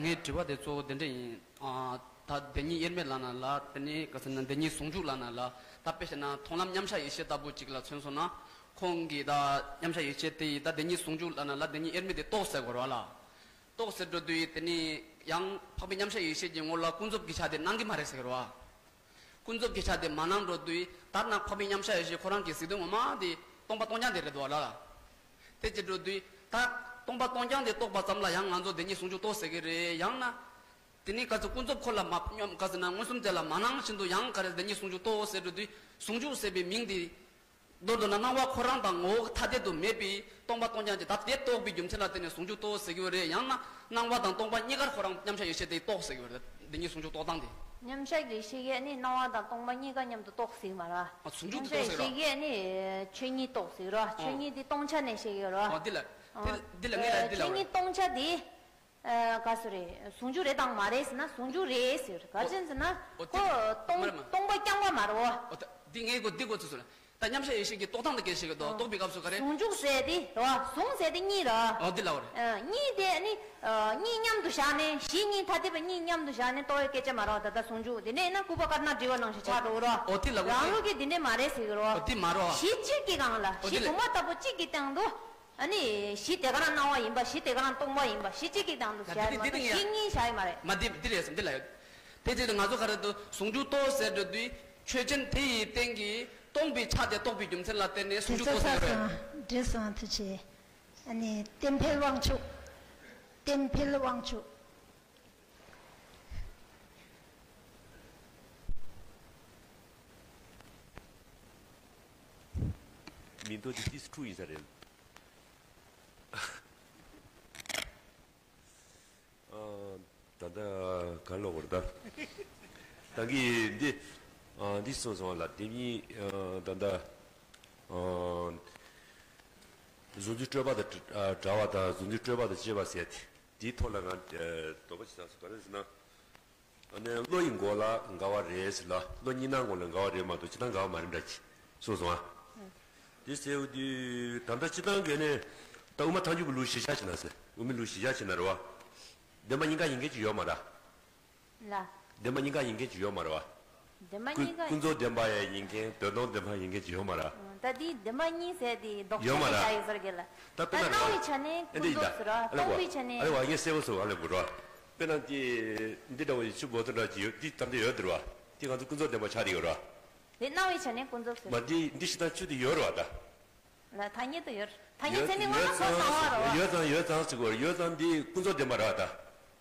ངའི་དྲི་བ་དེ་གཙོ་བོ་དེ་འདྲ་ཡིན། ཨ་ད་བདེན་གཉིས་དབྱེར་མེད་ལབ་ན་ལ། དེ་ནས་ག་ཟེར་ན་བདེན་གཉིས་ཟུང་འཇུག་ལབ་ན་ལ། ད་དཔེ་བཞག་ན་མཐོང་ལམ་མཉམ་གཞག་ཡེ་ཤེས་ལྟ་བུ་ཅིག་ལ་མཚོན་སོང་ན། ཁོང་གིས་ད་མཉམ་གཞག་ཡེ་ཤེས་དེ་ཡིས་ད་བདེན་གཉིས་ཟུང་འཇུག་ལབ་ན་ལ། བདེན་གཉིས་དབྱེར་མེད་དེ་རྟོགས་ཟེར་དགོས་རེད་བ་ལ། རྟོགས་ཟེར་འགྲོ་དུས་དེ་ནི་ཡང་འཕགས་པའི་མཉམ་གཞག་ཡེ་ཤེས་ཀྱི་ངོ་ལ་ཀུན་རྫོབ་ཀྱི་ཆ་དེ་སྣང་གི་མ་རེད་ཟེར་གི་རེད་བ། ཀུན་རྫོབ་ཀྱི་ཆ་དེ་མ་སྣང་འགྲོ་དུས། ད་ན་འཕགས་པའི་མཉམ་གཞག་ཡེ་ཤེས་ཁོ་རང་གི་གཟིགས་དོན་ངོ་མ་དེ་སྟོང་པ་སྟོང་རྐྱང་དེ་རེད་འདུག་བ་ལ། དེ་ཅི་འགྲོ་དུས་ད་སྟོང་པ་སྟོང་རྐྱང་དེ་རྟོགས་པ་ཙམ་ལ་ཡང་ང་ཚོ་བདེན་གཉིས་ཟུང་འཇུག་རྟོགས་ཟེར་གི་རེད། ཡང་ན་དེ་ནི་ག་ཚོད་ཀུན་རྫོབ་ཁོ་ལ་མ་སྙོམས་ག་ཟེར་ན་མངོན་སུམ་དེ་ལ་མ་སྣང་བཞིན་དུ་ཡང་ག་རེ་བདེན་གཉིས་ཟུང་འཇུག་རྟོགས་ཟེར་འགྲོ་དུས། ཟུང་འཇུག་ཟེར་བའི་མིང་དེ། མདོར་བསྡུ་ན་སྣང་བ་ཁོ་རང་དང་ངོ་བོ་ཐ་དད་དུ་མེད་པའི་སྟོང་པ་སྟོང་རྐྱང་ཅིག། ད་དེ་རྟོགས་པའི་རྒྱུ་མཚན་ལ་བརྟེན་ནས་ཟུང་འཇུག་རྟོགས་ཟེར་གྱི་ཡོད་རེད། ཡང་ན་སྣང་བ་དང་སྟོང་པ་གཉིས་ཀར་ཁོ་རང་མཉམ་གཞག་ཡེ་ཤེས་དེ་རྟོགས་ཟེར་གྱི་ཡོད་རེད། འདི་གཉིས་ཟུང་འཇུག་རྟོགས་སྟངས་དེ། མཉམ་གཞག་ཡེ་ཤེས་ཀྱིས་ནི་སྣང་བ་དང་སྟོང་པ་གཉིས་ཀ་མཉམ་དུ་རྟོགས་ཟེར་གྱི་མ་རེད། ཨ་ཟུང་འཇུག་མཉམ་གཞག་རྟོགས་ཟེར་ཡེ་ཤེས་ཀྱིས་ནི་ཆོས་ཉིད་རྟོགས་ཟེར་གྱི་རེད། ཨ་ཆོས་ཉིད་དེ་སྟོང་ཆ་ནས་བཤད་ཀྱི་ཡོད་རེད། ཨ་འདི་ལ། འདི་འདི་ལ་ངས་ལ་འདི་ལ་ཆོས་ཉིད་སྟོང་ཆ་དེ། ཨ་ག་སུ་རེད། ཟུང་འཇུག་རེད་དང་མ་རེད་ཟེར་ན་ཟུང་འཇུག་རེད་ཟེར། ག་ཅི་ཟེར་ན། ཨོ་ཁོ་དེ་སྟོང་མ་རེད་མ། སྟོང་པ་རྐྱང་པ་མ་རེད་བ། ཨོ་ད་འདི་ངས་གོ་འདི་གོ་ཚུལ་སོང་ལ། ད་མཉམ་གཞག་ཡེ་ཤེས་ཀྱི་རྟོགས་སྟངས་དེ་གལ་ཆེ་གི་འདུག། རྟོགས་པའི་སྐབས་སུ་ག་རེ། ཟུང་འཇུག་ཟེར་དེ་རེད་བ། ཟུང་ཟེར་དེ་གཉིས་རེད། ཨོ་འདི་ལ་འོ་རེད། ཨ་གཉིས་དེ་ནི། ཨ་གཉིས་མཉམ་དུ་བཞག་ནས་གཞི་གཉིས་ཐ་དད་པ་གཉིས་མཉམ་དུ་བཞག་ནས་རྟོགས་ཡའི་སྐད་ཆ་མ་རེད་བ། ད་ལྟ་ཟུང་འཇུག་དེ་འདྲ་ཡིན་ན་སྐུར་པ་དཀར་ནག་བསྒྲིལ་བ་ནང་བཞིན་ཆགས་འགྲོ་གི་རེད་བ། ཨོ་འདི་ལ་འོ་རང་ལུགས་ཀྱིས་འདི་འདྲ་མ་རེད་ཟེར་གི་རེད་བ། ཨོ་འདི་མ་རེད་བ། གཞི་གཅིག་གི་སྒང་ལ། ཨོ་གཞི་འདི་ལ། གོང་མ་ལྟ་བུ་གཅིག་གི་སྟེང་དུ། ཨ་ནི་གཞི་དེ་ག་རང་སྣང་བ་ཡིན་པ། གཞི་དེ་ག་རང་སྟོང་པ་ཡིན་པ། གཞི་གཅིག་གི་སྟེང་དུ་ད་བཞག་དེ་ཡོད་མ་དེ་གཏོགས་དེ་གཞི་ཡང་གཉིས་བཞག་ཡོད་མ་རེད། མ་དེ་འདི་རེད་བསམ་འདི་ལ་ཡོད། དེ་ཚེ་ང་ཚོ་ག་རེ་འདུག། ཟུང་འཇུག་རྟོགས་ཟེར་འགྲོ་དུས་ཆོས་ཅན་དེ་ཡི་སྟེང་གི་སྟོང་པའི་ཆ་དེ་རྟོགས་པའི་རྒྱུ་མཚན་ལ་བརྟེན་ནས་ཟུང་འཇུག་རྟོགས་ཟེར་གི་རེད། འགྲིག་སོང་། ཐུགས་རྗེ་ཆེ། ཨ་ནི་བསྟན་འཕེལ་དབང་ཕྱུག། བསྟན་འཕེལ་དབང་ཕྱུག། མིང་ཐོ་དེ་ཏིས་ཁྲུ་ཡིན་ས་རེད། ཨ། ད་ལྟ་ག་ལོག་བར་ད། ད་གི་འདི། ཨ་འདི་སོང་སོང་ལ་དེ་གཉིས། ཨ་ད་ལྟ། ཨ་གཟུང་འཛིན་སྤྲོས་པ་དང་བྲལ་བ་དང་གཟུང་འཛིན་སྤྲོས་པ་དང་བཅས་པ་ཟེར་ཏེ། དེའི་ཐོག་ལ་ང་དོགས་པ་ཞིག་བཞག་སོང་། ག་རེ་ཟེར་ན། ཨ་ནི་བློ་ཡི་མགོ་ལ་འགལ་བ་རེད་ཟེར་ལ། བློ་གཉིས་སྣང་ངོ་ལ་འགལ་བ་རེད་མ་གཏོགས་སྤྱིར་བཏང་འགལ་བ་མ་རེད་འདྲ་ཅིག་གསུངས་སོང་ཨ། དེ་ཟེར་བ་དུས་ད་ལྟ་སྤྱིར་བཏང་གི་ནི། ད་དབུ་མ་ཐལ་འགྱུར་བའི་ལུགས་གཞིར་བཞག་བྱས་ན་ཟེར། དབུ་མའི་ལུགས་གཞིར་བཞག་བྱས་ན་རེད་བ། བདེན་པ་གཉིས་ཀ་ཡིན་མཁན་ཅིག་ཡོད་མ་རེད། ལ། བདེན་པ་གཉིས་ཀ་ཡིན་མཁན་ཅིག་ཡོད་མ་རེད་བ། བདེན་པ་ཀུན་གཉིས་ཀ་ཀུན་རྫོབ་བདེན་པ་ཡང་ཡིན་མཁན། དོན་དམ་བདེན་པ་ཡིན་མཁན་ཅིག་ཡོད་མ་རེད། ད་དེའི་བདེན་པ་གཉིས་ཟེར་དེ་ལྡོག་ཡོད་མ་ཕྱོགས་རེད། ཀྱི་བྱ་ཡི་ཟེར་གི་ལ། ད་དཔེར་ན་སྣང་བའི་ཆ་ནས་ཨེ་འདི་ཡིན་ད། ཀུན་རྫོབ་ཟེར་བ། ཨ་ལེ་བ། སྟོང་པའི་ཆ་ནས། ཨ་ལེ་བ་ངས་གསལ་པོ་སོང་ཨ་ལེ་བུ་རོ། དཔེར་ན་དེ་འདི་འདྲ་བ་ཡི་ཆུ་བོ་ཏོ་འདྲ་ཅིག་ཡོད། འདི་ད་འདི་ཡོད་དེ་རེད་བ། དེ་ང་ཚོ་ཀུན་རྫོབ་བདེན་པ་ཆགས་དེ་ཡོད་རེད་བ། དེ་སྣང་བའི་ཆ་ནས་ཀུན་རྫོབ་ཟེར། མ་འདི་འདི་ཞིག་དང་ཆུ་དེ་ཡོད་རེད་བ་ད། ལ་ཐ་སྙད་དུ་ཡོད། ཐ་སྙད་ཡོད་ཚད་ནི་ཡོད་ངོ་ན་ཁོ་ཙང་སྣང་བ་རེད་བ། ཡོད་ཙང་ཡོད་ཙང་ཟེར་གོ། ཡོད་ཙང་འདི་ཀུན་རྫོབ་བདེན་པ་རེད་བ་ད།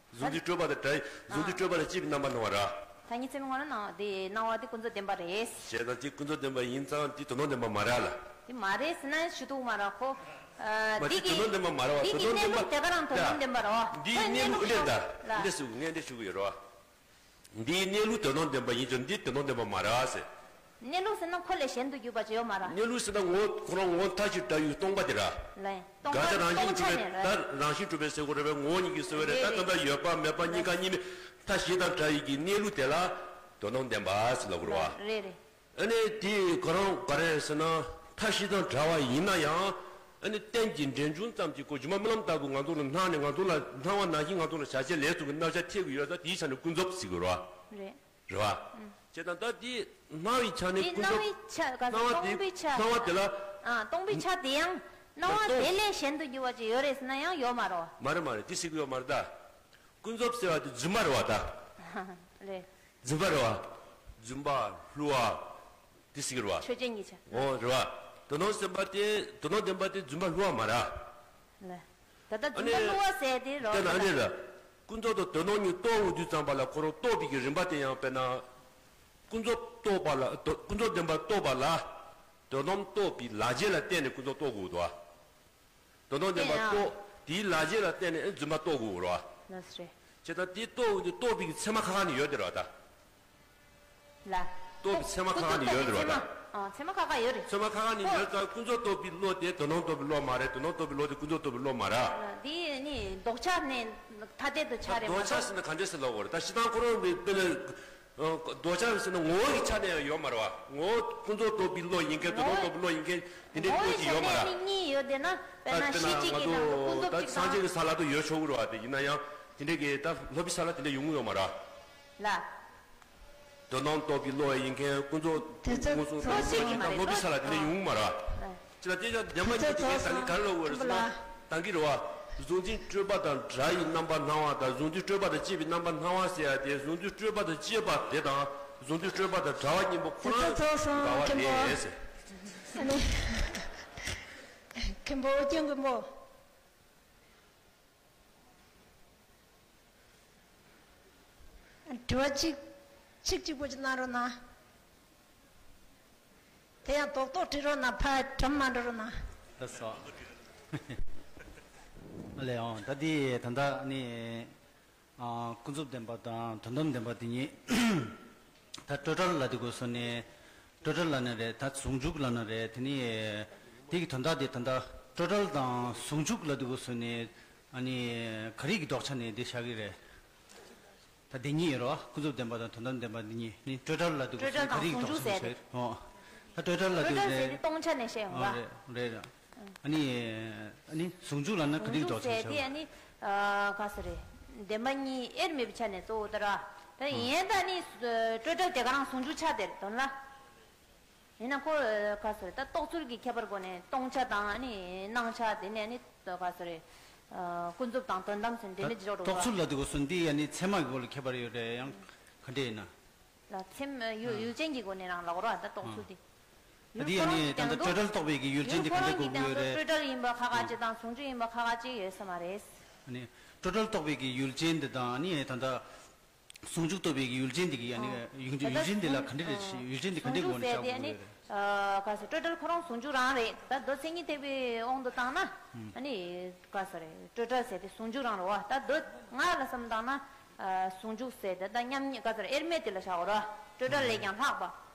གཟུགས་འདི་སྤྲོས་པ་དང་བྲལ། གཟུགས་འདི་སྤྲོས་པ་དང་བཅས་པའི་རྣམ་པར་སྣང་བ་རེད་བ། ཐ་སྙད་ཚད་མའི་ངོ་ན་སྣང་བ་དེ་སྣང་བ་དེ་ཀུན་རྫོབ་བདེན་པ་རེད། བྱས་ཙང་དེ་ཀུན་རྫོབ་བདེན་པ་ཡིན་ཙང་དེ་དོན་དམ་བདེན་པ་མ་རེད་ལ། དེ་མ་རེད་ཟེར་ན་ཞུ་ཐུབ་མ་རེད་ཁོ། ཨ་མ་དེ་དེ་གི་དོན་དམ་བདེན་པ་མ་རེད་བ། དེ་དོན་གི་དམ་བདེན་པ། གནས་ལུགས་དེ་ག་རང་དོན་དམ་བདེན་པ་རེད་བ། འདིའི་ཁོའི་གནས་ལུགས་ཨེ་འདྲ་ད། ལ། འདི་ཞུ་ངས་འདི་ཞུ་གི་ཡོད་རེད་བ། འདིའི་གནས་ལུགས་དོན་དམ་བདེན་པ་ཡིན་ཀྱང་འདི་དོན་དམ་བདེན་པ་མ་རེད་ཟེར། གནས་ལུགས་ཟེར་ན་ཁོ་ལས་གཞན་དུ་གྱུར་པ་ཅིག་ཡོད་མ་རེད། གནས་ལུགས་ཟེར་ན་ངོ་བོ་ཁོ་རང་ངོ་བོ་མཐའ་བཞིན་བྲལ་བའི་སྟོང་པ་དེ་རེད། ལན། སྟོང་གང་ལྟར་པ་རང་བཞིན་སྟོང་ཆ་གྲུབ་པའི་ནས་རེད། ད་རང་བཞིན་གྲུབ་པའི་ཟེར་དགོས་རེད་པས། ངོ་བོ་ཉིད་ཀྱིས་གསོས་པའི་རེད། རེད་ད་རེད། གང་ལྟར་ཡོད་པ་མེད་པ་གཉིས་ཀ་གཉིས་མེད་མཐའ་བཞི་དང་བྲལ་བའི་གི་གནས་ལུགས་དེ་ལ་དོན་དམ་བདེན་པ་ཟེར་ལབ་དགོས་རེད་བ། རེད་རེད། ཨ་ནི་དེ་ཁོ་རང་ག་རེ་ཟེར་ན་མཐའ་བཞི་དང་བྲལ་བ་ཡིན་ན་ཡང་། ཨ་ནི་རྟེན་གྱི་འབྲེལ་འབྱུང་ཙམ་གྱིས་ཁོ་སྒྱུ་མ་རྨི་ལམ་ལྟ་བུ་ང་ཚོ་ལ་སྣང་ནས་ང་ཚོ་ལ་སྣང་བ་ནང་བཞིན་ང་ཚོ་ལ་བྱ་བྱེད་ལས་གསུམ་གྱི་རྣམ་གཞག་ཐེབས་ཀྱི་ཡོད་ཙང་དེའི་ཆ་ནས་ཀུན་རྫོབ་ཟེར་གྱི་རེད་བ། རེད། རེད་བ། ཨང་། བྱས་ཙང་ད་དེ་སྣང་བའི་ཆ་ནས་དེ་ཀུན་སྣང་རྫོབ། བའི་ཆ་ག་ཚོད་སྣང་བ་སྟོང་དེ་པའི་ཆ། སྣང་བ་དེ་ལ། ཨང་། སྟོང་པའི་ཆ་དེ་ཡང་སྣང་བ་སྟོང་དེ་ལས་གཞན་དུ་གྱུར་པ་ཅིག་ཡོད་རེད་ཟེར་ན་ཡང་ཡོད་མ་རེད་བ། མ་རེད་མ་རེད། དེ་ཟེར་གྱི་ཡོད་མ་རེད་ད། ཀུན་རྫོབ་ཟེར་བ་དེ་རྫུན་མ་རེད་བ་ད། རེད། རྫུན་པ་རེད་བ། རྫུན་པ་བསླུ་བ། དེ་ཟེར་གྱི་རེད་བ། ཆོས་ཅན་གྱི་ཆ། འོ་རེད་བ། དོན་དམ་སེམས་དཔའ་དེ་དོན་དམ་བདེན་པ་དེ་རྫུན་པ་བསླུ་བ་མ་རེད། ལ། ད་ལྟ་རྫུན་པ་བསླུ་བ་ཟེར་དེ་རོ། དེ་ན་ཨ་ནི་རེད། ཀུན་རྫོབ་དང་དོན་དམ་གཉིས་རྟོགས་འོང་དུས་ཙམ་པ་ལ་ཁོ་རང་རྟོགས་པའི་གི་རིམ་པ་དེ་ཡང་དཔེར་ན། ཀུན་རྫོབ་རྟོགས་པ་ལ་དོ་ཀུན་རྫོབ་བདེན་པ་རྟོགས་པ་ལ། དོན་དམ་རྟོགས་པའི་ལག་རྗེས་ལ་བརྟེན་ནས་ཀུན་རྫོབ་རྟོགས་དགོས་འདུག་བ། དོན་དམ་བདེན་པ་རྟོགས། དེའི་ལག་རྗེས་ལ་བརྟེན་ནས་རྫུན་པ་རྟོགས་དགོས་རེད་བ། ལགས་སོ་རེད། བྱས་ཙང་དེ་རྟོགས་འོང་དུས་རྟོགས་པའི་གི་ཚད་མ་ཁ་ཁ་ནས་ཡོད་དེ་རེད་བ་ད། ལ། རྟོགས་པའི་ཚད་མ་ཁ་ཁ་ནས་ཡོད་དེ་རེད་བ་ད། ཨ། ཚད་མ་ཁ་ཁ་ཡོད་རེད། ཚད་མ་ཁ་ཁ་ནས་ཡོད་ཙང་ཀུན་རྫོབ་རྟོགས་པའི་བློ་དེ་དོན་དམ་རྟོགས་པའི་བློ་མ་རེད། དོན་དམ་རྟོགས་པའི་བློ་དེ་ཀུན་རྫོབ་རྟོགས་པའི་བློ་མ་རེད། འདི་ནི་ལྡོག་ཆ་ནས་ཐ་དད་དུ་ཆ་རེད་མ་ལྡོག་ཆ་གཏོགས། ཟེར་ན་ག་འདྲས་ཟེར་ལབ་དགོས་རེད་ད། སྤྱིར་བཏང་ཁོ་རང་གི་དཔེ་ལ། ལྡོག་ཆ་ཟེར་ན་ངོ་བོ་གི་ཆ་ནས་ཡང་ཡོད་མ་རེད་བ། ངོ་བོ་ཀུན་རྫོབ་རྟོགས་པའི་བློ་ཡིན་མཁན་དོན་དམ་རྟོགས་པའི་བློ་ཡིན་མཁན་དེ་འདྲའི་ངོ་བོའི་སྐོར་ཅིག་ཡོད་མ་རེད། ནི་གཉིས་ཡོད་དེ་ན་དཔེར་ན་ད་དཔེར་ན་ཤེས་བྱེད་ཀྱི་ནང་དུ་ཀུན་རྫོབ་ད་ཅིག་སངས་རྒྱས་ཀྱི་ས་ལ་དུ་ཡོད་ཆོག་གི་རེད་བ། དེ་ཡིན་ན་ཡང་དེ་འདྲའི་གི་ད་སློབ་པའི་ས་ལ་དེ་འདྲ་ཡོང་གི་ཡོད་མ་རེད། ལ། དོན་དམ་རྟོགས་པའི་བློ་ཡིན་མཁན་ཀུན་རྫོབ་དེ་ཚོ་ངོ་བོ་ཀུན་རྫོབ་ཀུན་རྫོབ་ཀྱི་ད་སློབ་པའི་ས་ལ་དེ་འདྲ་ཡོང་གི་མ་རེད། ཅི་ལ་དེ་ཡང་བདེན་པ་ཉིད་དེ་གའི་ད་གིན་ག་རེ་ལབ་དགོས་རེད་ཟེར་ན། ད་གིན་རེད་བ། གཟུང་འཛིན་སྤྲོས་པ་དང་བྲལ་བའི་རྣམ་པར་སྣང་བ་དང་གཟུང་འཛིན་སྤྲོས་པ་དང་བཅས་པའི་རྣམ་པར་སྣང་བ་ཟེར་ཡ་དེ་གཟུང་འཛིན་སྤྲོས་པ་དང་བཅས་པ་དེ་དང་གཟུང་འཛིན་སྤྲོས་པ་དང་བྲལ་བ་གཉིས་པོ་ཁོ་རང་འདྲ་བ་རེད་ཟེར། ཨ་ནི། མཁན་པོ་ཨོ་རྒྱན་མགོན་པོ། དྲི་བ་གཅིག་གཅིག་གཅིག་པོ་ཅིག་གནང་རོགས་གནང་། དེ་ཡང་རྡོག་རྡོག་དྲི་རོགས་གནང་། ཕར་གྲམ་མ་འགྲོ་རོགས་གནང་། ལགས་སོ། ཨ་ལས་ཨང་། ད་དེ་ད་ལྟ་ནི་ཨ་ཀུན་རྫོབ་བདེན་པ་དང་དོན་དམ་བདེན་པ་དེ་གཉིས། ད་སྤྲོས་བྲལ་ལ་དེ་གོ་སོང་ནས་སྤྲོས་བྲལ་ལ་ནི་རེད། ད་ཟུང་འཇུག་ལ་ནི་རེད། དེ་ནི་དེ་གི་དོན་དག་དེ་ད་ལྟ་སྤྲོས་བྲལ་དང་ཟུང་འཇུག་ལ་དེ་གོ་སོང་ནས་ཨ་ནི་ག་རེ་གི་ལྡོག་ཆ་ནས་དེ་བཞག་གི་རེད། ད་དེ་གཉིས་ཡོད་རེད་བ། ཀུན་རྫོབ་བདེན་པ་དང་དོན་དམ་བདེན་པ་འདི་གཉིས་ནི་སྤྲོས་བྲལ་ལ་འདུག་སྤྲོས་བྲལ་དང་ཟུང་འཇུག་ཟེར་ཏེ། ཨོ། ད་སྤྲོས་བྲལ་ལ་འདུག་ཟེར་ཏེ་སྟོང་ཆ་ནས་བཤད་ཡོང་བ། རེད་རེད། ཨ་ནི་ཨ་ནི་ཟུང་འཇུག་ལ་ནི་ག་རེ་ཟུང་འཇུག་ལྡོག་ཆ་ཟེར་ཏེ་ཨ་ནི་ག་ཟེར་རེད། བདེན་པ་གཉིས་དབྱེར་མེད་པའི་ཆ་ནས་གཙོ་བོ་ལྟར་བ། ད་ཡིན་ད་ནི་སྤྲོས་བྲལ་དེ་ག་རང་ཟུང་འཇུག་ཆ་དེར་དོན་ལ། ཡིན་ན་ཁོ་ག་ཟེར་ད་རྟོགས་ཚུལ་གྱི་ཁྱད་པར་སྒོ་ནས་སྟོང་ཆ་དང་ནི་སྣང་ཆ་དེ་ནས་ནི་ག་ཟེར་ཀུན་རྫོབ་དང་དོན་དམ་ཟེར་འབྲེལ་མེད་ཀྱི་ཕྱོགས་རོགས། རྟོགས་ཚུལ་ལ་དེ་གོ་སོང་འདི་ཡ་ནི་ཚད་མ་གི་སྒོ་ལ་ཁྱད་པར་ཡོད་རེད། ཡང་ག་འདྲས་ཡིན་ན། ལ་ཚེམ་ཡུལ་ཡུལ་ཅན་གྱི་སྒོ་ནས་རང་ལ་གོ་ར་ད་རྟོགས་ཚུལ་དེ། ཨ་འདི་ཡ་ནི་ད་ལྟ་སྤྲོས་བྲལ་རྟོགས་པའི་གི་ཡུལ་ཅན་དེ་ག་འདྲས་གོ་དགོས་ཡོད་རེད། སྤྲོས་བྲལ་ཡིན་པ་ཁ་ཁ་ཅིག་དང་ཟུང་འཇུག་ཡིན་པ་ཁ་ཁ་ཅིག་ཡོད་ས་མ་རེད། ཨ་ནི་སྤྲོས་བྲལ་རྟོགས་པའི་གི་ཡུལ་ཅན་དེ་དང་ཨ་ནི་ད་ལྟ། ཟུང་འཇུག་རྟོགས་པའི་གི་ཡུལ་ཅན་དེ་གི་ཨ་ནི་ཨོ། ཡུལ་ད་ལྟ་ཡུལ་ཅན་དེ་ལ་ཨོ། ག་འདྲ་རེད། ཡུལ་ཅན་དེ་ག་འདྲ་ཟུང་འཇུག་གོ་ནས་ཟེར་དེ་ཨ་ནི་བཞག་དགོས་རེད། ཨ་ག་ཟེར་སྤྲོས་བྲལ་ཁོ་རང་ཟུང་འཇུག་རང་རེད། ད་མདོ་མཚན་ཉིད་ཐེག་པའི་དབང་དུ་བཏང་ན་ཨ་ནི་ག་ཟེར་རེད། སྤྲོས་བྲལ་ཟེར་དེ་ཟུང་འཇུག་རང་རེད་བ། ད་མདོ་ང་ལ་བསམ་བཏང་ན་ཨ་ཟུང་འཇུག་ཟེར་དེ་ད་མཉམ་ཉིད་ག་ཟེར་དབྱེར་མེད་དེ་ལ་བཞག་དགོས་རེད་བ། སྤྲོས་བྲལ་ལས་ཀྱང་ལྷག་པ།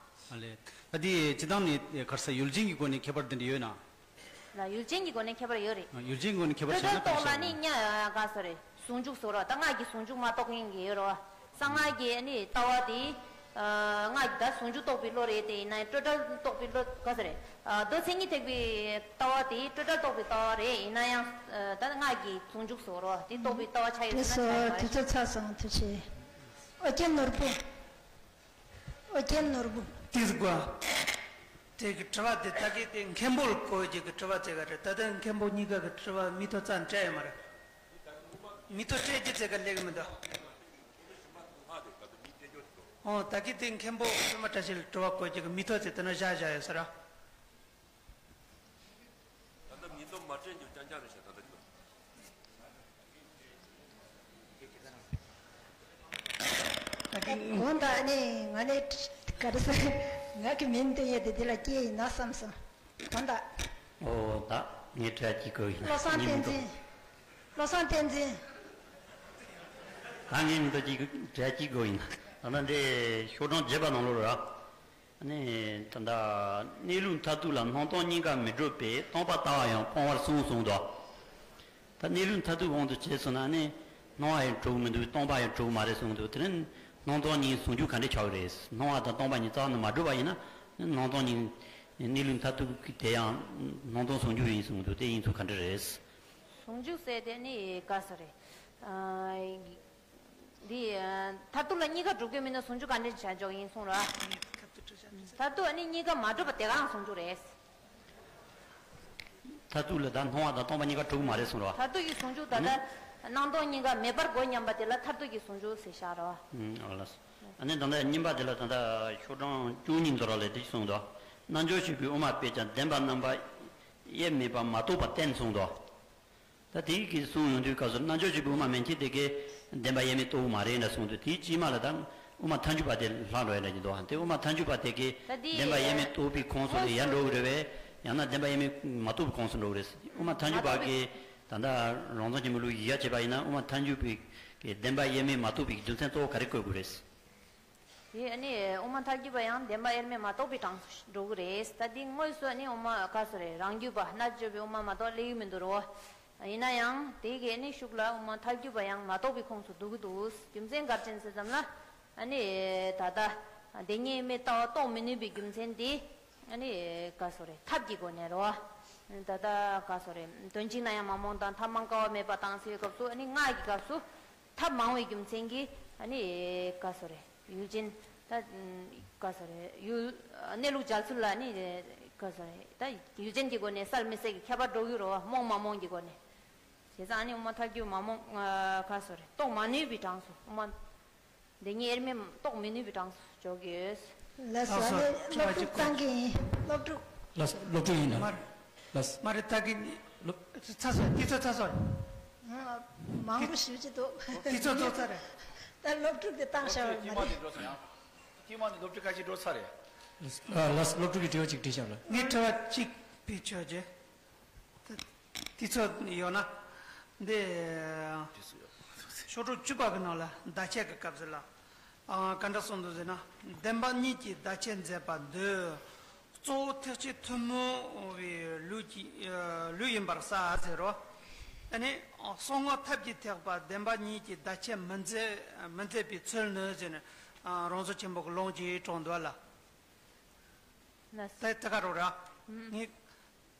ཨ་ལས། ད་དེ་སྤྱི་བཏང་ནས་ག་ཟེར་ཡུལ་ཅན་གྱི་སྒོ་ནས་ཁྱད་པར་དེ་འདྲ་ཡོད་ན། ལ་ཡུལ་ཅན་གྱི་སྒོ་ནས་ཁྱད་པར་ཡོད་རེད། ཡུལ་ཅན་སྒོ་ནས་ཁྱད་པར་བྱས་ན་ག་རེ་ཤེས་དགོས་རེད། ནི་གཉའ་ག་ཟེར་རེད། ཟུང་འཇུག་ཟེར་རོ། ད་སྔགས་ཀྱི་ཟུང་འཇུག་མ་རྟོགས་མཁན་གྱི་ཡོད་རོ། གསང་སྔགས་ཀྱི་ནི་ལྟ་བ་དེ། སྔགས་ཀྱི་ད་ཟུང་འཇུག་རྟོགས་པའི་བློ་རེད་དེ་ཡིན་ན་ཡང་སྤྲོས་བྲལ་རྟོགས་པའི་བློ་ག་ཟེར་རེད། མདོ་མཚན་ཉིད་ཐེག་པའི་ལྟ་བ་དེ་སྤྲོས་བྲལ་རྟོགས་པའི་ལྟ་བ་རེད། ཡིན་ན་ཡང་ད་སྔགས་ཀྱི་ཟུང་འཇུག་ཟེར་རོ། དེ་རྟོགས་པའི་ལྟ་བ་ཆགས་ཡོད་ཟེར་ན་ཆགས་ཡོད་མ་རེད། དུས་ཚོད་ཚར་སོང་། ཐུགས་རྗེ་ཆེ། ཨོ་རྒྱན་ནོར་བུ། ཨོ་རྒྱན་ནོར་བུ། ཏིས་གོ། དེ་གི་དྲི་བ་དེ་ད་གི་དེ་མཁན་པོ་ལ་གོ་རྒྱུ་གི་དྲི་བ་དེ་ག་རེད། ད་ལྟ་མཁན་པོ་གཉིས་ཀ་གི་དྲི་བ་མིག་ཐོག་ཙམ་སྤྲད་ཡོད་མ་རེད། མིག་ཐོག་སྤྲད་རྒྱུ་དེ་ག་ལེགས་མི་འདུག་ཨོ་ད་གི་དེ་མཁན་པོ་སྲུང་མ་བཀྲ་ཤིས་ལ་དྲི་བ་གོ་རྒྱུ་གི་མིག་ཐོག་དེ་དེ་ན་བཞག་བཞག་ཡོད་ས་རེད། ད་ལྟ་མིང་ཐོ་མ་སྤྲད་རྒྱུ་རྐྱང་རྐྱང་རེད་ཤག་ད་ལྟ་ཁྱོད། ད་གིན། དགོངས་དག་ནི་ང་ནི་ག་རེ་ཟེར། ང་གི་མིང་འདོན་ཡས་དེ་འདི་ལ་སྐྱེས་ཡིན་ན་བསམ་སོང་། དགོངས་དག་ཨོ་ད་ངས་དྲི་བ་གཅིག་དགོས་ཡིན་ན། བློ་བཟང་བསྟན་འཛིན། བློ་བཟང་བསྟན་འཛིན། ད་ངས་མིང་ཐོ་གཅིག་དྲི་བ་གཅིག་དགོས་ཡིན་ན། ད་ལྟ་འདྲེ་ཤོག་གྲངས་བརྒྱད་པ་ནང་ལོགས་ར། ནི། ད་ལྟ་གནས་ལུགས་མཐར་ཐུག་ལ་སྣང་སྟོང་གཉིས་ཀ་མི་སྒྲུབ་པས་སྟོང་པ་ལྟ་བ་ཡང་སྤོང་བར་གསུངས་གསུངས་དོ། ད་གནས་ལུགས་མཐར་ཐུག་དབང་དུ་བྱས་སོང་ན་ནི། སྣང་བ་ཡང་གྲུབ་མི་འདུག་སྟོང་པ་ཡང་གྲུབ་མ་རེད་གསུངས་འདུག་དེ་ནི་སྣང་སྟོང་གཉིས་ཟུང་འཇུག་ག་འདྲས་ཆགས་ཀྱི་རེད། སྣང་བ་དང་སྟོང་པ་གཉིས་རྩ་བ་ནས་མ་གྲུབ་པ་ཡིན་ན། སྣང་སྟོང་གཉིས་ གནས་ལུགས་མཐར་ཐུག་གི་དེ་ཡང་སྣང་སྟོང་ཟུང་འཇུག་ཡིན་གསུངས་འདུག་དེ་ཡིན་ཚུལ་ག་འདྲ་རེད། ཟུང་འཇུག་ཟེར་དེ་ནི་ག་ས་རེད། ཨ། འདི་ཨ། མཐར་ཐུག་ལ་གཉིས་ཀ་གྲུབ་ཀྱི་མིན་ན་ཟུང་འཇུག་ག་འདྲ་བྱ་འཇོག་ཡིན་གསུངས་ར། མཐར་ཐུག་ཨ་ནི་གཉིས་ཀ་མ་གྲུབ་པ་དེ་གའང་ཟུང་འཇུག་རེད། མཐར་ཐུག་ལ་ད་སྣང་བ་དང་སྟོང་པ་གཉིས་ཀ་གྲུབ་ཀྱི་མ་རེད་གསུངས་ར། མཐར་ཐུག་གི་ཟུང་འཇུག་ད་ལྟ་སྣང་སྟོང་གཉིས་ཀ་མེད་པར་གོ་སྙམ་པ་དེ་ལ་མཐར་ཐུག་གི་ཟུང་འཇུག་ཟེར་བཞག་ར། ཨ་ལ། ཨ་ནི་ད་ལྟ་གཉིས་པ་དེ་ལ་ད་ལྟ་ཤོག་གྲངས་བཅུ་གཉིས་མདོ་ར་ལས་དེ་གསུངས་འདུག་རྣལ་འབྱོར་ཆོས་ཀྱི་དབུ་མ་པས་ཀྱང་བདེན་པ་རྣམ་པ་དབྱེར་མེད་པ་མ་རྟོགས་པར་བསྟན་གསུངས་འདུག་ད་དེའི་གི་གསུང་ཡོང་དུས་སྐབས་སུ་རྣལ་འབྱོར་ཆོས་ཀྱི་དབུ་མ་མན་ཆད་དེ་གའི་བདེན་པ་དབྱེར་མེད་རྟོགས་མ་རེད་འདྲ་གསུངས་འདུག་དེའི་རྗེས་མ་ལ་ད་དབུ་མ་ཐལ་འགྱུར་བ་དེ་ལྷག་འགྲོ་ཡ་འདྲ་ཅིག་འདུག་དེ་དབུ་མ་ཐལ་འགྱུར་བ་དེ་གའི་ད་དེ་བདེན་པ་དབྱེར་མེད་རྟོགས་པའི་ཁོངས་སུ་ཡར་འགྲོ་གི་རེད་པས། ཡང་ན་བདེན་པ་དབྱེར་མེད་མ་རྟོགས་པའི་ཁོངས་སུ་འགྲོ་གི་རེད། དབུ་མ་ཐལ་འགྱུར་བ་གི་ད་ལྟ་རང་རྫོང་ཆེན་པོའི་ལུགས་ཡིག་ཡ་བྱས་པ་ཡིན་ན་དབུ་མ་ཐལ་འགྱུར་བའི་གི་བདེན་པ་དབྱེར་མེད་མ་རྟོགས་པའི་རྒྱུ་མཚན་གཙོ་བོ་ག་རེ་བཀོད་དགོས་རེད། དེ་ཨ་ནི་དབུ་མ་ཐལ་འགྱུར་བ་ཡང་བདེན་པ་དབྱེར་མེད་མ་རྟོགས་པའི་གྲངས་སུ་འགྲོ་གི་རེད། ད་འདི་དངོས་སུ་ཨ་ནི་དབུ་མ་ག་ས་རེད། རང་རྒྱུད་པ་རྣལ་འབྱོར་པའི་དབུ་མ་མ་གཏོགས་སླེབས་ཀྱི་མི་འདུག་རོ། ཡིན་ན་ཡང་དེ་གའི་ཨ་ནི་ཤུགས་ལ་དབུ་མ་ཐལ་འགྱུར་བ་ཡང་མ་རྟོགས་པའི་ཁོངས་སུ་འདུ་གི་འདུག་རྒྱུ་མཚན་ག་རེ་ཅན་ཟེར་ཙམ་ལ། ཨ་ནི་ད་ལྟ་བདེན་གཉིས་དབྱེར་མེད་ལྟ་བ་རྟོགས་མི་ནུས་པའི་རྒྱུ་མཚན་དེ་ཨ་ནི་ག་ས་རེད། ཐབས་ཀྱི་སྒོ་ནས་རོ། ད་ལྟ་ག་ས་རེད། དོན་གཅིག་ན་ཡང་མ་རྨོངས་དང་ཐབས་མང་དཀའ་བ་མེད་པ་དང་ཟེར་བའི་སྐབས་སུ་ཨ་ནི་སྔགས་ཀྱི་སྐབས་སུ། ཐབས་མང་བའི་རྒྱུ་མཚན་གྱིས་ཨ་ནི་ག་ས་རེད། ཡུལ་ཅན་ད་ག་ས་རེད། ཡུལ་གནས་ལུགས་འཇལ་ཚུལ་ལ་ཨ་ནི་ག་ས་རེད། ད་ཡུལ་ཅན་གྱི་སྒོ་ནས་གསལ་མི་གསལ་གྱི་ཁྱད་པར་འགྲོ་གི་རོ། རྨོངས་མ་རྨོངས་ཀྱི་སྒོ་ནས། བྱས་ཙང་ཨ་ནི་དབུ་མ་ཐལ་འགྱུར་མ་རྨོངས་ག་ས་རེད། རྟོགས་མ་ནུས་པའི་གྲངས་སུ་དབུ་མ་བདེན་གཉིས་དབྱེར་མེད་རྟོགས་མི་ནུས་པའི་གྲངས་སུ་འཇོག་གི་ཡོད། ལགས་སོ། ལགས་སོ། ཨ་ནི་སློབ་ཕྲུག་བཏང་གི་ཡིན། སློབ་ཕྲུག་ལགས་སོ། སློབ་ཕྲུག་ཡིན་ནམ། མ་རེད། ལགས་སོ། མ་རེད། ད་གི་ནི་ཚ་སོ། དུས་ཚོད་ཚ་སོ། ཨ། མང་པོ་ཞུ་གི་འདུག་དུས་ཚོད་རྫོགས་ཚར་རེད། ད་སློབ་ཕྲུག་དེ་བཏང་བཞག་པ་མ་རེད། དཀྱུས་མ་ནས་སློབ་ཕྲུག་ཁ་ཤས་འགྲོ་ཚར་རེད། ལགས་སོ། ཨ། ལགས་སོ། སློབ་ཕྲུག་གི་དྲི་བ་གཅིག་དྲིས་བཞག་ལ། ངས་དྲི་བ་གཅིག་བེད་སྤྱོད་བྱེད། དུས་ཚོད་ཡོད་ན། འདི། ཤོག་གྲངས་བཅུ་པ་གི་ནང་ལ་བརྡ་ཆད་ཀྱི་སྐབས་སུ་ལ། ཨ། ག་འདྲ་གསུངས་འདུག་ཟེར་ན། བདེན་པ་གཉིས་ཀྱི་བརྡ་ཆད་མཛད་པ་འདི། གཙོ་བོ་ཐེག་ཆེན་ཐུན་མོང་བའི་ལུགས་ཀྱི་ལུགས་ཡིན་པར་གསལ་ཟེར་རོ། ཨ་ནི། གསང་སྔགས་ཐབས་ཀྱི་ཐེག་པ་བདེན་པ་གཉིས་ཀྱི་བརྡ་ཆད་མི་མཛད་མི་མཛད་པའི་ཚུལ་ནི་ཟེར་ནས། རང་བཟོ་ཆེན་པོ་གི་ལུང་གཅིག་དྲངས་འདུག་ལ། ལགས། ད་ད་ག་རོ་ར། ངས།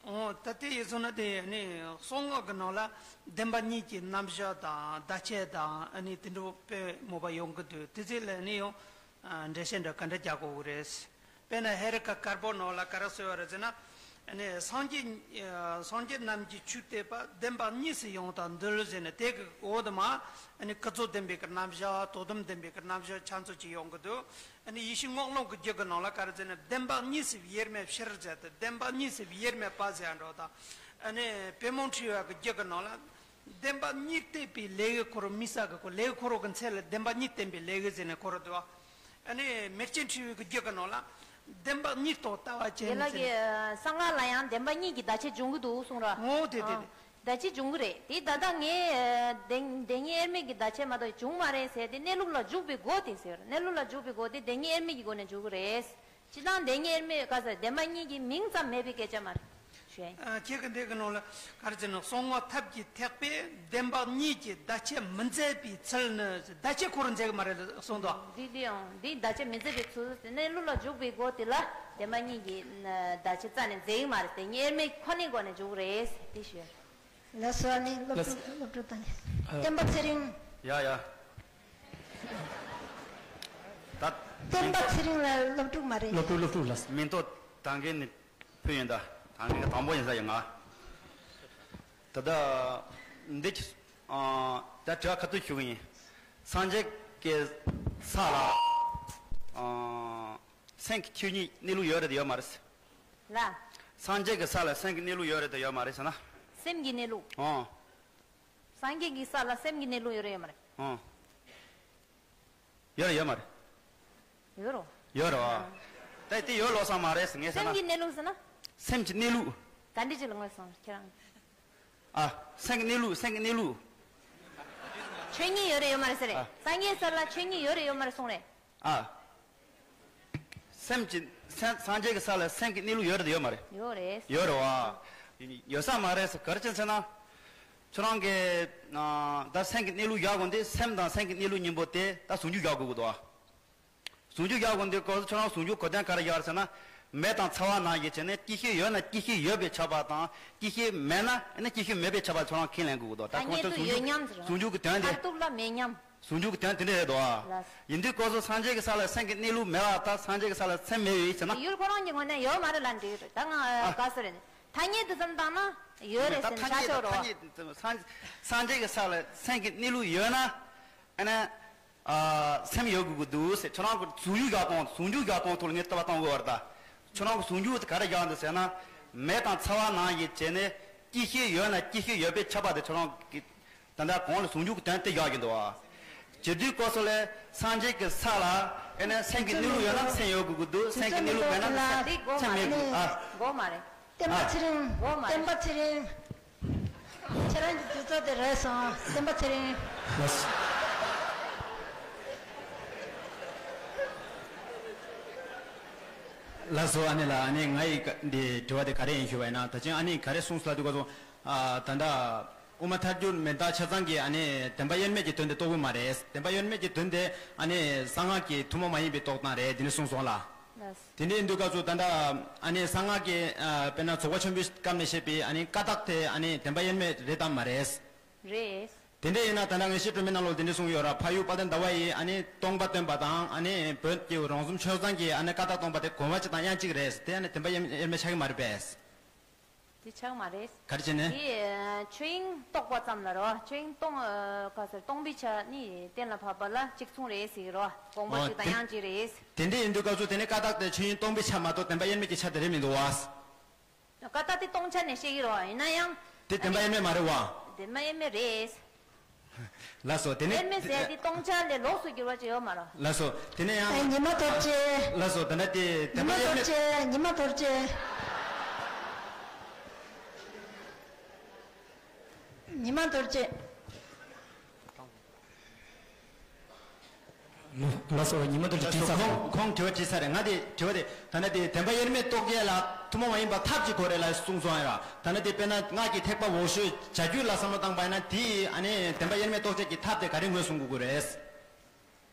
ཨོ། ད་དེ་ཡིན་སོང་ན་དེ་ནི་གསང་སྔགས་ཀྱི་ནང་ལ་བདེན་པ་གཉིས་ཀྱི་རྣམ་གཞག་དང་བརྡ་ཆད་དང་ཨ་ནི་དེ་འདྲ་དཔེ་མང་པོ་ཡོང་གི་འདུག་དེ་ཚོ་ལ་ནི་ཡང་འགྲེལ་བཤད་འདྲ་ག་འདྲ་རྒྱག་དགོས་ཀྱི་རེད། དཔེར་ན་ཧེ་རུ་ཀ་དཀར་པོ་ནང་ལ་ག་རེ་གསུངས་པ་རེད་ཟེར་ན། ཨ་ནི་སངས་རྒྱས་སངས་རྒྱས་རྣམས་ཀྱི་ཆོས་བསྟན་པ་བདེན་པ་གཉིས་སུ་ཡོངས་དང་འདུལ་ཟེར་ནས་དེ་གི་འོག་ཏུ་མ་ཨ་ནི་ཀུན་རྫོབ་བདེན་པའི་གི་རྣམ་གཞག་དོན་དམ་བདེན་པའི་གི་རྣམ་གཞག་ཆ་མཚོན་ཅིག་ཡོང་གི་འདུག་ཨ་ནི་ཡེ་ཤེས་སྔགས་ལུགས་ཀྱི་རྒྱུད་ཀྱི་ནང་ལ་ག་རེ་ཟེར་ན། བདེན་པ་གཉིས་སུ་དབྱེར་མེད་ཕྱིར་ཟེར་ཏེ། བདེན་པ་གཉིས་སུ་དབྱེར་མེད་པ་ཟེར་ཡ་འགྲོ་དང་། ཨ་ནི་པདྨ་འཁྲིལ་བ་གི་རྒྱུད་ཀྱི་ནང་ལ། བདེན་པ་གཉིས་བསྟན་པའི་ལེའུ་འཁོར་དམིགས་བསལ་གྱི་སྐོར། ལེའུ་འཁོར་གྱི་མཚན་ལ་བདེན་པ་གཉིས་བསྟན་པའི་ལེའུ་ཟེར་ནས་འཁོར་འདུག་ཨ་ནི་མེར་སྐྱེས་འཁྲིལ་བའི་གི་རྒྱུད་ཀྱི་ནང་ལ། བདེན་པ་གཉིས་རྟོགས་ལྟ་བ་ཅན་དེ་ལ་ཟེར་གི་ནས། གསང་སྔགས་ལ་ཡང་བདེན་པ་གཉིས་ཀྱི་བརྡ་ཆད་འབྱུང་གི་འདུག་གསུངས་ར། ངོ་། དེ་དེ་ཨ། དེ། བརྡ་ཆད་འབྱུང་གི་རེད། དེ་ད་ལྟ་ངས་བདེན་བདེན་གཉིས་དབྱེར་མེད་ཀྱི་བརྡ་ཆད་མ་གཏོགས་འབྱུང་མ་རེད་ཟེར་དེ་གནས་ལུགས་ལ་འཇུག་པའི་སྒོ་དེ་ཟེར། གནས་ལུགས་ལ་འཇུག་པའི་སྒོ་དེ་བདེན་གཉིས་དབྱེར་མེད་ཀྱི་སྒོ་ནས་འཇུག་གི་རེད། སྤྱིར་བཏང་བདེན་གཉིས་དབྱེར་མེད་ག་ཟེར་བདེན་པ་གཉིས་ཀྱི་མིང་ཙམ་མེད་པའི་སྐད་ཆ་མ་རེད། ཞུ་ཡ་ཡིན། ཨ། ཁྱེད་ཀྱི་འདི་གི་ནང་ལ་ག་རེ་ཟེར་ན། གསང་སྔགས་ཐབས་ཀྱི་ཐེག་པས་བདེན་པ་གཉིས་ཀྱི་བརྡ་ཆད་མི་མཛད་པའི་ཚུལ་ནི། བརྡ་ཆད་འཁོར་མཛད་གི་མ་རེད་གསུངས་འདུག་འདི་འདི་ཡང་འདི་བརྡ་ཆད་མི་མཛད་པའི་ཚུལ་ཟེར་ནས་གནས་ལུགས་ལ་འཇུག་པའི་སྒོ་དེ་ལ་བདེན་པ་གཉིས་ཀྱི་བརྡ་ཆད་རྩ་ནས་མཛད་གི་མ་རེད། བདེན་གཉིས་དབྱེར་མེད་ཁོ་ནའི་སྒོ་ནས་འཇུག་གི་རེད་དེ་ཞུ། ལགས་སོ། ཨ་ནི་སློབ་ཕྲུག་ལགས། སློབ་ཕྲུག་དང་། ཨ། བསྟན་པ་ཚེ་རིང་། ཡ་ཡ། ད། བསྟན་པ་ཚེ་རིང་ལ་སློབ་ཕྲུག་མ་རེད། སློབ་ཕྲུག་སློབ་ཕྲུག་ལགས། མིང་ཐོ་བཏང་མཁན་ནི་ཕུལ་ཡིན། ད་བཏང་མཁན་དང་པོ་ཡིན་ས་ཡིན་ང་། ད་ལྟ་འདི་ཨ། ད་དྲི་བ་ཁ་ཐུག་ཞུ་གི་ཡིན། སངས་རྒྱས་ཀྱི་ས་ལ་ཨ། སེམས་ཀྱི་ཆོས་ཉིད་གནས་ལུགས་ཡོད་རེད་དམ་ཡོད་མ་རེད། ལ། སངས་རྒྱས་ཀྱི་ས་ལ་སེམས་ཀྱི་གནས་ལུགས་ཡོད་རེད་དམ་ཡོད་མ་རེད་ཟེར་ན། སེམས་ཀྱི་གནས་ལུགས། ཨོ། སངས་རྒྱས་ཀྱི་ས་ལ་སེམས་ཀྱི་གནས་ལུགས་ཡོད་རེད་ཡོད་མ་རེད། ཨོ། ཡོད་རེད་ཡོད་མ་རེད། ཡོད་རོ། ཡོད་རེད་བ། ཨ། ད་དེ་ཡོད་ལོ་ས་མ་རེད་ཟེར་ངས་ཟེར་ན། སེམས་ཀྱི་གནས་ལུགས་ཟེར་ན། སེམས་ཀྱི་གནས་ལུགས། ག་འདྲ་ཅིག་ལ་ངོས་སོང་ཁྱེད་རང་། ཨ། སེམས་ཀྱི་གནས་ལུགས། སེམས་ཀྱི་གནས་ལུགས། ཆོས་ཉིད་ཡོད་རེད་ཡོད་མ་རེད་ཟེར་རེད། ཨ། སངས་རྒྱས་ས་ལ་ཆོས་ཉིད་ཡོད་རེད་ཡོད་མ་རེད་གསུངས་རེད། ཨ། སེམས་ཀྱི་སེམས་སངས་རྒྱས་ཀྱི་ས་ལ་སེམས་ཀྱི་གནས་ལུགས་ཡོད་རེད་ཡོད་མ་རེད། ཡོད་རེད། ཡོད་རེད་བ། ཡོད་ས་མ་རེད་ཟེར་ག་རེ་བྱས་ཟེར་ན། ཁྱོད་རང་གིས་ཨ། ད་སེམས་ཀྱི་གནས་ལུགས་བཞག་དགོས་འདི། སེམས་དང་སེམས་ཀྱི་གནས་ལུགས་གཉིས་པོ་དེ་ད་ཟུང་འཇུག་བཞག་དགོས་ཀྱི་འདུག་བ། ཟུང་འཇུག་བཞག་དགོས་འདི་སྐབས་སུ་ཁྱོད་རང་ཟུང་འཇུག་གོ་དོན་ག་རེ་བཞག་ཟེར་ན། མེ་དང་ཚ་བ་ནང་བཞིན་བྱས་ནས་སྐྱེ་ཤི་ཡོད་ན་སྐྱེ་ཤི་ཡོད་པས་ཁྱབ་པ་དང་སྐྱེ་ཤི་མེད་ན་ཨ་ནི་སྐྱེ་ཤི་མེད་པས་ཁྱབ་པ་ཁྱོད་རང་ཁས་ལེན་དགོས་ཀྱི་འདུག་ད་ཐ་ཁོང་སྙད་ཚོ་དུ་ཟུང་ཡོད་འཇུག་མཉམ་ཟེར་བ། ཟུང་འཇུག་གི་དོན་དེ། མཐར་ཐུག་ལ་མེད་མཉམ། ཟུང་འཇུག་གི་དོན་དེ་འདྲ་རེད་དོ། ལགས། ཡིན་དུས་སྐབས་སུ་སངས་རྒྱས་ཀྱི་ས་ལ་སེམས་ཀྱི་གནས་ལུགས་མེད་པ་དང་སངས་རྒྱས་ཀྱི་ས་ལ་སེམས་མེད་པའི་ཕྱིར་ན། ཡུལ་ཁོ་རང་གི་ངོས་ནས་ཡོད་མ་རེད་ལབ་འགྲིག་རེད། ད་ང་ཨ། ག་ས་རེད། ཐ་སྙད་དུ་ཙམ་བཏང་ན་ཡོད་རེད་ད་ཟེར་ནས་ཐ་ཆགས་ཆོག་རེད་བ། སྙད་དུ་ཙམ་སངས་སངས་རྒྱས་ཀྱི་ས་ལ་སེམས་ཀྱི་གནས་ལུགས་ཡོད་ན་ཨ་ནི། ཨ། སེམས་ཡོད་དགོས་ཀྱི་འདུག་ཟེར། ཁྱོད་རང་གི་ཟུང་འཇུག་རྒྱག་སྟངས་ཟུང་འཇུག་རྒྱག་སྟངས་ཐོག་ལ་ངས་ལྟ་བ་བཏང་དགོས་པ་རེད་ད། ཁྱོད་རང་གི་ཟུང་འཇུག་དེ་ག་རེ་རྒྱག་འདུག་ཟེར་ན། མེ་དང་ཚ་བ་ནང་བཞིན་བྱས་ནས་སྐྱེ་ཤི་ཡོད་ན་སྐྱེ་ཤི་ཡོད་པས་ཁྱབ་པ་དེ་ཁྱོད་རང་གི་ད་ལྟ་གོང་ལ་ཟུང་འཇུག་གི་དོན་དེ་བཞག་གི་འདུག་བ། བྱེད་དུས་སྐབས་སུ་ལས་སངས་རྒྱས་ཀྱི་ས་ལ་ཨེ་ནས་སེམས་ཀྱི་གནས་ལུགས་ཡོད་ན་སེམས་ཡོད་དགོས་ཀྱི་འདུག་སེམས་ཀྱི་གནས་ལུགས་མེད་ན་སེམས་འདི་དགོས་མ་སེམས་མེད་རེད། དགོས་ཨ། དགོས་མ་རེད། བསྟན་པ་ཨ། ཚེ་རིང་། དགོས་མ་རེད། བསྟན་པ་ཚེ་རིང་། ཁྱེད་རང་གི་དུས་ཚོད་དེ་རེད་སོང་བསྟན་པ་ཚེ་རིང་། ལགས་སོ། ལགས་སོ། ཨ་ནི་ལ་ཨ་ནི་ང་ཡི་ཀ་འདི་དྲི་བ་དེ་ག་རེ་ཡིན་ཞུ་བ་ཡིན་ན། ད་ཅིང་ཨ་ནི་ག་རེ་གསུངས་སོང་ལབ་དུས་སྐབས་སུ་ཨ་ད་ལྟ་དབུ་མ་ཐལ་འགྱུར་མེད་མདོག་ཆ་ཚང་གིས་ཨ་ནི་བདེན་པ་དབྱེར་མེད་ཀྱི་དོན་དེ་རྟོགས་ཀྱི་མ་རེད། བདེན་པ་དབྱེར་མེད་ཀྱི་དོན་དེ་ཨ་ནི་གསང་སྔགས་ཀྱི་ཐུན་མོང་མ་ཡིན་པའི་རྟོགས་སྟངས་རེད་དེ་ནི་གསུངས་སོང་ལ། ལགས། དེ་འདྲ་ཡིན་དུས་སྐབས་སུ་ད་ལྟ་ཨ་ནི་གསང་སྔགས་ཀྱི་ཨ་དཔེར་ན་རྫོགས་པ་ཆེན་པོའི་སྐབས་ནས་བཤད་པའི་ཨ་ནི་ཀ་དག་དེ་ཨ་ནི་བདེན་པ་དབྱེར་མེད་རེད་དམ་མ་རེད། རེད། དེ་འདྲ་ཡིན་ན་ད་ལྟ་ངེས་ཤེས་སྒྲོན་མེའི་ནང་ལོགས་དེ་འདྲ་གསུངས་ཡོད་ར། འཕགས་ཡུལ་དཔལ་ལྡན་ཟླ་བ་ཡིས་ཨ་ནི་སྟོང་པ་སྟོན་པ་དང་ཨ་ནི་བོད་ཀྱི་རོང་ཟོམ་ཆོས་བཟང་གིས་ཨ་ནི་ཀ་དག་སྟོང་པ་དེ་གོ་བ་གཅིག་དང་དབྱངས་གཅིག་རེད། དེ་ཨ་ནི་བདེན་པ་དབྱེར་དབྱེར་མེད་ཆགས་ཀྱི་མ་རེད་པས། དེ་ཆགས་མ་རེད། ག་རེ་བྱས་ནས། དེ་ཆོས་དབྱིངས་རྟོགས་པ་ཙམ་ལ་རོ། ཆོས་དབྱིངས་སྟོང་ཨ་ག་ཟེར་སྟོང་པའི་ཆ་ནི་གཏན་ལ་ཕབ་པ་ལ་གཅིག་མཚུངས་རེད་ཟེར་གི་རོ། དགོངས་པ་ཨོ་གཅིག་དང་དེ་དབྱངས་གཅིག་རེད། དེ་འདྲ་ཡིན་དུས་སྐབས་སུ་དེ་ནི་ཀ་དག་དེ་ཆོས་དབྱིངས་སྟོང་པའི་ཆ་མ་གཏོགས་བདེན་པ་དབྱེར་མེད་ཀྱི་ཆ་དེ་རེད་མི་འདུག་བ། ཀ་དག་དེ་སྟོང་ཆ་ནས་བཤད་ཀྱི་རོ། ཡིན་ན་ཡང་། དེ་བདེན་པ་དབྱེར་མེད་མ་རེད་བ། བདེན་པ་དབྱེར་མེད་རེད། ལགས་སོ། དེ་ནས་དབྱེར་མེད་ཟེར་དེ་སྟོང་ཆ་ལས་ལོགས་སུ་གྱུར་བ་ཅིག་ཡོད་མ་རེད། ལགས་སོ། དེ་ནས་ཡང་། ཨེ་ཉི་མ་རྡོ་རྗེ། ལགས་སོ། ད་ལྟ་དེ་ཉི་མ་རྡོ་བདེན་པ་དབྱེར་མེད། རྗེ་ཉི་མ་རྡོ་རྗེ། ཉི་མ་རྡོ་རྗེ། ལགས་སོ། ཉི་མ་རྡོ་རྗེ་དྲིས་ཚར་སོང་། ཁོང་ཁོང་དྲི་བ་དྲིས་ཚར་རེད། ང་དེ་དྲི་བ་དེ་ད་ལྟ་དེ་བདེན་པ་དབྱེར་མེད་རྟོགས་ཡས་ལ་ཐུན་མོང་མ་ཡིན་པ་ཐབས་ཅིག་དགོས་རེད་ལ་གསུངས་སོང་ཡ། ད་ལྟ་དེ་དཔེར་ན་སྔགས་ཀྱི་ཐེག་པ་འོག་ཞུ་བྱ་རྒྱུད་ལ་བསམ་བློ་བཏང་པ་ཡིན་ན་དེ་ཨ་ནི་བདེན་པ་དབྱེར་མེད་རྟོགས་བྱེད་ཀྱི་ཐབས་དེ་ག་རེ་ངོས་བཟུང་དགོས་ཀྱི་རེད།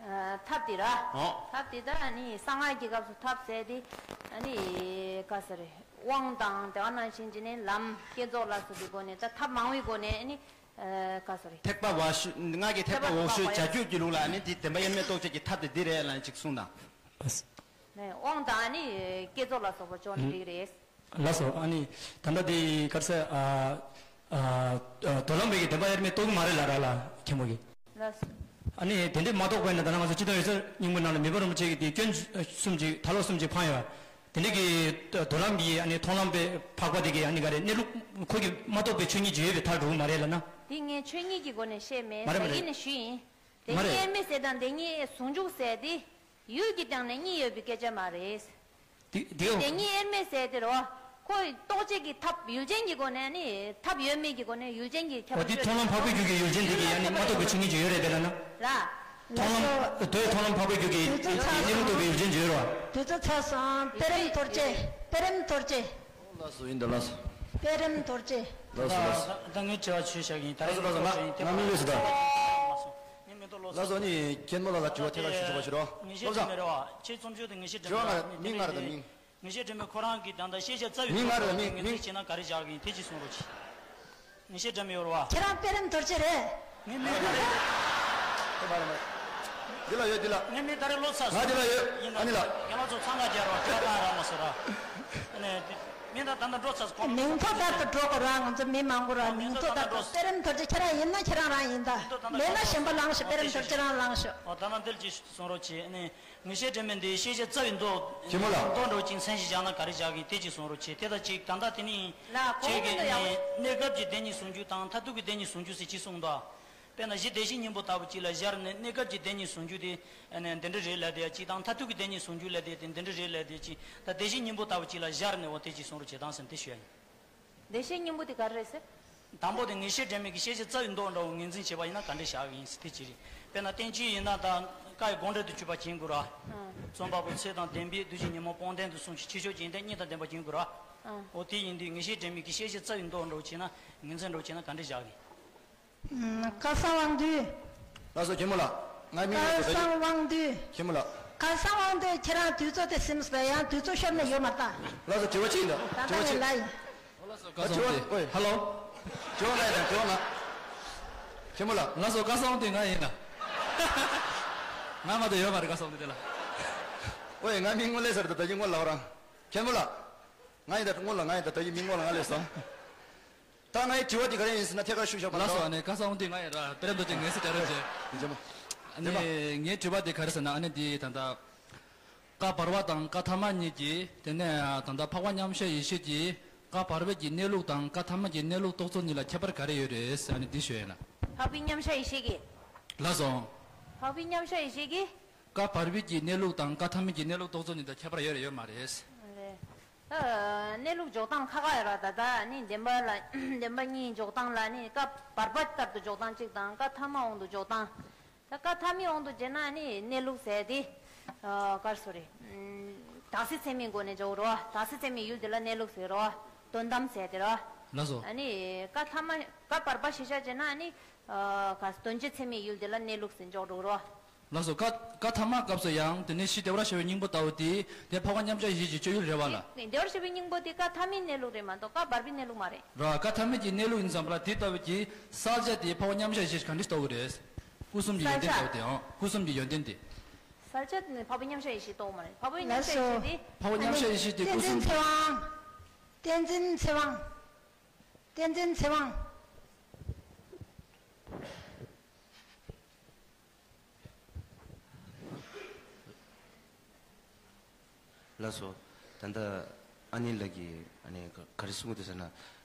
ཨ། ཐབས་དེ་ར། ཨོ། ཐབས་དེ་ད་ཨ་ནི་གསང་སྔགས་ཀྱི་སྐབས་སུ་ཐབས་ཟེར་དེ་ཨ་ནི་ག་ཟེར་དབང་དང་དེ་བ་ནང་བཞིན་གྱི་ནི་ལམ་བསྐྱེད་རྫོགས་ལ་སོགས་པའི་སྒོ་ནས་ད་ཐབས་མང་བོའི་སྒོ་ནས་ཨ་ནི་ཨ་ག་ཟེར། ཐེག་པ་འོག་ཞུ་སྔགས་ཀྱི་ཐེག་པ་འོག་ཞུ་བྱ་རྒྱུད་ཀྱི་ལུགས་ལ་ཨ་ནི་དེ་བདེན་པ་དབྱེར་མེད་རྟོགས་བྱེད་ཀྱི་ཐབས་དེ་འདི་རེད་ལ་ཅིག་གསུངས་དང་། ནས་དབང་དང་ཨ་ནི་བསྐྱེད་རྫོགས་ལ་སོགས་པ་ཅོག་ནི་འགྲིག་རེད། ལགས་སོ། ཨ་ནི་ད་ལྟ་དེ་ག་རེ་ཟེར། ཨ་ཨ་མདོ་ལམ་པའི་གི་བདེན་པ་དབྱེར་མེད་རྟོགས་ཀྱི་མ་རེད་ལ་ར་ལ་མཁན་པོ་གི། ལགས་སོ། ཨ་ནི་དེ་འདྲས་མ་རྟོགས་པས་ན་ད་ལྟ་ང་ཚོ་སྤྱི་དང་ཡོད་ཚད་སྙིང་པོའི་ནང་ལ་མི་ཕམ་རིན་པོ་ཆེ་གི་དེ་སྐྱོན་གསུམ་ཅིག་ད་ལོ་གསུམ་ཅིག་འཕངས་ཡོད། དེ་འདྲས་གི་མདོ་ལམ་གི་ཨ་ནི་མཐོང་ལམ་པའི་འཕགས་པ་དེ་གི་ཨ་ནི་ག་རེ་གནས་ལུགས་ཁོ་གི་མ་རྟོགས་པའི་ཆོས་ཉིད་ཅིག་ཡོད་པའི་མཐར་འགྲོ་གི་མ་རེད་ལ་ན། དེ་ངས་ཆོས་ཉིད་ཀྱི་སྒོ་ནས་བཤད་མེད། མ་རེད་མ་རེད། ད་གིན་ནས་ཞུས་ཡིན། དེ་མ་རེད། དབྱེར་མེད་ཟེར་དང་དེ་གཉིས་ཟུང་འཇུག་ཟེར་དེ། ཡུལ་གྱི་སྟེང་ནས་གཉིས་ཡོད་པའི་སྐད་ཆ་མ་རེད། དེ་དེའོ། དེ་གཉིས་དབྱེར་མེད་ཟེར་དེ་རོ། ཁོ་རྟོགས་བྱེད་ཀྱི་ཐབས་ཡུལ་ཅན་གྱི་སྒོ་ནས་ནི་ཐབས་ཡོད་མེད་ཀྱི་སྒོ་ནས་ཡུལ་ཅན་གྱི་ཁྱད་པར་ཤོད། འོ་དེ་མཐོང་ལམ་འཕགས་པའི་རྒྱུད་ཀྱི་ཡུལ་ཅན་དེ་གི་ཡང་ནི་མ་རྟོགས་པའི་ཆོས་ཉིད་ཅིག་ཡོད་རེད་དེ་ལ་ན། ལ། མཐོང་ལམ་དོའི་མཐོང་ལམ་འཕགས་པའི་རྒྱུད་ཀྱི་དུས་ཚོད་ཚར་གནས་ལུགས་རྟོགས་པའི་ཡུལ་ཅན་ཅིག་ཡོད་རོ། དུས་ཚོད་ཚར་སོང་། པད་རིམ་རྡོ་རྗེ། པད་རིམ་རྡོ་རྗེ། ལགས་སོ། ཡིན་ད་ལགས་སོ། པད་རིམ་རྡོ་རྗེ། ལགས་སོ་ལགས་སོ། ད་ངའི་དྲི་བ་ཆོས་བཤད་ཀྱི་ཡིན། ད་ལགས་སོ་ལགས་སོ། ང་ང་མི་ལུས་སུ་ད། ངའི་མི་འདུག་ལོ། ལགས་སོ། ནི་མཁན་མོ་ལགས་ལ་དྲི་བ་ཐད་ཀར་ཞུ་ཆོག་པ་ཞུ་རོགས། ངེས་ཤེས་སྒྲོན་མེ་རེད་བ། ཁྱེད་རྩོམ་ཆོས་དེ་ངེས་ཤེས་སྒྲོན་མེ་རེད་བ། མིང་ང་རེད་ད་མིང་། ངེས་ཤེས་སྒྲོན་མེ་ཁོ་རང་གིས་ད་ལྟ་ཤེས་བྱ་རྩ་བའི་མིང་ང་རེད་ད་མིང་། ངེས་འཛིན་བྱས་ན་ག་རེ་བཞག་གི་ཡིན་དེ་ཅིག་གསུང་རོགས་གྱིས། ངེས་ཤེས་སྒྲོན་མེ་ཡོད་རེད་བ། ཁྱེད་རང་པད་རིམ་རྡོ་རྗེ་རེད། ངའི་མིང་ག་རེ་རེད། འདི་ལ་ཡོད་འདི་ལ། ངའི་མིང་ད་རེས་ལོ་ཚར་སོང་། ང་འདི་ལ་ཡོད། ཡིན་ན་ཨ་ནི་ལ། རྒན་ལགས་ཚོ་འཚང་ཁ་རྒྱག་རོགས་ཁྱེད་རང་རང་མ་སོ་ར། ཨ་ནི། མིང་ད་ད་ལྟ་འགྲོ་ཚར་སོང་། མིང་ཐོ་ལྟར་དུ་འགྲོ་དགོས་ར། ང་ཚོ་མི་མང་པོ་ར། མིང་ཐོ་ལྟར་དུ། པད་རིམ་རྡོ་རྗེ་ཁྱེད་རང་ཡིན་ན་ཁྱེད་རང་རང་ཡིན་ད། མེད་ན་གཞན་པ་ལངས་ཤོག་པད་རིམ་རྡོ་རྗེ་རང་ལངས་ཤོག་ཨོ་ད་ནང་འདིར་ཅིག་གསུང་རོགས་གྱིས། ཨ་ནི་ངེས་ཤེས་སྒྲོན་མེ་འདི་ཤེས་བྱ་རྩ་བའི་མདོ། ཆེན་མོ་ལགས། མདོ་འདྲ་བོ་ཅིག་མཚན་ཞིག་བཞག་ན་ག་རེ་བཞག་གི་ཡིན་དེ་ཅིག་གསུང་རོགས་གྱིས། དེ་དང་གཅིག་ད་ལྟ་དེ་ནི། ལགས། ཁྱེད་ཀྱིས་གོང་དུ་ཡང་། གནས་སྐབས་ཀྱི་བདེན་གཉིས་ཟུང་འཇུག་དང་མཐར་ཐུག་གི་བདེན་གཉིས་ཟུང་འཇུག་ཟེར་ཅིག་གསུངས་འདུག་དཔེར་ན་གཞི་བདེན་བཞི་གཉིས་པོ་ལྟ་བུ་ཅིག་ལ་སྦྱར་ནས་གནས་སྐབས་ཀྱི་བདེན་གཉིས་ཟུང་འཇུག་དེ་ཨ་ནི་འདི་འདྲ་རེད་ལབ་དེ་ཅིག་དང་མཐར་ཐུག་གི་བདེན་གཉིས་ཟུང་འཇུག་ལབ་དེ་དེ་འདི་འདྲ་རེད་ལབ་དེ་ཅིག་ད་བདེན་བཞི་གཉིས་པོ་ལྟ་བུ་ཅིག་ལ་སྦྱར་ནས་འོ་དེ་ཅིག་གསུང་རོགས་བྱེད་དང་ཟེར་ནས་དེ་ཞུ་ཡ་ཡིན། བདེན་བཞི་གཉིས་པོ་དེ་ག་རེ་རེད་ཟེར། དང་པོ་དེ་ངེས་ཤེས་སྒྲོན་མེ་གི་ཤེས་བྱ་རྩ་བའི་མདོ་འདྲ་བོ་ངོས་འཛིན་བྱས་པ་ཡིན་ན་ག་འདྲ་བཞག་གི་ཡིན་ཟེར་དེ་ཅིག་རེད། དཔེར་ན་བསྟན་བཅོས་ཡིན་ན་ད་བཀའ་ཡི་དགོངས་འགྲེལ་དུ་གྱུར་པ་བྱེད་དགོས་ར། རྩོམ་པ་པོ་ཚེ་དང་ལྡན་པས་གདུལ་བྱའི་ཉོན་མོངས་སྤངས་ལྡན་དུ་གསུངས་ཤིང་ཆོས་མཆོག་རྒྱུན་གཏན་གཉིས་དང་ལྡན་པ་བྱེད་དགོས་ར། འོ་དེ་ཡིན་དུས་ངེས་ཤེས་སྒྲོན་མེ་གི་ཤེས་བྱ་རྩ་བའི་མདོ་འདྲ་བོ་བྱས་ན་ངོས་འཛིན་འདྲ་བོ་བྱས་ན་ག་འདྲ་བཞག་གི་ཡིན། སྐལ་བཟང་དབང་འདུས། ལགས་སོ་མཁན་མོ་ལགས། ང་མིང་ལ་སྐལ་བཟང་དབང་འདུས། མཁན་མོ་ལགས། ཁ་སང་དབང་འདུས་ཁྱེད་རང་དུས་ཚོད་དེ་སིམ་སོང་། ཡང་དུས་ཚོད་ཤོར་ནས་ཡོད་མ་རེད་ད། ལགས་སོ། དྲི་བ་གཅིག་ཡིན་ད། ད་དྲི་བ་ལྟ་གཅིག་ཡིན་ལ་ཡིན། ཨོ་ལགས་སོ། ཁ་སང་དབང་འདུས། ཨོ། ཧེ་ལོ། དྲི་བ་ལྔ་ཡིན་ད། དྲི་བ་ལྔ། མཁན་པོ་ལགས། ལགས་སོ། ཁ་སང་དབང་འདུས་ང་ཡིན་ལ། ང་མ་གཏོགས་ཡོད་མ་རེད། ཁ་སང་དབང་འདུས་དེ་ལ། ཨོ་ཡ། ང་མིང་དངོས་ལས་ཟེར་ད་ད་གིན་སྔོན་ལ་ཧོ་རང་། མཁན་པོ་ལགས། ང་ཡིན་ད་སྔོན་ལ། ང་ཡིན་ད་ད་གིན་མིང་སྔོན་ལ་ང་ལས་སོང་། ད་ངའི་དྲི་བ་འདི་ག་རེ་ཡིན་ཟེར་ན། ཐད་ཀར་ཞུ་བཞག་པ་ལགས་སོ། ཨ་ནི་ཁ་སང་དབང་འདུས་ང་ཡིན་ར། དཔེ་ར་འདོད་ཅིག་ངས་སི་དྲ་རེ་བྱས། ཨ་ནི་ངའི་དྲི་བ་འདི་ག་རེ་ཟེར་ན། ཨ་ནི་འདི་ད་ལྟ་བཀའ་བར་པ་དང་བཀའ་ཐ་མ་གཉིས་ཀྱི། དེ་ནས་ད་ལྟ་འཕགས་པ་མཉམ་གཞག་ཡེ་ཤེས་ཀྱི་བཀའ་བར་པའི་གི་གནས་ལུགས་དང་བཀའ་ཐ་མ་གི་གནས་ལུགས་རྟོགས་ཚུལ་གཉིས་ལ་ཁྱད་པར་ག་རེ་ཡོད་རེད་ཟེར། ཨ་ནི་འདི་ཞུ་ཡས་ན། འཕགས་པའི་མཉམ་གཞག་ཡེ་ཤེས་ཀྱི། ལགས་སོ། འཕགས་པའི་མཉམ་གཞག་ཡེ་ཤེས་ཀྱི། བཀའ་བར་པའི་གི་གནས་ལུགས་དང་བཀའ་ཐ་མའི་གི་གནས་ལུགས་རྟོགས་ཚུལ་གཉིས་ལ་ཁྱད་པར་ཡོད་རེད་ཡོད་མ་རེད། རེད། ད་གནས་ལུགས་འཇོག་སྟངས་ཁ་ཁ་ཡོད་ར། ད་ད་ནི་བདེན་པ་ལ་བདེན་པ་གཉིས་འཇོག་སྟངས་ལ་ནི་བཀའ་བར་པ་ལྟར་དུ་འཇོག་སྟངས་གཅིག་དང་། བཀའ་ཐ་མ་དབང་དུ་འཇོག་སྟངས། ད་བཀའ་ཐ་མའི་དབང་དུ་བྱས་ན་ནི་གནས་ལུགས་ཟེར་དེ། ཨ། ག་རེ་ཟེར་རེད། ཨམ། དག་སེལ་ཚད་མའི་སྒོ་ནས་འཇོག་རོ། དག་སེལ་ཚད་མའི་ཡུལ་དེ་ལ་གནས་ལུགས་ཟེར་རོ། དོན་དམ་ཟེར་དེ་རོ། ལགས་སོ། ཨ་ནི་བཀའ་ཐ་མ། བཀའ་བར་པ་གཞིར་བཞག་བྱས་ན་ནི། ཨ། ག་དོན་སྤྱི་ཚད་མའི་ཡུལ་དེ་ལ་གནས་ལུགས་ཟེར་འཇོག་འགྲོ་རོ། ལགས་སོ། བཀའ། བཀའ་ཐ་མ་སྐབས་སུ་ཡང་དེ་ནས་གཞི་བདེ་བར་གཤེགས་པའི་སྙིང་པོ་ལྟ་བུ་དེ། དེ་འཕགས་པ་མཉམ་གཞག་ཡེ་ཤེས་ཀྱི་སྤྱོད་ཡུལ་རེད་བ་ལ། བདེ་བར་གཤེགས་པའི་སྙིང་པོ་དེ་བཀའ་ཐ་མའི་གནས་ལུགས་རེད་མ་གཏོགས་བཀའ་བར་པའི་གནས་ལུགས་མ་རེད། ར། བཀའ་ཐ་མའི་གི་གནས་ལུགས་ཡིན་ཙམ་པ་ལ། དེ་ལྟ་བུ་གི་གསལ་བྱ་དེ་འཕགས་པ་མཉམ་གཞག་ཡེ་ཤེས་ག་འདྲ་ཞིག་རྟོགས་ཀྱི་རེད། སྐུ་གསུམ་གྱི་ཡོན་ཏན་ལྟ་བུ་དེའང་། སྐུ་གསུམ་གྱི་ཡོན་ཏན་དེ། གསལ་བྱ་ནི་འཕགས་པའི་མཉམ་གཞག་ཡེ་ཤེས་རྟོགས་མ་རེད། འཕགས་པའི་མཉམ་གཞག་ཡེ་ཤེས་དེ། འཕགས་པ་མཉམ་གཞག་ཡེ་ཤེས་དེ་སྐུ་གསུམ་གྱི། བསྟན་འཛིན་ཚེ་དབང་། བསྟན་འཛིན་ཚེ་དབང་། ལགས་སོ། ད་ལྟ་ཨ་ནེ་ལགས་ཀྱིས་ཨ་ནི་ག་རེ་གསུང་གི་འདུག་ཟེར་ན། ཨ།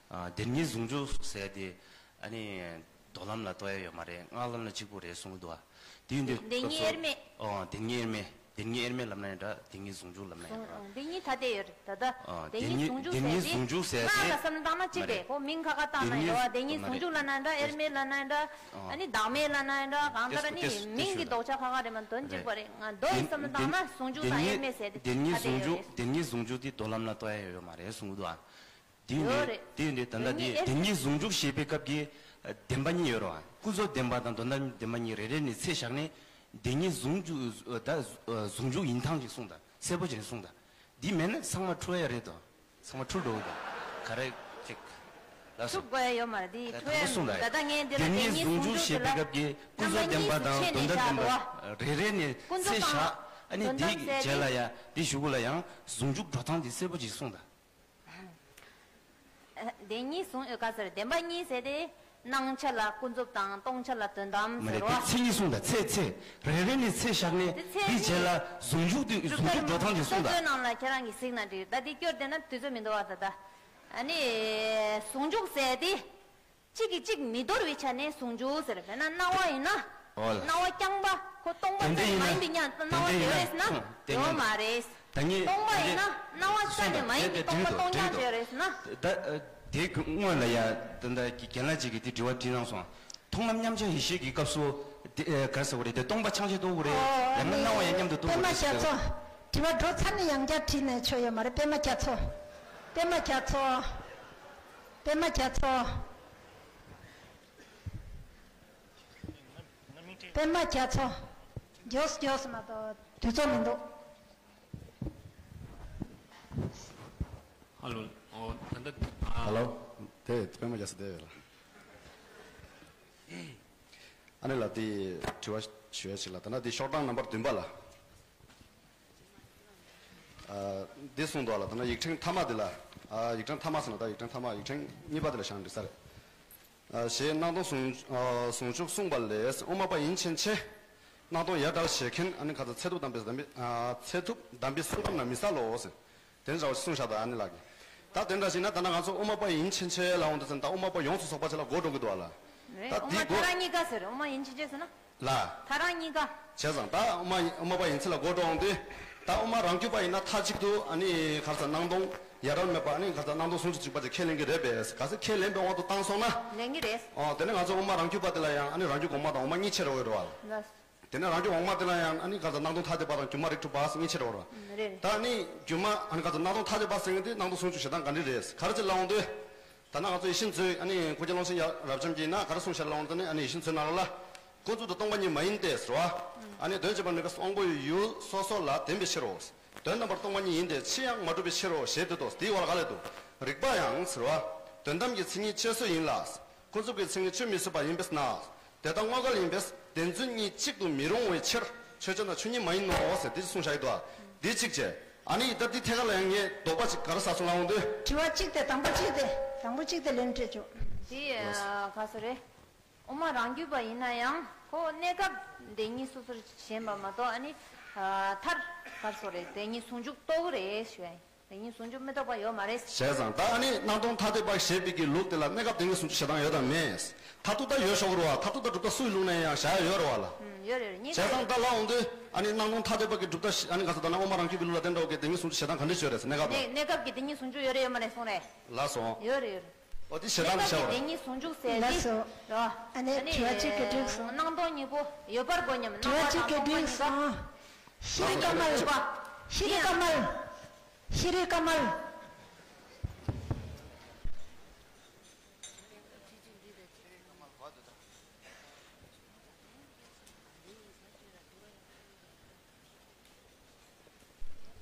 བདེན་གཉིས་ཟུང་འཇུག་ཟེར་དེ་ཨ་ནི་མདོ་ལམ་ལ་གཏོགས་ཡ་ཡོད་མ་རེད། སྔགས་ལམ་ལ་གཅིག་པུ་རེད་གསུང་གི་འདུག་ཨ། དེ་ཡིན་དུས་བདེན་གཉིས་དབྱེར་མེད། ཨོ། བདེན་གཉིས་དབྱེར་མེད། བདེན་གཉིས་དབྱེར་མེད་ལབ་ན་ཡང་འདྲ། བདེན་གཉིས་ཟུང་འཇུག་ལབ་ན་ཡང་འདྲ། ཨོ། བདེན་གཉིས་ཐ་དད་ཡོད་རེད། ད་ལྟ་ཨ། བདེན་གཉིས་ཟུང་འཇུག་ཟེར་དེ། སྔགས་ལ་བསམ་བློ་བཏང་ན་གཅིག་རེད། ཁོ་མིང་ཁ་ཁ་བཏགས་ན་ཡོད། བདེན་གཉིས་ཟུང་འཇུག་ལབ་ན་འདྲ། དབྱེར་མེད་ལབ་ན་འདྲ། ཨ་ནི་བདག་མེད་ལབ་ན་འདྲ། གང་ལྟར་ནི་མིང་གི་ལྡོག་ཆ་ཁ་ཁ་རེད་མ། དོན་གཅིག་པ་རེད། ང་མདོ་ཡི་བསམ་བློ་བཏང་ན་ཟུང་འཇུག་དང་དབྱེར་མེད་ཟེར་དེ་བདེན་གཉིས་ཐ་དད་ཟུང་འཇུག་ཡོད་རེད། བདེན་གཉིས་ཟུང་འཇུག་དེ་མདོ་ལམ་ལ་གཏོགས་ཡ་ཡོད་མ་རེད་གསུང་གི་འདུག་ཨ། དེ་ཡིན་དུས། ཡོད་རེད། དེ་ཡིན་དུས་ད་ལྟ་དེ་བདེན་གཉིས་དབྱེར། བདེན་གཉིས་ཟུང་འཇུག་ཞེས་པའི་སྐབས་ཀྱི་བདེན་པ་གཉིས་ཡོད་རེད་བ། ཀུན་རྫོབ་བདེན་པ་དང་དོན་དམ་བདེན་པ་གཉིས། རེ་རེ་ནས་ཚད་བཞག་ནས་བདེན་གཉིས་ཟུང་འཇུག་ད་ཟུང་འཇུག་ཡིན་སྟངས་ཅིག་གསུངས་དང་། གསལ་པོ་ཅིག་གསུངས་དང་། འདི་མེད་ན་ཚང་མ་འཁྲུལ་ཡ་རེད་དོ། ཚང་མ་འཁྲུལ་འགྲོ་གི་འདུག་ག་རེ་ཅིག་ལགས་སོ། འཁྲུལ་དགོས་ཡ་ཡོད་མ་རེད། འདི་ད་འཁྲུལ་ཡ་དང་པོ་གསུངས་དང་། ད་ལྟ་ངས་འདི་ལ་བདེན་གཉིས་ཟུང་འཇུག་ཞེས་པའི་སྐབས་ཀྱི་ཀུན་རྫོབ་བདེན་པ་དང་དོན་དམ་བདེན་པ་རེ་རེ་ནས་ཚད་བཞག་ཨ་ནི་འདིའི་རྗེས་ལ་ཡ་འདི་གཞུག་གུ་ལ་ཡང་ཟུང་འཇུག་འགྲོ་སྟངས་འདི་གསལ་པོ་ཅིག་གསུངས་དང་། བདེན་གཉིས་ཟུང་། ཨེ། ག་ཟེར། བདེན་པ་གཉིས་ཟེར་དེ་སྣང་ཆ་ལ་ཀུན་རྫོབ་དང་སྟོང་ཆ་ལ་དོན་དམ་མ་རེད། ཟེར་བ། དེ་ཚད་གཉིས་གསུངས་དང་། ཚད་ཚད་རེ་རེ་ནས་ཚད་བཞག་ནས་དེ་ཚད་དེའི་རྗེས་ལ་ཟུང་འཇུག་དེ་ཟུང་འཇུག་འགྲོ་སྟངས་དེ་གསུངས་དང་། སོ་སོའི་ནང་ལ་ཁྱེད་རང་གིས་གཟིགས་ན་འགྲིག་ད་དེ་སྐྱོར་བསྡད་ན་དུས་ཚོད་མི་འདུག་བ། ད་ལྟ་ཨ་ནི་ཟུང་འཇུག་ཟེར་དེ་གཅིག་གིས་གཅིག་མི་དོར་བའི་ཆ་ནས་ཟུང་འཇུག་ཟེར། དཔེར་ན་སྣང་བ་ཡིན་ན། ཨོ་ལ། སྣང་བ་རྐྱང་པ་ཁོ་སྟོང་པ་དེ་འདྲ་ཡིན་ན། རྐྱང་མ་ཡིན་པའི་སྣང་བ་དེ་འདྲ་ཡོད་རེད་ཟེར་ན། ཡོད་མ་རེད། ད་ངས་སྟོང་པ་ཡིན་ན་སྣང་བ་རྐྱང་ནི་མ་ཡིན་པའི་སྟོང་པ་སྟོང་རྐྱང་ཅིག་ཡོད་རེད་ཟེར་ན། ད་དེ་སྔོན་ལ་ཡ་ད་ལྟ་རྒན་ལགས་ཅིག་གིས་དེ་དྲི་བ་དྲིས་གནང་སོང་། མཐོང་ལམ་མཉམ་གཞག་ཡེ་ཤེས་ཀྱི་སྐབས་སུ་དེ་ག་རེ་ཟེར་བ་རེད། དེ་སྟོང་པ་ཕྱག་རྒྱ་རྟོགས་དགོས་རེད། ཡང་ན་སྣང་བ་ཡང་མཉམ་དུ་རྟོགས་དགོས་རེད་ཟེར། པདྨ་རྒྱ་མཚོ། དྲི་བ་འགྲོ་ཚར་ནས་ཡང་བསྐྱར་དྲིས་ནས་ཆོག་ཡོད་མ་རེད། པདྨ་རྒྱ་མཚོ། པདྨ་རྒྱ་མཚོ། པདྨ་རྒྱ་མཚོ། པདྨ་རྒྱ་མཚོ། མགྱོགས་མགྱོགས་མ་གཏོགས་དུས་ཚོད་མི་འདུག་ཧ་ལོ། ཨོ། ད་ལྟ་ཨ། ཧ་ལོ། དེ་པདྨ་རྒྱ་མཚོ་དེ་ལ། ཨ་ནི་ལ་དེ་དྲི་བ་ཞུ་ཡ་ཞིག་ལ། ད་ན་དེ་ཤོག་གྲངས་ནམ་བར་བདུན་པ་ལ། ཨ། འདི་གསུངས་འདུག་ལ། ད་ན་ཡིག་ཕྲེང་ཐ་མ་འདི་ལ། ཨ། ཡིག་ཕྲེང་ཐ་མ་ཟེར་ན་ད་ཡིག་ཕྲེང་ཐ་མ་ཡིག་ཕྲེང་གཉིས་པ་འདི་ལ་བཞག་ན་འགྲིག་ས་རེད། ཨ། ཞེས་སྣང་སྟོང་ཟུང་ཨ། ཟུང་འཇུག་གསུངས་པ་ལས། དབུ་མ་པ་ཡིན་ཕྱིན་ཆད་སྣང་སྟོང་ཡ་བྲལ་བྱེད་མཁན་ཨ་ནི་ཁ་ཚ་ཚད་ཐུབ་དམ་པའི་དམ་པའི། ཨ། ཚད་ཐུབ་དམ་པའི་གསུང་རབ་ན་མི་གསལ་ལོ་ཟེར། དེ་འདྲ་བ་གསུངས་བཞག་ད་ཨ་ནི་ལགས་ཀྱིས། ད་དེ་འདྲ་ཞིག་ན་ད་ན་ང་ཚོ་དབུ་མ་པ་ཡིན་ཕྱིན་ཆད་ལ་འོང་དུས་ཙམ་ད་དབུ་མ་པ་ཡོངས་སུ་རྫོགས་པ་ཅིག་ལ་གོ་འགྲོ་གི་འདུག་ལ། རེད། ད་དབུ་མ་དེ་གོ་ཐ་ར་གཉིས་ཀ་ཟེར། དབུ་མ་ཡིན་ཕྱིན་ཆད་ཟེར་ན། ལ། ཐ་ར་གཉིས་ཀ་བྱས་ཙང་ད་དབུ་མ་དབུ་མ་པ་ཡིན་ཚུལ་ལ་གོ་འགྲོ་འོང་དུས། ད་དབུ་མ་རང་རྒྱུད་པ་ཡིན་ན་མཐའ་གཅིག་ཏུ་ཨ་ནི་ག་རེ་ཟེར་སྣང་སྟོང་ཡ་བྲལ་མེད་པ་ཨ་ནི་ག་རེ་ཟེར་སྣང་སྟོང་ཟུང་འཇུག་གཅིག་པ་ཅིག་ཁས་ལེན་གྱི་རེད་པས། གལ་སྲིད་ཁས་ལེན་པའི་དབང་དུ་བཏང་སོང་ན། ལེན་གྱི་རེད། ཨོ། དེ་ནས་ང་ཚོ་དབུ་མ་རང་རྒྱུད་པ་དེ་ལ་ཡང་ཨ་ནི་རང་རྒྱུད་གོང་མ་དང་འོག་མ་གཉིས་ཕྱེ་རེ་འོས་རེད་བ། ལགས། དེ་ནས་རང་རྒྱུད་འོག་མ་དེ་ལ་ཡང་ཨ་ནི་ག་རེ་ཟེར་སྣང་སྟོང་ཐ་དད་པ་དང་སྒྱུ་མ་རིགས་དྲུག་པ་ཟེར་གཉིས་ཕྱེ་རེ་འོས་རེད་བ། རེད་རེད། ད་ནི་སྒྱུ་མ་ཨ་ནི་ག་རེ་ཟེར་སྣང་སྟོང་ཐ་དད་པ་ཟེར་མཁན་དེ་སྣང་སྟོང་ཟུང་འཇུག་བྱེད་སྟངས་ག་འདྲ་རེད། ག་རེ་ཅིག་ལབ་འོང་དུས། ད་ནི་ང་ཚོ་ཡེ་ཤེས་མཛོད་ཨ་ནི་སྐུ་རྒྱན་ཀློང་ཆེན་ཡ་རབ་འབྱམས་ཀྱིས་ན་ག་རེ་གསུངས་བཞག་ལབ་འོང་དུས་ནི། ཨ་ནི་ཡེ་ཤེས་མཛོད་ནང་ལོགས་ལ། ཀུན་རྫོབ་ཏུ་སྟོང་པ་ཉིད་མ་ཡིན་ཏེ་ཟེར་བ། ཨ་ནི་དོན་བྱེད་པ་ནི་དབང་པོའི་ཡུལ་སོ་སོ་ལ་ལྡན་པའི་ཕྱིར་རོ། དོན་དམ་པར་སྟོང་པ་ཉིད་ཡིན་ཏེ་ཕྱིར་ཡང་མ་གྲུབ་པའི་ཕྱིར་རོ་ཞེས་འདོད་དོ། དེའི་བར་ག་ལས་འདུག་རིགས་པ་ཡང་ཟེར་བ། དོན་དམ་གྱི་མཚན་ཉིད་ཅེས་སུ་ཡིན་ལ། ཀུན་རྫོབ་ཀྱི་མཚན་ཉིད་ཆོས་མི་སྲིད་པ་ཡིན་པས་ན། དེ་དག་དངོས་འགལ་ཡིན་པས་བདེན་རྫུན་གཉིས་གཅིག་ཏུ་མི་རུང་བའི་ཕྱིར་ཆོས་ཅན་དང་ཆོས་ཉིད་མ་ཡིན་ནོ་ཟེར་འདི་གསུངས་བཞག་ཡོད་དོ། འདི་གཅིག་བྱས། ཨ་ནི་ད་འདི་ཐད་ཀར་ལ་ཡང་ངས་དོགས་པ་ཅིག་ག་རེ་ཟ་སོང་ལབ་འོང་དུས། དྲི་བ་གཅིག་དེ་དང་པོ་གཅིག་དེ་དང་པོ་གཅིག་དེ་ལན་སྤྲད་ཆོག་འདི་ག་སོ་རེད། དབུ་མ་རང་རྒྱུད་པ་ཡིན་ན་ཡང་ཁོ་གནས་སྐབས་བདེན་གཉིས་སོ་སོར་ཞེན་པ་མ་གཏོགས། ཨ་ནི་མཐར་ག་སོ་རེད། བདེན་གཉིས་ཟུང་འཇུག་རྟོགས་ཀྱི་རེད་ཞུ་ཡ་ཡིན། དེ་གཉིས་ཟུང་འཇུག་མི་རྟོགས་པ་ཡོད་མ་རེད། བྱས་ཙང་ད་ཨ་ནི་སྣང་སྟོང་ཐ་དད་པ་ཞེས་པའི་གི་ལུགས་དེ་ལ་གནས་སྐབས་དེ་གཉིས་ཟུང་འཇུག་བྱེད་སྟངས་ཡོད་དམ་མེད། མཐར་ཐུག་ད་ཡོད་ཤོག་རུ་བ། མཐར་ཐུག་ད་གྲུབ་མཐའ་སུའི་ལུགས་ནས་ཡང་བཞག་ཡ་ཡོད་རུ་བ་ལ། ཡོད་རེད་རེད། གཉིས་བྱས་ཙང་ད་ལ་འོང་དུས་ཨ་ནི་སྣང་སྟོང་ཐ་དད་པ་གི་གྲུབ་མཐའ་ཨ་ནི་ག་ཚོད་ད་ན་དབུ་མ་རང་རྒྱུད་པའི་ལུགས་ལ་བསྟན་འགྲོ་གི་དེ་གཉིས་ཟུང་འཇུག་བྱེད་སྟངས་ག་འདྲ་ཡོད་རེད་ཟེར། གནས་སྐབས་ལ། གནས་སྐབས་ཀྱི་དེ་གཉིས་ཟུང་འཇུག་ཡོད་རེད་ཡོད་མ་རེད་གསུངས་རེད། ལགས་སོ། ཡོད་རེད་ཡོད་རེད། འོ་དེ་བྱེད་སྟངས་ག་བྱ་བ་རེད། དེ་གཉིས་ཟུང་འཇུག་ཟེར་ལགས་སོ། ཨ་ནི་དྲི་བ་གཅིག་གི་དྲིས་སོང་། སྣང་སྟོང་གཉིས་པོ་ཡོད་པར་གོ་སྙམ། ཤེས་རིག་དཀའ་མལ། ཤེས་རིག་དཀའ་མལ། ཤེས་རིག་དཀའ་མལ།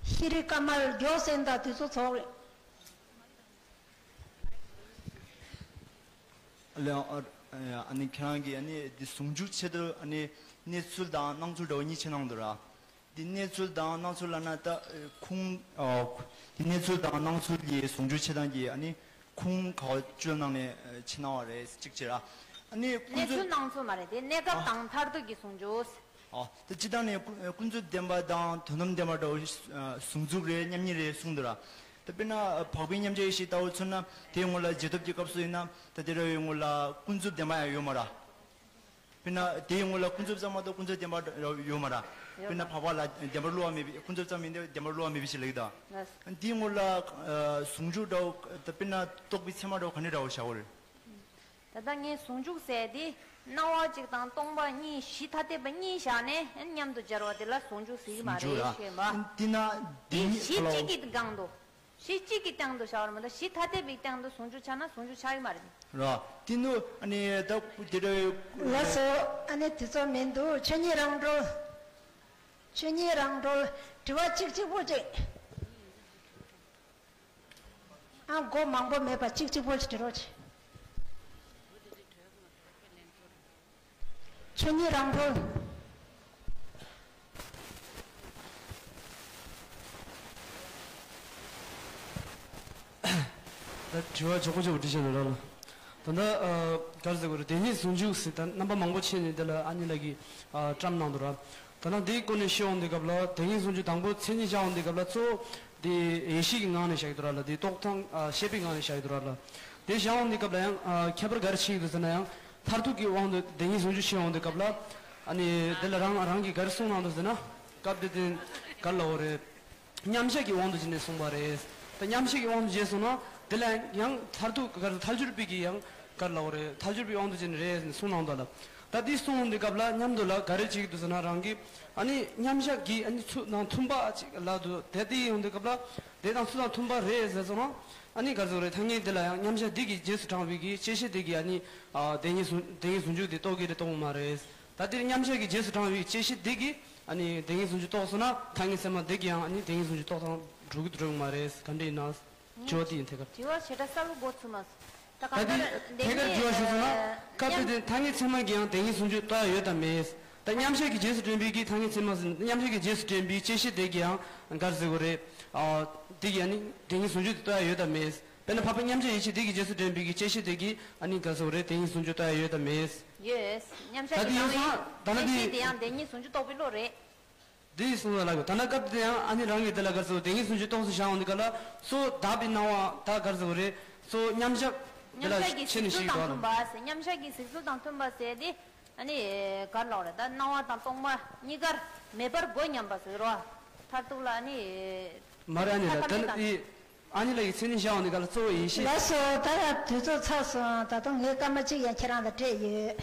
ཤེས་རིག་དཀའ་མལ་མགྱོགས་ཟིན་དང་དུས་ཚོད་ཚོགས་རེད། ཨ་ལེ། ཨ་ཨ་ནི་ཁྱེད་རང་གིས་ཨ་ནི་འདི་ཟུང་འཇུག་ཆེད་དུ་ཨ་ནི་གནས་ཚུལ་དང་སྣང་ཚུལ་འདྲ་བོ་གཉིས་ཕྱེ་གནང་འདུག་ར། འདི་གནས་ཚུལ་དང་སྣང་ཚུལ་ལབ་ན་ད་ཁུངས། འདི་གནས་ཚུལ་དང་སྣང་ཚུལ་གྱི་ཟུང་འཇུག་བྱེད་སྟངས་ཀྱི་ཨ་ནི་ཁུངས་ག་བ་བཅུ་གནང་ནས་ཕྱེ་གནང་བ་རེད། གཅིག་བྱས་ར། ཨ་ནི་ཀུན་གནས་ཚུལ་རྫོབ། སྣང་ཚུལ་མ་རེད་དེ། གནས་སྐབས་དང་མཐར་ཐུག་གི་ཟུང་འཇུག་ཨ། ད་སྤྱིར་བཏང་ནས་ཀུན་ཀུན་རྫོབ་བདེན་པ་དང་དོན་དམ་བདེན་པ་འདྲ་བོ་ཞིག་ཨ་ཟུང་འཇུག་རེད་མཉམ་ཉིད་རེད་གསུངས་འདུག་ར། ད་དཔེར་ན་འཕགས་པའི་མཉམ་གཞག་ཡེ་ཤེས་ལྟ་བུ་མཚོན་ན་དེའི་སྔོན་ལ་རྗེས་ཐོབ་ཀྱི་སྐབས་སུ་ཡིན་ན་ད་དེ་འདྲ་བའི་སྔོན་ལ་ཀུན་རྫོབ་བདེན་པ་ཡང་ཡོད་མ་ར། དཔེར་ན་དེའི་སྔོན་ལ་ཀུན་རྫོབ་ཙམ་མ་གཏོགས་ཀུན་རྫོབ་བདེན་པ་འདྲ་ཡོད་མ་ར། དཔེར་ན་འཕགས་པ་ལ་བདེན་པར་བསླུ་བ་མེད་པའི། ཀུན་རྫོབ་ཙམ་ཡིན་ཏེ་བདེན་པར་བསླུ་བ་མེད་པའི་ཕྱིར་ལབ་ཀྱི་འདུག་དེའི་སྔོན་ལ་ཨ་ཟུང་འཇུག་འདྲ་བོ་ད་དཔེར་ན་རྟོག་པའི་ཚད་མ་འདྲ་བོ་ག་འདྲ་འདྲ་བོ་བཞག་པ་རེད། ད་ལྟ་ངས་ཟུང་འཇུག་ཟེར་དེ་སྣང་བ་གཅིག་དང་སྟོང་པ་གཉིས། གཞི་ཐ་དད་པ་གཉིས་བཞག་ནས་མཉམ་དུ་སྦྱར་བ་དེ་ལ་ཟུང་འཇུག་ཟེར་གྱི་མ་ཟུང་འཇུག་རེད་ར། ཞེས་པ། དེ་ན་དེ་དེ་གཉིས་ག་གཞི་ལ་གཅིག་གི་སྒང་དུ། གཞི་གཅིག་གི་སྟེང་དུ་བཞག་པ་རེད་མ་གཏོགས་གཞི་ཐ་དད་པའི་སྟེང་དུ་ཟུང་འཇུག་བྱས་ན་ཟུང་འཇུག་ཆགས་ཀྱི་མ་རེད། ར། དེ་ནུ་ཨ་ནི་ད་དེ་འདྲ་བའི། ལགས་སོ། ཨ་ནི་དུས་ཚོད་མི་འདུག་ཆོས་ཉིད་རང་གྲོལ། ཆོས་ཉིད་རང་གྲོལ། དྲི་བ་གཅིག་གཅིག་པོ་གཅིག་ཨ། མགོ་མང་པོ་མེད་པ་གཅིག་གཅིག་པོ་ཞིག་དྲི་རོགས་བྱེད། ཆོས་ཉིད་རང་གྲོལ། ད་དྲི་བ་མགྱོགས་པོ་མགྱོགས་པོ་འདྲི་བྱས་ན་ར་ལ། ད་ལྟ་ཨ་ག་རེ་ཟེར་དགོས་རེད། བདེན་གཉིས་ཟུང་འཇུག་ཟེར་ད་རྣམ་པ་མང་པོ་ཕྱེ་ནས་འདི་ལ་ཨ་ནི་ལགས་ཀྱིས་ཨ་བཀྲམ་གནང་འདུག་ར། ད་ནང་འདིའི་སྐོར་ནས་བཤད་འོང་དུས་སྐབས་ལ་བདེན་གཉིས་ཟུང་འཇུག་དང་པོ་མཚན་ཉིད་བཞག་འོང་དུས་སྐབས་ལ་གཙོ་བོ་འདི་ཡེ་ཤེས་ཀྱི་ངང་ནས་བཞག་གི་འདུག་ར་ལ། འདི་རྟོག་སྟངས་ཨ་ཤེས་པའི་ངང་ནས་བཞག་གི་འདུག་ར་ལ། དེ་བཞག་འོང་དུས་སྐབས་ལ་ཡང་ཨ་ཁྱད་པར་ག་རེ་ཕྱེ་གི་འདུག་ཟེར་ན། ཡང་མཐར་ཐུག་གི་དབང་དུ་བདེན་གཉིས་ཟུང་འཇུག་བཤད་འོང་དུས་སྐབས་ལ་ཨ་ནི་འདི་ལ་རང་རང་གིས་ག་རེ་གསུངས་གནང་འདུག་ཟེར་ན། སྐབས་དེ་དུས་ག་རེ་ལབ་དགོས་རེད། མཉམ་བཞག་གི་དབང་དུ་བྱས་ནས་གསུངས་པ་རེད། ད་མཉམ་བཞག་གི་དབང་དུ་བྱས་སོང་ན་དེ་ལ་ཡང་མཐར་ཐུག་ག་རེ་ཐལ་འགྱུར་བའི་གི་ཡང་ག་རེ་ལབ་དགོས་རེད། ཐལ་འགྱུར་བའི་དབང་དུ་བྱས་ནས་རེད་ཟེར་ནས་གསུངས་གནང་འདུག་ལ། ད་འདི་གསུངས་འོང་དུས་སྐབས་ལ་མཉམ་དུ་ལ་ག་རེ་བྱེད་ཀྱི་འདུག་ཟེར་ན། རང་གིས་ཨ་ནི་མཉམ་བཞག་གི་ཨ་ནི་ཚུལ་དང་མཐུན་པ་ཅིག་ལབ་འདུག་དེ་དེ་ཡོང་དུས་སྐབས་ལ་དེ་དང་ཚུལ་དང་མཐུན་པ་རེད་ཟེར་སོང་ན། ཨ་ནི་ག་རེ་ཟེར་དགོས་རེད། ཐ་སྙད་འདི་ལ་ཡང་མཉམ་བཞག་འདི་གི་རྗེས་སུ་འབྲང་བའི་གི་བཅད་ཤེས་དེ་གིས་ཨ་ནི་ཨ་བདེན་གཉིས་ཟུང་བདེན་གཉིས་ཟུང་འཇུག་དེ་རྟོགས་ཀྱི་རེད་རྟོགས་མ་རེད། ད་འདིར་མཉམ་བཞག་གི་རྗེས་སུ་འབྲང་བའི་བཅད་ཤེས་དེ་གིས་ཨ་ནི་བདེན་གཉིས་ཟུང་འཇུག་རྟོགས་སོང་ན་ཐ་སྙད་ཚད་མ་དེ་གིས་ཡང་ཨ་ནི་བདེན་གཉིས་ཟུང་འཇུག་རྟོགས་སྟངས་འགྲོ་གི་འགྲོ་གི་མ་རེད། ག་འདྲ་ཡིན་ན། དྲི་བ་དེ་ཡིན་ཐད་ཀར། དྲི་བ་ཞེ་དྲག་གསལ་པོ་གོ་ཚུད་མ་སོང་། ད་གང་ལྟར་འདི་ཐད་ཀར་དྲི་བ་ཞུ་སོང་ན། སྐབས་དེ་དུས་ཐ་སྙད་ཚད་མ་གིས་ཡང་བདེན་གཉིས་ཟུང་འཇུག་རྟོགས་ཡ་ཡོད་དམ་མེད། ད་མཉམ་བཞག་གི་རྗེས་སུ་འདྲེན་པའི་གི་ཐ་སྙད་ཚད་མ་ཟེར། མཉམ་བཞག་གི་རྗེས་སུ་འདྲེན་པའི་བཅད་ཤེས་དེ་གིས་ཡང་ག་རེ་ཟེར་དགོས་རེད། ཨ་དེ་གིས་ཨ་ནི་བདེན་གཉིས་ཟུང་འཇུག་དེ་རྟོགས་ཡ་ཡོད་དམ་མེད། དཔེར་ན་འཕགས་པའི་མཉམ་གཞག་ཡེ་ཤེས་དེ་གི་རྗེས་སུ་འདྲེན་པའི་གི་བཅད་ཤེས་དེ་གིས་ཨ་ནི་ག་རེ་ཟེར་དགོས་རེད། བདེན་གཉིས་ཟུང་འཇུག་རྟོགས་ཡ་ཡོད་དམ་མེད། ཡོད། མཉམ་ད་བཞག་གི་དེ་ཡིན་སོང་ན་ད་ནི་བཅད་ཤེས་དེ་དེ་ཡང་བདེན་གཉིས་ཟུང་འཇུག་རྟོགས་པའི་བློ་རེད། འདི་གསུངས་ས་ལ་གོ། ད་ནི་སྐབས་དེ་ཡང་ཨ་ནི་རང་གིས་དེ་ལ་ག་རེ་ཟེར་དགོས། བདེན་གཉིས་ཟུང་འཇུག་རྟོགས་སུ་བཞག་འོང་དུས་སྐབས་ལ་གཙོ་བོ་དག་པའི་སྣང་བ་ད་ག་རེ་ཟེར་དགོས་རེད། གཙོ་བོ་མཉམ་བཞག་དེ་མཉམ་ལ་བཞག་གི་ཕྱེ་ནས་གཟིགས་ཚུལ་དང་མཐུན་པ་ཟེར། མཉམ་བཞག་གི་གཟིགས་ཚུལ་དང་མཐུན་པ་ཟེར་དེ་ཨ་ནི་ག་རེ་ལབ་དགོས་རེད། ད་སྣང་བ་དང་སྟོང་པ་གཉིས་ཀར་མེད་པར་གོ་སྙམ་པ་ཟེར་རོ། མཐར་ཐུག་ལ་ཨ་ནི་མ་རེད། ཨ་ནི་ལ་ད་ནི་དེ་ཨ་ནི་ལ་ཡི་མཚན་ཉིད་བཞག་འོང་དུས་སྐབས་ལ་གཙོ་བོ་ཡེ་ཤེས། ལགས་སོ། ད་ཡང་དུས་ཚོད་ཚར་སོང་། ད་དུང་ངའི་སྐར་མ་གཅིག་ཡང་ཁྱེད་རང་ལ་སྤྲད་ཡོད།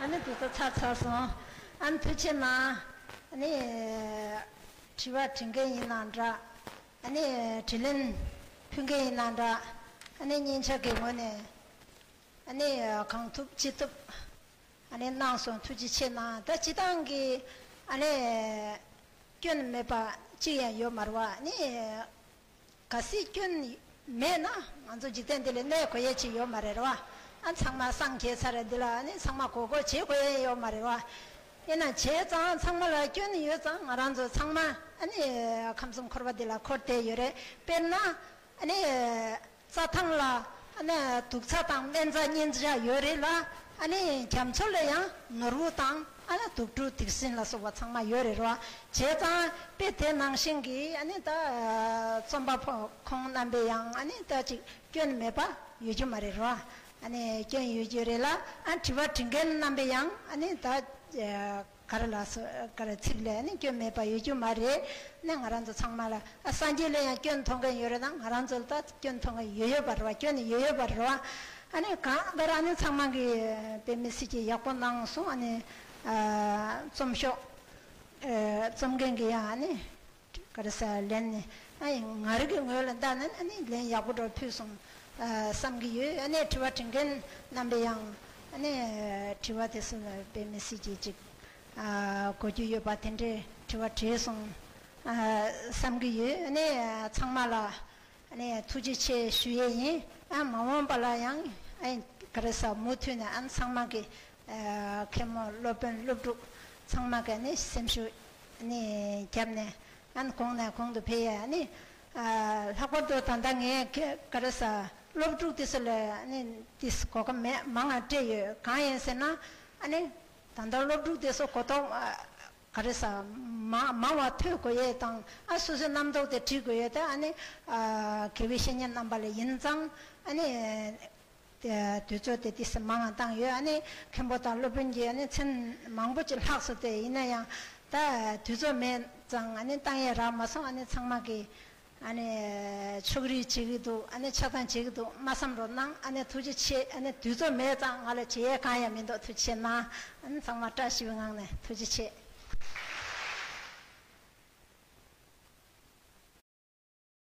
ཨ་ནི་དུས་ཚོད་ཚར་ཚར་སོང་། ཨ་ནི་ཐུགས་རྗེ་གནང་། ཨ་ནི་དྲི་བ་དྲི་མཁན་ཡིན་ན་འདྲ། ཨ་ནི་དྲིས་ལན་ཕུལ་མཁན་ཡིན་ན་འདྲ། ཨ་ནི་སྙན་ཆ་གི་ངོས་ནས་ཨ་ནི་གང་ཐུབ་ཅི་ཐུབ་ ཨ་ནི་གནང་སོང་། ཐུགས་རྗེ་ཆེ་གནང་། ད་སྤྱིར་བཏང་གི་ཨ་ནི་སྐྱོན་མེད་པ་གཅིག་ཡང་ཡོད་མ་རེད་བ། ཨ་ནི་གལ་སྲིད་སྐྱོན་མེད་ན་ང་ཚོ་འཇིག་རྟེན་འདི་ལ་གནས་དགོས་ཡས་ཅིག་ཡོད་མ་རེད་བ། ཨ་ཚང་མ་སངས་རྒྱས་ཚར་རེད། འདི་ལ་ཨ་ནི་ཚང་མ་གོ་གོ་བྱེད་དགོས་ཡས་ཡོད་མ་རེད་བ། ཡིན་ན་བྱས་ཙང་ཚང་མ་ལ་སྐྱོན་ཡོད་ཙང་ང་རང་ཚོ་ཚང་མ་ཨ་ནི་ཁམས་གསུམ་འཁོར་བ་འདི་ལ་འཁོར་བསྡད་ཡོད་རེད། དཔེར་ན་ཨ་ནི་རྩྭ་ཐང་ལ་ཨ་ནི་དུག་ཚྭ་དང་སྨན་རྩྭ་སྙིང་རྗེ་ཡོད་རེད་ལ། ཨ་ནི་རྒྱ་མཚོ་ལ་ཡང་ནོར་བུ་དང་ཨ་ནི་དུག་སྦྲུལ་དུག་སྲིན་ལ་སོགས་པ་ཚང་མ་ཡོད་རེད་རོ། བྱས་ཙང་དཔེ་དེ་ནང་བཞིན་གྱི་ཨ་ནི་ད་རྩོམ་པ་པོ་ཁོང་རྣམ་པས་ཡང་ཨ་ནི་ད་ཅིག་སྐྱོན་མེད་པ་ཡོད་རྒྱུ་མ་རེད་རོ། ཨ་ནི་སྐྱོན་ཡོད་རྒྱུ་རེད་ལ། ཨ་དྲི་བ་དྲི་མཁན་རྣམ་པས་ཡང་ཨ་ནི་ད་ག་རེ་ལ་སོ་ག་རེ་ཚིག་ལས་ནི་སྐྱོན་མེད་པ་ཡོད་རྒྱུ་མ་རེད། ནི་ང་རང་ཚོ་ཚང་མ་ལ་ཨ་སངས་རྒྱས་ལ་ཡང་སྐྱོན་མཐོང་མཁན་ཡོད་རེད་ན་ང་རང་ཚོ་ལ་ད་སྐྱོན་མཐོང་མཁན་ཡོད་ཡོད་པ་རེད་བ། སྐྱོན་ནི་ཡོད་ཡོད་པ་རེད་བ། ཨ་ནི་གང་ལྟར་ཨ་ནི་ཚང་མ་གི་དཔེ་མི་སྲིད་ཀྱི་ཡག་པོ་གནང་སོང་། ཨ་ནི་ཨ་རྩོམ་ཤོག་ཨ་རྩོམ་མཁན་གྱི་ཡང་ཨ་ནི་ག་རེ་ཟེར་ལན་ནི་ཨ་ནི་ང་རང་གི་ངོས་ལ་ལྟ་ན་ཨ་ནི་ལན་ཡག་པོ་འདྲ་ཕུལ་སོང་ཨ་བསམ་གྱི་ཡོད། ཨ་ནི་དྲི་བ་དྲི་མཁན་རྣམ་པས་ཡང་ཨ་ནི་དྲི་བ་དེ་ཚོ་ལ་དཔེ་མི་སྲིད་ཀྱི་ཅིག་ཨ་གོ་རྒྱུ་ཡོད་པ་དེ་འདྲའི་དྲི་བ་དྲིས་སོང་ཨ་བསམ་གྱི་ཡོད། ཨ་ནི་ཚང་མ་ལ་ཨ་ནི་ཐུགས་རྗེ་ཆེ་ཞུ་ཡས་ཡིན། ཨ་མ་འོངས་པ་ལ་ཡང་ཨ་ག་རེ་ཟེར་མུ་མཐུད་ནས་ཨ་ཚང་མ་གི་ཨ་མཁན་མོ་སློབ་དཔོན་སློབ་ཕྲུག་ཚང་མ་གི་ཨ་ནི་སེམས་ཤུགས་ཨ་ནི་བརྒྱབ་ནས་ཨ་ནི་གོང་ནས་གོང་དུ་འཕེལ་ཡས། ཨ་ནི་ཨ་ལྷག་པར་དུ་ད་ལྟ་ངས་ག་རེ་ཟེར་སློབ་ཕྲུག་དེ་ཚོ་ལ་ཨ་ནི་ཏིས་གོ་སྐབས་མེད་མང་ང་སྤྲད་ཡོད། གང་ཡིན་ཟེར་ན་ཨ་ནི་ད་ལྟ་སློབ་ཕྲུག་དེ་ཚོ་གོ་རྟོགས་ཨ་ག་རེ་ཟེར་མང་མང་བ་ཐོས་དགོས་ཡས་དང་ཨ་སོ་སོའི་རྣམ་རྟོག་དེ་དྲིས་དགོས་ཡས་དེ་ཨ་ནི་ཨ་དགེ་བའི་བཤེས་གཉེན་རྣམ་པ་ལ་ཡིན་ཙང་ཨ་ནི་དེ་དུས་ཚོད་དེ་ཏིས་མང་ང་བཏང་ཡོད། ཨ་ནི་མཁན་པོ་དང་སློབ་དཔོན་གྱིས་ཨ་ནི་མཚན་མང་པོ་ཅིག་ལྷག་སོང་སྟེ། ཡིན་ན་ཡང་ད་དུས་ཚོད་མེད་ཙང་ཨ་ནི་བཏང་ཡས་རག་མ་སོང་། ཨ་ནི་ཚང་མ་གིས་ཨ་ནི་ཕྱོགས་རིས་བྱེད་ཀྱི་འདུག་ཨ་ནི་ཆགས་སྡང་བྱེད་ཀྱི་འདུག་མ་བསམ་རོགས་གནང་། ཨ་ནི་ཐུགས་རྗེ་ཆེ། ཨ་ནི་དུས་ཚོད་མེད་ཙང་ང་ལ་བྱེད་ཡས་གང་ཡང་མི་འདུག་ཐུགས་རྗེ་ཆེ་གནང་། ཨ་ནི་ཚང་མ་བཀྲ་ཤིས་པའི་ངང་ནས་ཐུགས་རྗེ་ཆེ།